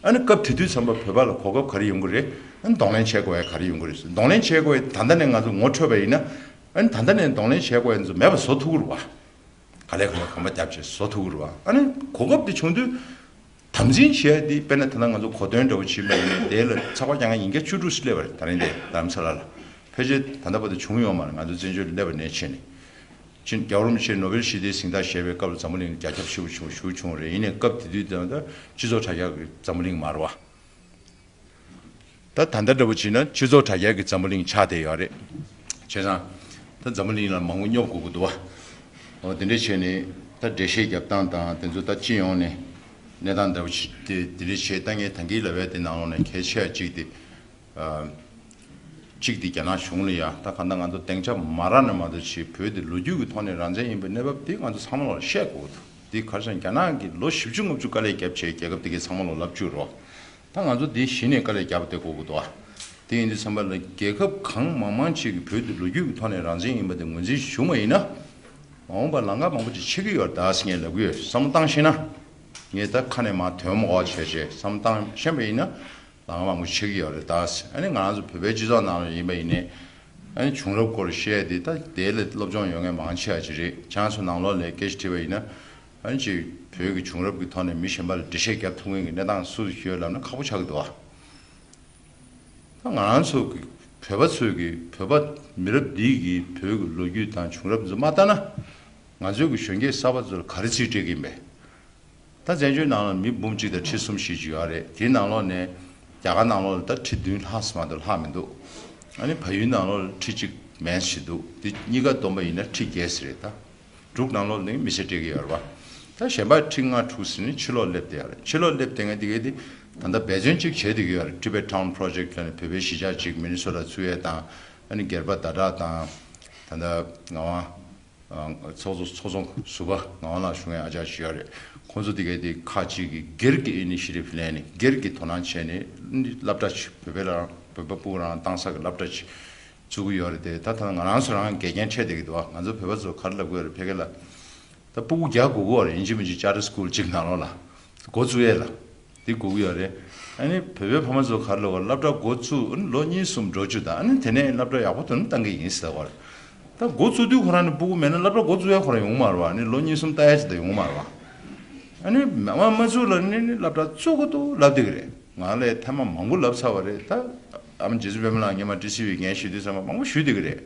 ཨ་ནི་སྐབས་དེ་དུས་ཙམ་པ་བོད་པ་ལ་གོ་སྐབས་ག་རེ་ཡོང་གི་རེད། ཨ་ནི་གདོང་ལེན་བྱེད་དགོས་ཡ་ག་རེ་ཡོང་གི་རེད། གདོང་ལེན་བྱེད་དགོས་ཡ་ད་ལྟ་ནས་ང་ཚོ་ངོ་འཕྲོད་པ་ཡིན་ན། ཨ་ནི་ད་ལྟ་ནས་གདོང་ལེན་བྱེད་དགོས་ཡ་ཚོ་མེད་པ་བཟོ་ཐུབ་ཀྱི་རེད་བ། ག་ལེ་ག་ལེ་གོམ་པ་རྒྱབ་བྱས་བཟོ་ཐུབ་ཀྱི་རེད་བ། ཨ་ནི་གོ་སྐབས་དེ་བྱུང་དུས། དམ་འཛིན་བྱས་ཏེ་དཔེར་ན་ད་ལྟ་ང་ཚོ་གོ་སྟོན་འདྲ་བོ་བྱེད་པ་ཡིན་ན་དེ་ལ་ཚགས་པར་རྒྱག་མཁན་ཉིས་བརྒྱ་བཅུ་དྲུག་སླེབས་པ་རེད། ད་རིང་དེ་རྡ་རམ་ས་ལ་ལ་ཕལ་ཆེར་ད་ལྟ་བར་དུ་བྱུང་ཡོད་མ་རེད། ང་ཚོ་བཙན་བྱོལ་སླེབས་པ་ནས་བྱས་ནས་ཕྱིན། རྒྱལ་བ་རིན་པོ་ཆེ་ནོ་བེལ་ཞི་བདེའི་གཟེངས་རྟགས་བཞེས་པའི་སྐབས་ལ་འཛམ་བུ་གླིང་ལ་རྒྱ་ཁྱབ་ཞེ་པོ་བྱུང་ཞུ་བྱུང་རེད། ཡིན་ནའི་སྐབས་དེ་དུས་ད་ལྟ་སྤྱི་ཚོགས་དྲ་རྒྱ་གི་འཛམ་བུ་གླིང་མ་རེད་བ། ད་ད་ལྟ་འདྲ་བོ་བྱས་ན་སྤྱི་ཚོགས་དྲ་རྒྱ་གི་འཛམ་བུ་གླིང་ཆགས་བསྡད་ཡོད་རེད། བྱས་ཙང་ད་འཛམ་བུ་གླིང་ལ་མང་པོ་སྙོབ་དགོས་ཀྱི་འདུག་བ། འོ་དེ་འདྲ་བྱས་ནས་ད་འགྲེལ་བཤད་རྒྱབ་སྟངས་དང་དེ་ཚོ་ད་སྤྱི་ཡོངས་ནས་གནས་སྟངས་འདྲ་བོ་ཞིག་དེ་དེ་འདྲ་བྱས། ད་ངས་ད་གིན་ལབ་ཡ་དེ་ནང་ལོགས་ནས་གལ་ཆེ་བ་གཅིག་དེ། ཨ། གཅིག་དེ་རྒྱ་ནག་གཞུང་ལ་ཡ་ད་ག་ད་ང་ཚོ་སྡིངས་ཆ་མ་རག་ན་མ་གཏོགས་ཅིག་བོད་དེ་ལོ་རྒྱུས་ཀྱི་ཐོག་ནས་རང་བཙན་ཡིན་པའི་གནས་བབ་དེ་ང་ཚོ་ཚང་མ་ལ་བཤད་དགོས་ཀྱི་འདུག་དེ་ག་རེ་ཟེར་ན་རྒྱ་ནག་གིས་ལོ་བཞི་བཅུ་ལྔ་བཅུ་དཀའ་ལས་བརྒྱབ་བྱས་རྒྱལ་ཁབ་དེ་གའི་ཚང་མ་ལ་ལབ་བཅུག་རོགས། ད་ང་ཚོ་འདི་གཞི་ནས་དཀའ་ལས་བརྒྱབ་བསྡད་དགོས་ཀྱི་འདུག་ཨ། དེ་ཡིན་དུས་ཙམ་པ་ལ་རྒྱལ་ཁབ་གང་མང་མང་ཅིག་གིས་བོད་དེ་ལོ་རྒྱུས་ཀྱི་ཐོག་ནས་རང་བཙན་ཡིན་པ་དེ་ངོས་འཛིན་ཞུ་མ་ཡིན་ན། མ་འོངས་པར་ལམ་ཁ་མང་པོ་ཅིག་ཕྱེ་གི་ཡོད་རེད་ད་ཟེར་ངས་ལབ་གི་ཡོད། བསམ་བློ་བཏང་ཤེས་ན། ངས་ད་ཁ་ནས་མར་དོན་མོ་འོག་བྱས་བྱས་བསམ་བློ་བཏང་ཤེས་པ་ཡིན་ན། ལམ་ཁ་མང་པོ་ཕྱེ་གི་ཡོད་རེད་ད་ཟེར། ཨ་ནི་ང་རང་ཚོ་བོད་པའི་སྤྱི་ཚོགས་ནང་ལ་ཡིན་པ་ཡིན་ནའི། ཨ་ནི་བྱུང་རབས་སྐོར་བཤད་དེ་ད་དེ་ལ་སློབ་སྦྱོང་ཡོད་མཁན་མང་ཆེ་བ་ཅིག་རེད། ཁྱེད་རང་ཚོ་ནང་ལོགས་ལ་སྐད་ཆ་དྲིས་པ་ཡིན་ན། ཨ་ནི་ཅིག་བོད་ཀྱི་བྱུང་རབས་ཀྱི་ཐོག་ནས་མི་གཞན་པ་ལ་འགྲེལ་བཤད་རྒྱབ་ཐུབ་མཁན་གྱི་གནས་སྟངས་སུ་ཡོད་ལབ་ན་ཁག་པོ་ཆགས་ཀྱི་འདུག་ཨ། ད་ང་རང་ཚོ་གི་བོད་པ་ཚོས་ཀྱི་བོད་པ་མི་རབས་འདིས་ཀྱི་བོད་ཀྱི་ལོ་རྒྱུས་དང་བྱུང་རབས་ཚོ་མ་ལྟ་ན། ང་ཚོའི་གི་གཞོན་སྐྱེས་གསར་པ་ཚོར་ག་རེ་རྩིས་སྤྲད་ཀྱི་ཡིན་པས། ད་བཙན་བྱོལ་ནང་ལ་མི་འབུམ་གཅིག་དང་ཁྲི་གསུམ་བཞི་ཅིག་ཡོད་རེད། དེའི་ནང་ལོགས་ནས་རྒྱ་གར་ནང་ལོགས་ལ་ད་ཁྲི་བདུན་ལྷག་ཙམ་མ་གཏོགས་ལྷག་མི་འདུག་ཨ་ནི་བལ་ཡུལ་ནང་ལོགས་ལ་ཁྲི་གཅིག་མན་ཞིག་འདུག་དེ་གཉིས་ཀ་བསྡོམས་པ་ཡིན་ན་ཁྲི་བརྒྱད་ཙམ་རེད་ད། འབྲུག་ནང་ལོགས་ནས་མི་ཚེ་སྤྲད་ཀྱི་ཡོད་རེད་བ། ད་གཞན་པ་ཁྲི་ལྔ་དྲུག་ཟེར་ནས་ཕྱི་ལོགས་སླེབས་བསྡད་ཡོད་རེད། ཕྱི་ལོགས་སླེབས་བསྡད་མཁན་དེ་གས་དེ་ད་ལྟ་འབད་བརྩོན་གཅིག་བྱས་བསྡད་ཀྱི་ཡོད་རེད། Tibet Town Project ལབ་ནས་བོད་པའི་གཞིས་ཆགས་གཅིག་མི་ནི་སོ་ཊ་བཙུགས་ཡས་དང་། ཨ་ནི་སྒེར་པ་ཟླ་གྲགས་དང་། ད་ལྟ་ངག་དབང་། ཨ། ཚོགས་གཙོ་ཚོགས་གཙོ་ཟུར་པ་ངག་དབང་ལགས་ཞུ་མཁན་ཨ་ཅག་ཅིག་ཡོད་རེད། ཁོང་ཚོ་དེ་གས་དེ་ཁག་ཅིག་གིས་སྒེར་གྱི་ཨི་ནི་ཤི་ཊིབ་ལེན་ནས་སྒེར་གྱི་དོ་སྣང་བྱས་ནས་སློབ་གྲྭ་ཅིག་བོད་པའི་རང་བོད་པ་སྤུ་གུ་རང་བཏང་ས་གི་སློབ་གྲྭ་ཅིག་བཙུགས་ཀྱི་ཡོད་རེད་དེ། ད་ད་ང་རང་ཚོ་རང་འགལ་རྐྱེན་འཕྲད་བསྡད་ཀྱི་འདུག་ཨ། ང་ཚོ་བོད་པ་ཚོ་ག་རེ་ལབ་ཀྱི་ཡོད་རེད་ཕ་གི་ལ། ད་སྤུ་གུ་རྒྱག་དགོས་ཀྱི་ཡོད་རེད། ཡིན་གཅིག་མིན་གཅིག་ཅར་ཊར་སི་ཀུལ་གཅིག་ནང་ལོགས་ལ་འགོ་བཙུགས་ཡས་ལ། འདི་དགོས་ཀྱི་ཡོད་རེད། ཨ་ནི་བོད་པའི་ཕ་མ་ཚོ་ག་རེ་ལབ་ཀྱི་ཡོད་རེད། སློབ་གྲྭ་འགོ་བཙུགས་ཨ་ནི་ལོ་གཉིས་གསུམ་འགྲོ་བཅུག་དང་ཨ་ནི་དེ་ནས་སློབ་གྲྭ་ཡག་པོ་དེ་ནས་བཏང་གི་ཡིན་ཟེར་བ་རེད། ད་འགོ་བཙུགས་དུས་ཁོ་རང་ནི་སྤུ་གུ་མེད་ན་སློབ་གྲྭ་འགོ་བཙུགས་ཡས་ཁོ་རང་ཡོང་མ་རེད་བ། ཨ་ནི་ལོ་གཉིས་གསུམ་ལྟ་ཡས་ཅིག་ད་ཡོང་མ་རེད་བ། ཨ་ནི་མ་མ་བཙུགས་ལ་ནི་ནི་སློབ་གྲྭ་བཙུགས་དགོས་འདུག་ལབ་བསྡད་ཀྱི་རེད། ང་ལས་ཐེངས་མ་མང་པོ་ལབ་ཚར་བ་རེད། ད་ཨ་མ་རྗེ་བཙུན་པད་མ་ལགས་སྔོན་མ་ཊི་སི་ཝི་འགན་བཞེས་དུས་ཙམ་པ་མང་པོ་ཞུས་བསྡད་ཀྱི་རེད།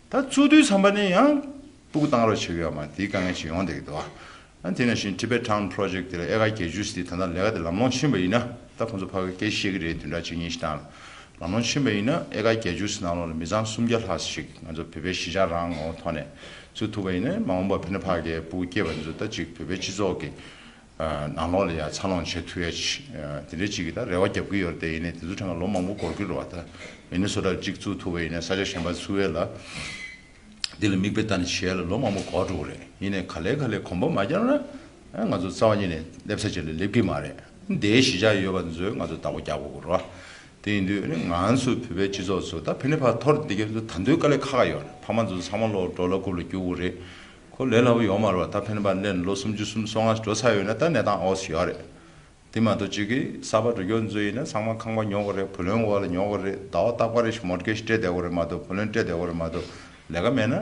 ད་བཙུགས་དུས་ཙམ་པ་ནས་ཡང་སྤུ་གུ་བཏང་རོགས་བྱེད་ཀྱི་ཡོད་མ་རེད། དེའི་དཀའ་ངལ་ཞིག་ཡོང་བསྡད་ཀྱི་འདུག་ཨ། ཨ་དེ་ནང་བཞིན་Tibet Town Project དེ་ལ་ཨེ་ཀར་བརྒྱད་ཅུ་ཙམ་དེ་ད་ལྟ་ལས་ཀ་དེ་ལམ་ལྷོང་ཕྱིན་པ་ཡིན་ན། ད་ཁོང་ཚོ་ཕ་གི་སྐད་ཆ་བཤད་ཀྱི་རེད། བདུན་ཕྲག་གཅིག་གཉིས་ཤིག་སྟེང་ལ་ལམ་ལྷོང་ཕྱིན་པ་ཡིན་ན་ཨེ་ཀར་བརྒྱད་ཅུ་ཙམ་ནང་ལོགས་ལ་མི་ཚང་སུམ་བརྒྱ་ལྷག་ཞིག་ང་ཚོ་བོད་པའི་གཞིས་ཆགས་རང་ངོ་བོ་ཐོག་ནས་བཙུགས་ཐུབ་པ་ཡིན་ན། མ་འོངས་པར་ཕ་གིའི་སྤུ་གུ་སྐྱེས་པ་ཚོ་ད་ཅིག་བོད་པའི་སྤྱི་ཚོགས་ཀྱི་ནང་ལོགས་ལ་ཡང་འཚར་ལོངས་བྱེད་ཐུབ་ཡ་ཅིག་དེ་འདྲའི་ཅིག་གི་ད་རེ་བ་རྒྱབ་ཀྱི་ཡོད་རེད་དེ། ཡིན་ནའི་དེ་ཚོ་ཕྲན་ལ་ལོ་མང་པོ་འགོར་གྱི་རེད་བ། ད་མི་ནི་སོ་ཊ་གཅིག་བཙུགས་ཐུབ་པ་ཡིན་ན་ས་ཆ་གཞན་པ་བཙུགས་ཡས་ལ། འདི་ལ་མིག་དཔེ་ལྟ་ནས་བྱས་ལ་ལོ་མང་པོ་འགོར་འགྲོ་གི་རེད། ཡིན་ནའི་ག་ལེ་ག་ལེ་གོམ་པ་མ་རྒྱག་ན་ང་ཚོ་རྩ་བ་ཉིད་ནས་སླེབས་ས་ཅིག་ལ་སླེབས་ཀྱི་མ་རེད། འདིའི་གཞིས་ཆགས་ཡོད་པ་ཚོས་ང་ཚོ་བདག་པོ་རྒྱག་དགོས་ཀྱི་རེད། དེ་ཡིན་དུས་ང་ཚོ་བོད་པའི་སྤྱི་ཚོགས་ཚོ་ད་ཕ་གི་ཕར་འཐོར་བསྡད་མཁན་ཚོ་ད་དུང་དཀའ་ལས་ཁག་ཁག་ཡོད་རེད། ཕ་མ་ཚོ་ཚང་མ་ལོ་འགྲོ་ལ་རྐུབ་ལ་རྒྱུག་གི་རེད། ཁོ་ལས་སླ་པོ་ཡོད་མ་རེད་བ། ད་ཕ་གི་ཕར་སླེབས་ནས་ལོ་སུམ་ཅུ་སོ་ལྔ་འགྲོ་ཚར་ཡོད་ན་ད་གནས་སྟངས་ཨོ་ཙི་ཡོད་རེད། དེ་མ་གཏོགས་གཅིག་གིས་གསར་པ་འགྲོ་མཁན་ཚོ་ཡིན་ན་ཚང་མ་ཁང་པ་ཉོ་དགོས་རེད། བུ་ལོན་འོག་ལ་ཉོ་དགོས་རེད། ཟླ་བ་རྟག་པར་རེ་ཞིག་མོར་གེ་ཇི་སྤྲད་བསྡད་དགོས་རེད་མ་གཏོགས། བུ་ལོན་སྤྲད་བསྡད་དགོས་རེད་མ་གཏོགས། ལས་ཀ་མེད་ན་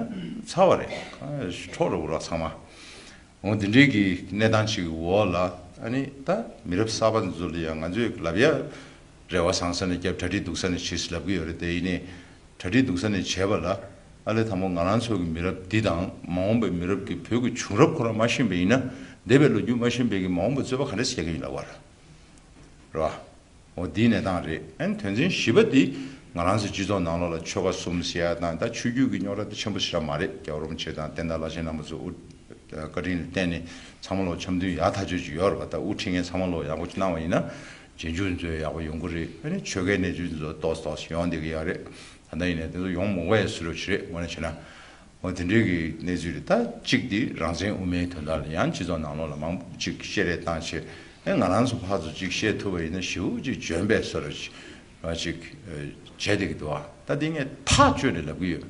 ཚར་བ་རེད། འཕྲོ་འགྲོ་གི་རེད་ཚང་མ། འོ་དེ་འདྲའི་གི་གནས་སྟངས་ཅིག་གི་འོག་ལ་ཨ་ནི་ད་མི་རབས་གསར་པ་ཚོ་ལ་ཡང་ང་ཚོས་ལབ་ཡ་རེ་བ་བཟང་ས་ནས་རྒྱབ། གྲ་སྒྲིག་སྡུག་ས་ནས་བྱེད་ཟེར་ལབ་ཀྱི་ཡོད་རེད་དེ། ཡིན་ནའི། གྲ་སྒྲིག་སྡུག་ས་ནས་བྱས་པ་ལ། ཨ་ལས་དང་པོ་ང་རང་ཚོ་གི་མི་རབས་འདི་དང་མ་འོངས་པའི་མི་རབས་ཀྱི་བོད་ཀྱི་བྱུང་རབས་ཁོ་རང་མ་ཤེས་པ་ཡིན་ན། འདས་པའི་ལོ་རྒྱུས་མ་ཤེས་པའི་གི་མ་འོངས་པའི་རྩོད་པ་ག་འདྲ་ཞིག་རྒྱག་གི་ཡིན་ལབ་པ་རེད། རེད་བ། འོ་འདིའི་གནས་སྟངས་རེད། ཨ་ནི་དོན་ཚན་བཞི་པ་འདི་ང་རང་ཚོའི་སྤྱི་ཚོགས་ནང་ལོགས་ལ་ཆོལ་ཁ་གསུམ་ཟེར་ཡ་དང་ད་ཆོས་བརྒྱུད་ཀྱི་རྙོག་དྲ་དེ་ཆེན་པོ་ཞེ་དྲག་མ་རེད། རྒྱལ་བ་རིན་པོ་ཆེ་དང་བསྟན་དར་བླ་ཆེན་རྣམ་པ་ཚོ་དབུ་བཀའ་དྲིན་ལ་བརྟེན་ནས་ཚང་མ་ལོག་འཆམ་མཐུན་ཡག་ཐག་ཆོད་ཅིག་ཡོད་རེད་བ། ད་དབུ་ཁྲིད་མཁན་ཚང་མ་ལོག་ཡག་པོ་ཅིག་གནང་བ་ཡིན་ན། རྗེས་འཇུག་ཚོས་ཡག་པོ་ཡོང་གི་རེད། ཨ་ནི་ཆོལ་ཁའི་གནས་ཚུལ་ཚོ་ཏོག་ཙམ་ཏོག་ཙམ་ཡོང་བསྡད་ཀྱི་ཡོད་རེད། ད་ལྟ་ཡིན་ནའི་དེ་ཚོ་ཡོང་མི་དགོས་ཡ་བཟོ་འདྲ་ཅིག་རེད། དངོས་གནས་བྱས་ན། འོ་དེ་འདྲའི་གི་གནས་ཚུལ་རེད། ད་གཅིག་དེ་རང་བཙན་དབུ་མའི་དོན་དག་ལ་ཡང་སྤྱི་ཚོགས་ནང་ལོགས་ལ་མང་པོ་ཅིག་བཤད་རེས་བཏང་བྱས། ཨེ་ང་རང་ཚོ་ཕར་ཚུར་ཅིག་བཤད་ཐུབ་པ་ཡིན་ན་ཞེ་པོ་ཅིག་འཇོན་པའི་བཟོ་འདྲ་ཅིག་ར་ཅིག་བྱས་བསྡད་ཀྱི་འདུག་ཨ། ད་དེ་ངས་ཐག་གཅོད་ནས་ལབ་ཀྱི་ཡོད།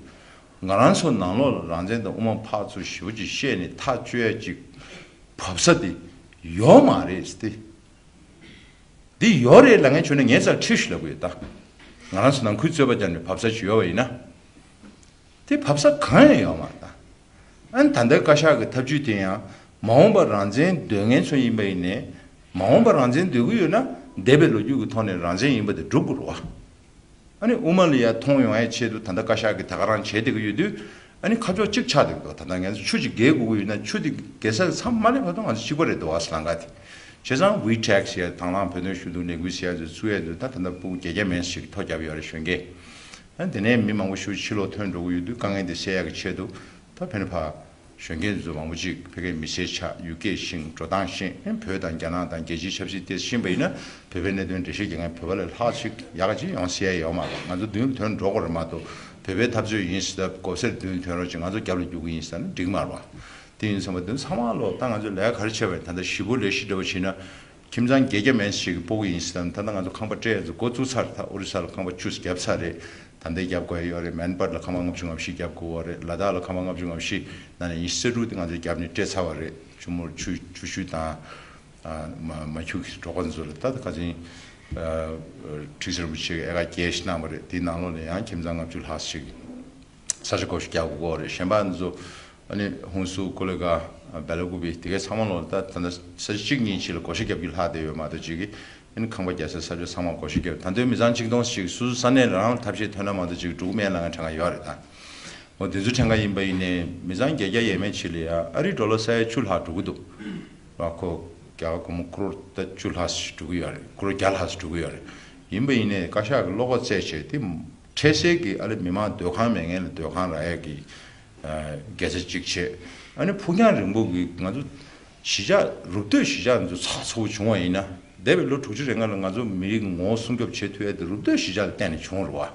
ང་རང་ཚོ་ནང་ལོགས་ལ་རང་བཙན་དང་དབུ་མ་ཕར་ཚུར་ཞེ་པོ་ཅིག་བཤད་ནས་ཐག་གཅོད་ཡ་ཅིག་བབས་ས་དེ་ཡོད་མ་རེད་ཟེར་ཏེ། འདི་ཡོད་རེད་ལབ་མཁན་བྱུང་ན་ངའི་རྩར་ཁྲིད་ཤིག་ལབ་ཀྱི་ཡོད་ད། ང་རང་ཚོ་ནང་ཁུལ་རྩོད་པ་རྒྱབ་ནས་བབས་ས་ཅིག་ཡོད་པ་ཡིན་ན། དེ་བབས་ས་གང་ཡང་ཡོད་མ་རེད་ད། ཨ་ནི་ད་ལྟའི་བཀའ་ཤག་གི་ཐབས་ཇུས་དེ་ཡང་མ་འོངས་པར་རང་བཙན་འདོད་མཁན་ཚོ་ཡིན་པ་ཡིན་ནའི། མ་འོངས་པར་རང་བཙན་འདོད་ཀྱི་ཡོད་ན་འདས་པའི་ལོ་རྒྱུས་ཀྱི་ཐོག་ནས་རང་བཙན་ཡིན་པ་དེ་སྒྲུབ་དགོས་རེད་བ། ཨ་ནི་དབུ་མ་ལ་ཡ་མཐོང་ཡོང་ཡའི་ཆེད་དུ་ད་ལྟ་བཀའ་ཤག་གིས་ད་ག་རང་བྱས་བསྡད་ཀྱི་ཡོད་དུས། ཨ་ནི་ཁ་ཕྱོགས་གཅིག་ཆགས་བསྡད་ཀྱི་འདུག་ད་ལྟ་ང་ཚོ་ཆུ་ཅིག་བརྒལ་དགོས་ཀྱི་ཡོད་ན་ཆུ་དེ་བརྒལ་ས་མཚམས་མ་སླེབས་བར་དུ་ང་ཚོ་གཅིག་པ་རེད་འདུག་བ། ཟི་ལང་ཀ་དེ། བྱས་ཙང་ཝི་ཊེག་ཟེར་ཡ་དང་བླངས་བོད་དོན་ཞུ་གཏུག་ལས་འགུལ་ཟེར་ཡ་ཚོ་བཙུགས་ཡ་ཚོ་ད་ད་ལྟ་ཕྲུ་གུ་བརྒྱད་བརྒྱ་མན་ཞིག་ཐོ་བརྒྱབ་ཡོད་རེད་གཞོན་སྐྱེས། ཨ་ནི་དེ་ནས་མི་མང་པོ་ཞིག་ཕྱི་ལོགས་ཐོན་འགྲོ་གི་ཡོད་དུས་དཀའ་ངལ་དེ་སེལ་ཡག་གི་ཆེད་དུ་ད་ཕན་ཕ་གཞོན་སྐྱེས་ཚོ་མང་པོ་ཅིག་ཕ་གིའི་མི་སེར་ཆགས། ཡུལ་སྐད་ཤེས། འགྲོ་སྟངས་ཤེས། ཨ་ནི་བོད་དང་རྒྱ་ནག་དང་རྒྱལ་སྤྱིའི་ཆབ་སྲིད་ཐད་ཤེས་པ་ཡིན་ན་བོད་པའི་གནད་དོན་འགྲེལ་བཤད་རྒྱག་མཁན་བོད་པ་ལས་ལྷག་ཅིག་ཡག་ག་ཅིག་ཡོང་སྲིད་ཡ་ཡོད་མ་རེད། ང་ཚོ་མདུན་ལ་ཐོན་འགྲོ་དགོས་རེད་མ་གཏོགས། བོད་པའི་འཐབ་རྩོད་ཡིན་ཟེར་ད་མགོ་སེར་མདུན་ལ་ཐོན་རོགས་ཅིག་ང་ཚོ་རྒྱབ་ལ་རྒྱུག་གི་ཡིན་ཟེར་ན་འགྲིག་མ་རེད་བ། དེ་ཡིན་ཙང་མདུན་ཚང་མ་ལོ་ད་ང་ཚོ་ལས་ཀ་ག་རེ་བྱས་པ་ཡིན། ད་ལྟ་ཞི་པོ་ལས་གཞི་འདྲ་བོ་བྱས་ན། ཁྱིམ་ཚང་བརྒྱད་བརྒྱ་མན་ཞིག་གི་སྤོ་གི་ཡིན་ཟེར་ད། ད་ལྟ་ང་ཚོ་ཁང་པ་སྤྲད་ཡ་ཚོ་འགོ་བཙུགས་ཚར། ད་ཨོ་རི་ས་ལ་ཁང་པ་བཅུ་བརྒྱབ་ཚར་རེད། ད་ལྟ་བརྒྱབ་དགོས་ཡ་ཡོད་རེད། མན་པར་ལ་ཁང་པ་ལྔ་བཅུ་ང་བཞི་བརྒྱབ་དགོས་པ་རེད། ལ་དྭགས་ལ་ཁང་པ་ལྔ་བཅུ་ང་བཞི་ནང་ནས་ཉི་ཤུ་རྩ་དྲུག་དེ་ང་ཚོས་བརྒྱབ་ནས་སྤྲད་ཚར་བ་རེད། ཆུ་མོར་ཆུ་ཆུ་ཤུལ་དང་། ཨ་མ་མ་ཁྱུག་གི་གྲོགས་པོ་ཚོ་ལ་ད་ཁ་སང་། ཨ་ཁྲི་ཟུར་རིན་པོ་ཆེ་གིས་ཨེ་ཀར་བརྒྱད་ཅིག་གནང་བ་རེད། དེའི་ནང་ལོགས་ནས་ཡང་ཁྱིམ་ཚང་ལྔ་བཅུ་ལྷག་ཞིག་ས་ཆ་བགོ་བཤའ་རྒྱག་དགོས་རེད། གཞན་པ་ཚོ་ཨ་ནི་ཧུན་སུར་ཀོ་ལི་གྷལ་སྦེ་ལ་ཀུ་པེ་དེ་གའི་ཚང་མ་ལོགས་ད་ད་ལྟ་ས་ཆ་གཅིག་གཉིས་ཅིག་ལ་བགོ་བཤའ་རྒྱབ་རྒྱུ་ལྷག་བསྡད་ཡོད་མ་གཏོགས་ཅིག་གིས་ཨ་ནི་ཁང་པ་རྒྱག་སའི་ས་ཆ་ཚང་མ་བགོ་བཤའ་རྒྱབ། ད་དུང་མི་ཚང་ཆིག་སྟོང་ཞིག་སོ་སོ་ས་གནས་ལ་རང་ལ་ཐབས་ཤེས་ཐོན་ན་མ་གཏོགས་ཅིག་འགྲོ་གི་མེད་ལབ་མཁན་གྲངས་ཀ་ཡོད་རེད་ད། འོ་དེ་ཚོ་གྲངས་ཀ་ཡིན་པ་ཡིན་ནའི་མི་ཚང་བརྒྱད་བརྒྱ་ཡས་མས་ཅིག་ལ་ཡ་ཨ་རིའི་ཌོ་ལར་ས་ཡ་བཅུ་ལྷག་འགྲོ་གི་འདུག་བ། ཁོ་རྒྱ་གར་སྒོར་མོ་ཀོ་རོར་ད་བཅུ་ལྷག་ཅིག་འགྲོ་གི་ཡོད་རེད། ཀོ་རོར་བརྒྱ་ལྷག་ཅིག་འགྲོ་གི་ཡོད་རེད། ཡིན་པ་ཡིན་ནའི་བཀའ་ཤག་གིས་བློ་ཁོག་བཙལ་བྱས་དེ་འཕྲལ་སེལ་གྱི་ཨ་ལེ་མི་མང་སྡོད་ཁང་མེད་མཁན་ལ་སྡོད་ཁང་རག་ཡས་ཀྱི་ཨ་དགེ་རྩ་གཅིག་བྱས། ཨ་ནི་ཕུགས་རྒྱང་རིང་པོ་གི་ང་ཚོ་གཞིས་ཆགས་རུབ་སྡོད་གཞིས་ཆགས་ཚོ་ཚགས་ཚུད་པོ་བྱུང་བ་ཡིན་ན། འདས་པའི་ལོ་དྲུག་ཅུ་རེ་ལྔ་ལ་ང་ཚོ་མི་རིགས་ངོ་བོ་སྲུང་སྐྱོབ་བྱེད་ཐུབ་ཡ་དེ་རུབ་སྡོད་གཞིས་ཆགས་ལ་བརྟེན་ནས་བྱུང་བ་རེད་བ།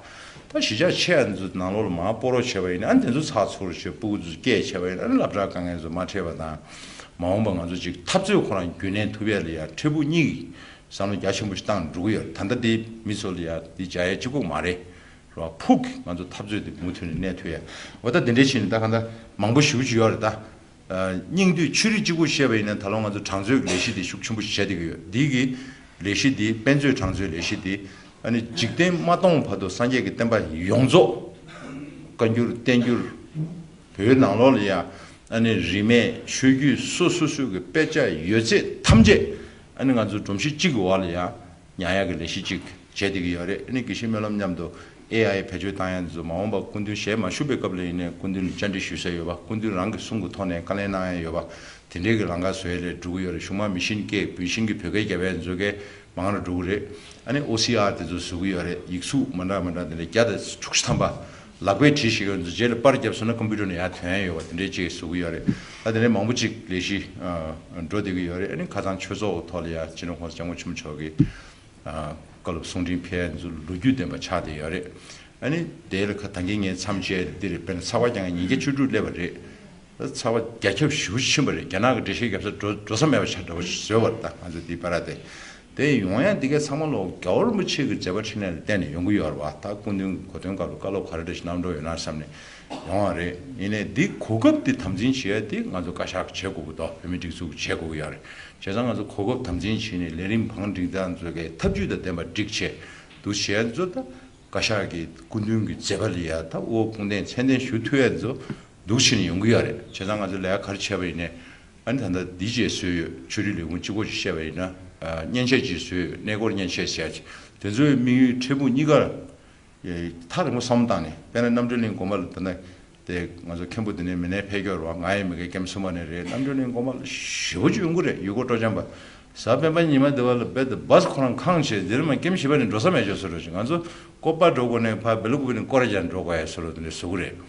ད་གཞིས་ཆགས་ཆེ་ཡ་ཚོ་ནང་ལོགས་ལ་མར་སྤོ་རོགས་བྱས་པ་ཡིན་ན། ཨ་ནི་དེ་ཚོ་ཚགས་ཚུད་པོ་བྱས། སྤུ་གུ་ཚོ་སྐད་བྱས་པ་ཡིན་ན། ཨ་ནི་སློབ་གྲྭ་དཀའ་ངལ་ཚོ་མ་འཕྲད་པ་དང་། མ་འོངས་པ་ང་ཚོ་ཅིག་འཐབ་རྩོད་ཁོ་རང་རྒྱུན་གནས་ཐུབ་ཡ་ལ་ཡ་འཕྲལ་ཕུགས་གཉིས་ཀྱི་བསམ་བློ་རྒྱ་ཆེན་པོ་ཞིག་བཏང་འགྲོ་གི་ཡོད་རེད། ད་ལྟ་དེ་མི་ཚོ་ལ་ཡ་དེ་རྒྱག་ཡ་གཅིག་པོ་མ་རེད། རོ་ཕུགས་ང་ཚོ་འཐབ་རྩོད་དེ་མུ་མཐུད་ནས་གནས་ཐུབ་ཡ། འོ་ད་དེ་འདྲའི་ཕྱིན་ནས་ད་གང་ལྟར་མང་པོ་ཞེ་པོ་ཅིག་ཡོད་རེད་ད། ཨ་སྙིང་བསྡུས་ཆོས་རིག་གཅིག་པུ་བཤད་པ་ཡིན་ན་ད་ལོ་ང་ཚོ་གྲངས་འཛོལ་གྱི་ལས་གཞི་དེ་ཤུགས་ཆེན་པོ་ཞིག་བྱས་བསྡད་ཀྱི་ཡོད། འདི་གི་ལས་གཞི་དེ་དཔེ་མཛོད་གྲངས་འཛོལ་ལས་གཞི་དེ་ཨ་ནི་འཇིག་རྟེན་མ་སྟོངས་བར་དུ་སངས་རྒྱས་ཀྱི་བསྟན་པ་ཡོངས་རྫོགས་བཀའ་འགྱུར་བསྟན་འགྱུར་བོད་ནང་ལོགས་ལ་ཡ་ཨ་ནི་རིས་མེད་ཆོས་བརྒྱུད་སོ་སོ་སོ་གི་དཔེ་ཆ་ཡོད་ཚད་ཐམས་ཅད་ཨ་ནི་ང་ཚོ་སྒྲོམ་གཞི་གཅིག་གི་འོག་ལ་ཡ། ཉར་ཡག་གི་ལས་གཞི་གཅིག་བྱས་བསྡད་ཀྱི་ཡོད་རེད། ཨ་ནི་དགེ་བཤེས་སྨོན་ལམ་མཉམ་དུ་ཨེ་ཨའི་བེད་སྤྱོད་བཏང་ཡག་འདི་ཚོ་མ་འོངས་པ་སྐུ་མདུན་ཞལ་མ་བཞུགས་པའི་སྐབས་ལ་ཡིན་ནའི་སྐུ་མདུན་ལ་བཅར་འདྲི་ཞུ་ས་ཡོད་པ། སྐུ་མདུན་རང་གི་གསུང་གི་ཐོག་ནས་བཀའ་ལན་གནང་ཡག་ཡོད་པ། དེ་འདྲའི་གི་ལམ་ཁ་བཟོ་ཡག་ལས་འགྲོ་གི་ཡོད་རེད། གཞུག་མ་མི་ཤིན་སྐད་བོད་ཤིན་གྱི་བོད་སྐད་རྒྱབ་ཡག་འདི་ཚོ་གས་མང་རུ་འགྲོ་གི་རེད། ཨ་ནི་ཨོ་སི་ཨར་དེ་ཚོ་བཟོ་གི་ཡོད་རེད། ཡིག་གཟུགས་མི་འདྲ་མི་འདྲ་དེ་འདྲ་བརྒྱ་དང་དྲུག་ཅུ་ཐམ་པ་ལག་པས་བྲིས་ཤེས་མཁན་ཚོ་རྗེས་ལ་པར་བརྒྱབ་སོང་ན་ཀམ་པུ་ཊར་ནང་ཡར་ཐོན་ཡག་ཡོད་པ། དེ་འདྲའི་ཅིག་བཟོ་གི་ཡོད་རེད། ད་དེ་འདྲའི་མང་པོ་ཅིག་ལས་གཞི་འགྲོ་བསྡད་ཀྱི་ཡོད་རེད། ཨ་ནི་ཁ་སང་ཆོས་ཚོགས་ཐོག་ལ་ཡ་སྤྱི་ནོར་༸གོང་ས་༸སྐྱབས་མགོན་ཆེན་པོ་མཆོག་གིས་བཀའ་སློབ་གསུང་འཕྲིན་ཕུལ་ཡག་ཚོ་ལོ་རྒྱུས་ལྡན་པ་ཆགས་བསྡད་ཡོད་རེད། ཨ་ནི་དེ་ལ་ཁ་ད་གིན་ངས་མཚམས་བཅད་འདི་རེད། དཔེར་ན་ཚགས་པར་རྒྱག་མཁན་ཉིས་བརྒྱ་བཅུ་དྲུག་སླེབས་པ་རེད། ཚགས་པར་རྒྱ་ཁྱབ་ཞེ་པོ་ཕྱིན་པ་རེད། རྒྱ་ནག་གི་འགྲེལ་བཤད་རྒྱབ་ས་འགྲོ་འགྲོ་ས་མེད་པ་ཆགས་འདྲ་བོ་ཞིག་བཟོས་པ་རེད། ད་ང་ཚོ་འདི་པར་དེ་དེ་ཡོང་ཡག་འདི་ག་ཚང་མ་ལོ་རྒྱལ་བ་རིན་པོ་ཆེ་གི་མཛད་པ་འཕྲིན་ལས་ལ་བརྟེན་ནས་ཡོང་གི་ཡོད་རེད་བ། ད་སྐུ་མདུན་གྱི་གོ་སྟོན་སྐབས་ལ་བཀའ་སློབ་ག་རེ་འདྲ་ཞིག་གནང་འགྲོ་ཡོད་ན་བསམ་ནས་ཡོང་བ་རེད། ཡིན་ནའི་འདི་གོ་སྐབས་འདི་དམ་འཛིན་བྱེད་ཡག་འདི་ང་ཚོ་བཀའ་ཤག་གིས་བྱེད་དགོས་ཀྱི་འདུག་བོད་མིའི་སྒྲིག་འཛུགས་ཀྱིས་བྱེད་དགོས་ཀྱི་ཡོད་རེད། བྱས་ཙང་ང་ཚོ་གོ་སྐབས་དམ་འཛིན་བྱས་ནས་ལས་རིམ་བང་སྒྲིག་སྟངས་ཚོ་གའི་ཐབས་ཇུས་དང་ལྡན་པ་སྒྲིག་བྱས་འདུག་བྱས་ཚོ་ད། བཀའ་ཤག་གི་སྐུ་མདུན་གྱི་མཛད་པ་ལ་ཡ་ད་དབུ་བ་དཔུང་འདེགས་མཚན་ལྡན་ཞུ་ཐུབ་ཡག་ཚོ་འདུག་བྱས་ནས་ཡོང་གི་ཡོད་རེད། བྱས་ཙང་ང་ཚོ་ལས་ཀ་ག་རེ་བྱས་པ་ཡིན་ནའི་ཨ་ནི་ད་ལྟ་འདི་བཅས་བཟོས་ཡོད། ཆོས་རིག་ལས་ཁུངས་གཅིག་པོ་ཅིག་བཤད་པ་ཡིན་ན་ཨ་མཉེན་ཆས་ཅིག་བཟོས་ཡོད། གནས་སྐོར་མཉེན་ཆས་ཟེར་ཡག་ཅིག་དེ་ཚོའི་དམིགས་ཡུལ་འཕྲལ་ཕུགས་གཉིས་ཀར་ཐག་རིང་པོ་བསམ་བློ་བཏང་ནས། དཔེར་ན་རྣམ་གྲོལ་གླིང་དགོན་པ་ལ་ད་ལྟ་དེ་ང་ཚོ་མཁན་པོ་འདི་ནས་མི་སྣའི་ཕེབས་སྐྱོར་བ། ང་ཡི་མི་དགེ་ཀེམ་གསུམ་པ་ནས་རེད། རྣམ་གྲོལ་གླིང་དགོན་པ་ལ་ཞེ་པོ་ཅིག་ཡོང་གི་རེད། ཡུལ་སྐོར་སྤྲོ་འཆམ་པ། གཟའ་སྤེན་པ་ཉི་མ་འདི་བ་ལ་རྦད་དེ་བཱས་ཁོ་རང་ཁེངས་བྱས། འདིར་མ་ཀེམ་བཞི་པ་ནས་འགྲོ་ས་མེད་ཅོག་བཟོ་འདྲ་ཞིག་ང་ཚོ་ཀོ་པ་འགྲོ་དགོས་ནས་ཕར་སྦེ་ལ་ཀུ་པེ་ནས་སྐོར་ར་རྒྱག་འགྲོ་དགོས་ཡ་བཟོ་འདྲ་དེ་འདྲ་བཟོ་གི་རེད།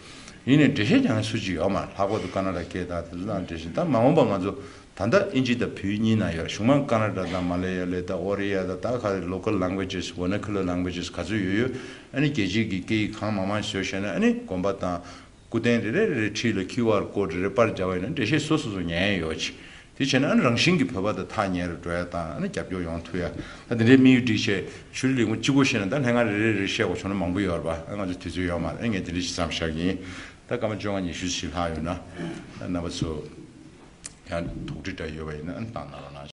ཡིན་ནའི་འགྲེལ་བཤད་རྒྱག་མཁན་སུ་གཅིག་ཡོད་མ་རེད། ལྷག་པར་དུ་ཀ་ན་ཌ་སྐད་དང་དེ་ཚོ་ལ་འགྲེལ་བཤད། ད་མ་འོངས་པ་ང་ཚོ་ ད་ལྟ་ཨིན་ཇི་དང་བོད་གཉིས་ན་ཡོད། གཞུང་མང་ཀ་ན་ཌ་དང་མ་ལེ་ཡ་ལེ་དང་ཨོ་རི་ཡ་དང་ད་ག་རེ་local languages vernacular languages ག་ཚོད་ཡོད་ཡོད། ཨ་ནི་རྒྱལ་སྤྱིའི་གི་སྐད་ཡིག་གང་མང་མང་བཟོས་བྱས་ན་ཨ་ནི་དགོན་པ་དང་སྐུ་རྟེན་རེ་རེ་རེ་འཁྲིས་ལ་QR code རེ་རེ་པར་སྦྱར་བ་ཡིན་ན་འགྲེལ་བཤད་སོ་སོ་སོ་ཉན་ཡོད་ཅིག་དེ་བྱས་ན་ཨ་ནི་རང་བཞིན་གྱི་བོད་པ་དང་ཐག་ཉེ་རུ་འགྲོ་ཡ་དང་ཨ་ནི་རྒྱབ་སྐྱོར་ཡོང་ཐུབ་ཡ། ད་དེ་འདྲའི་དམིགས་ཡུལ་བསྒྲིགས་བྱས་ཆུ་རི་ལིག་མོ་གཅིག་པོ་བཤད་ན་ད་ལྷན་ཁང་རེ་རེ་རེ་བཤད་དགོས་བྱུང་ན་མང་པོ་ཡོད་རེད་པ། ཨ་ང་ཚོ་དུས་ཚོད་ཡོད་མ་རེད། ཨ་ངས་དེ་འདྲ་ཞིག་བསམ་བཞག་གི་ཡིན། ད་སྐར་མ་བཅོ་ལྔ་ཉི་ཤུ་ཞིག་ལྷག་ཡོད་ན་ད་རྣམ་པ་ཚོ་ཡང་དོགས་འདྲི་འདྲ་ཡོད་པ་ཡིན་ན་ཨ་ནི་བཏང་གནང་རོགས་གནང་།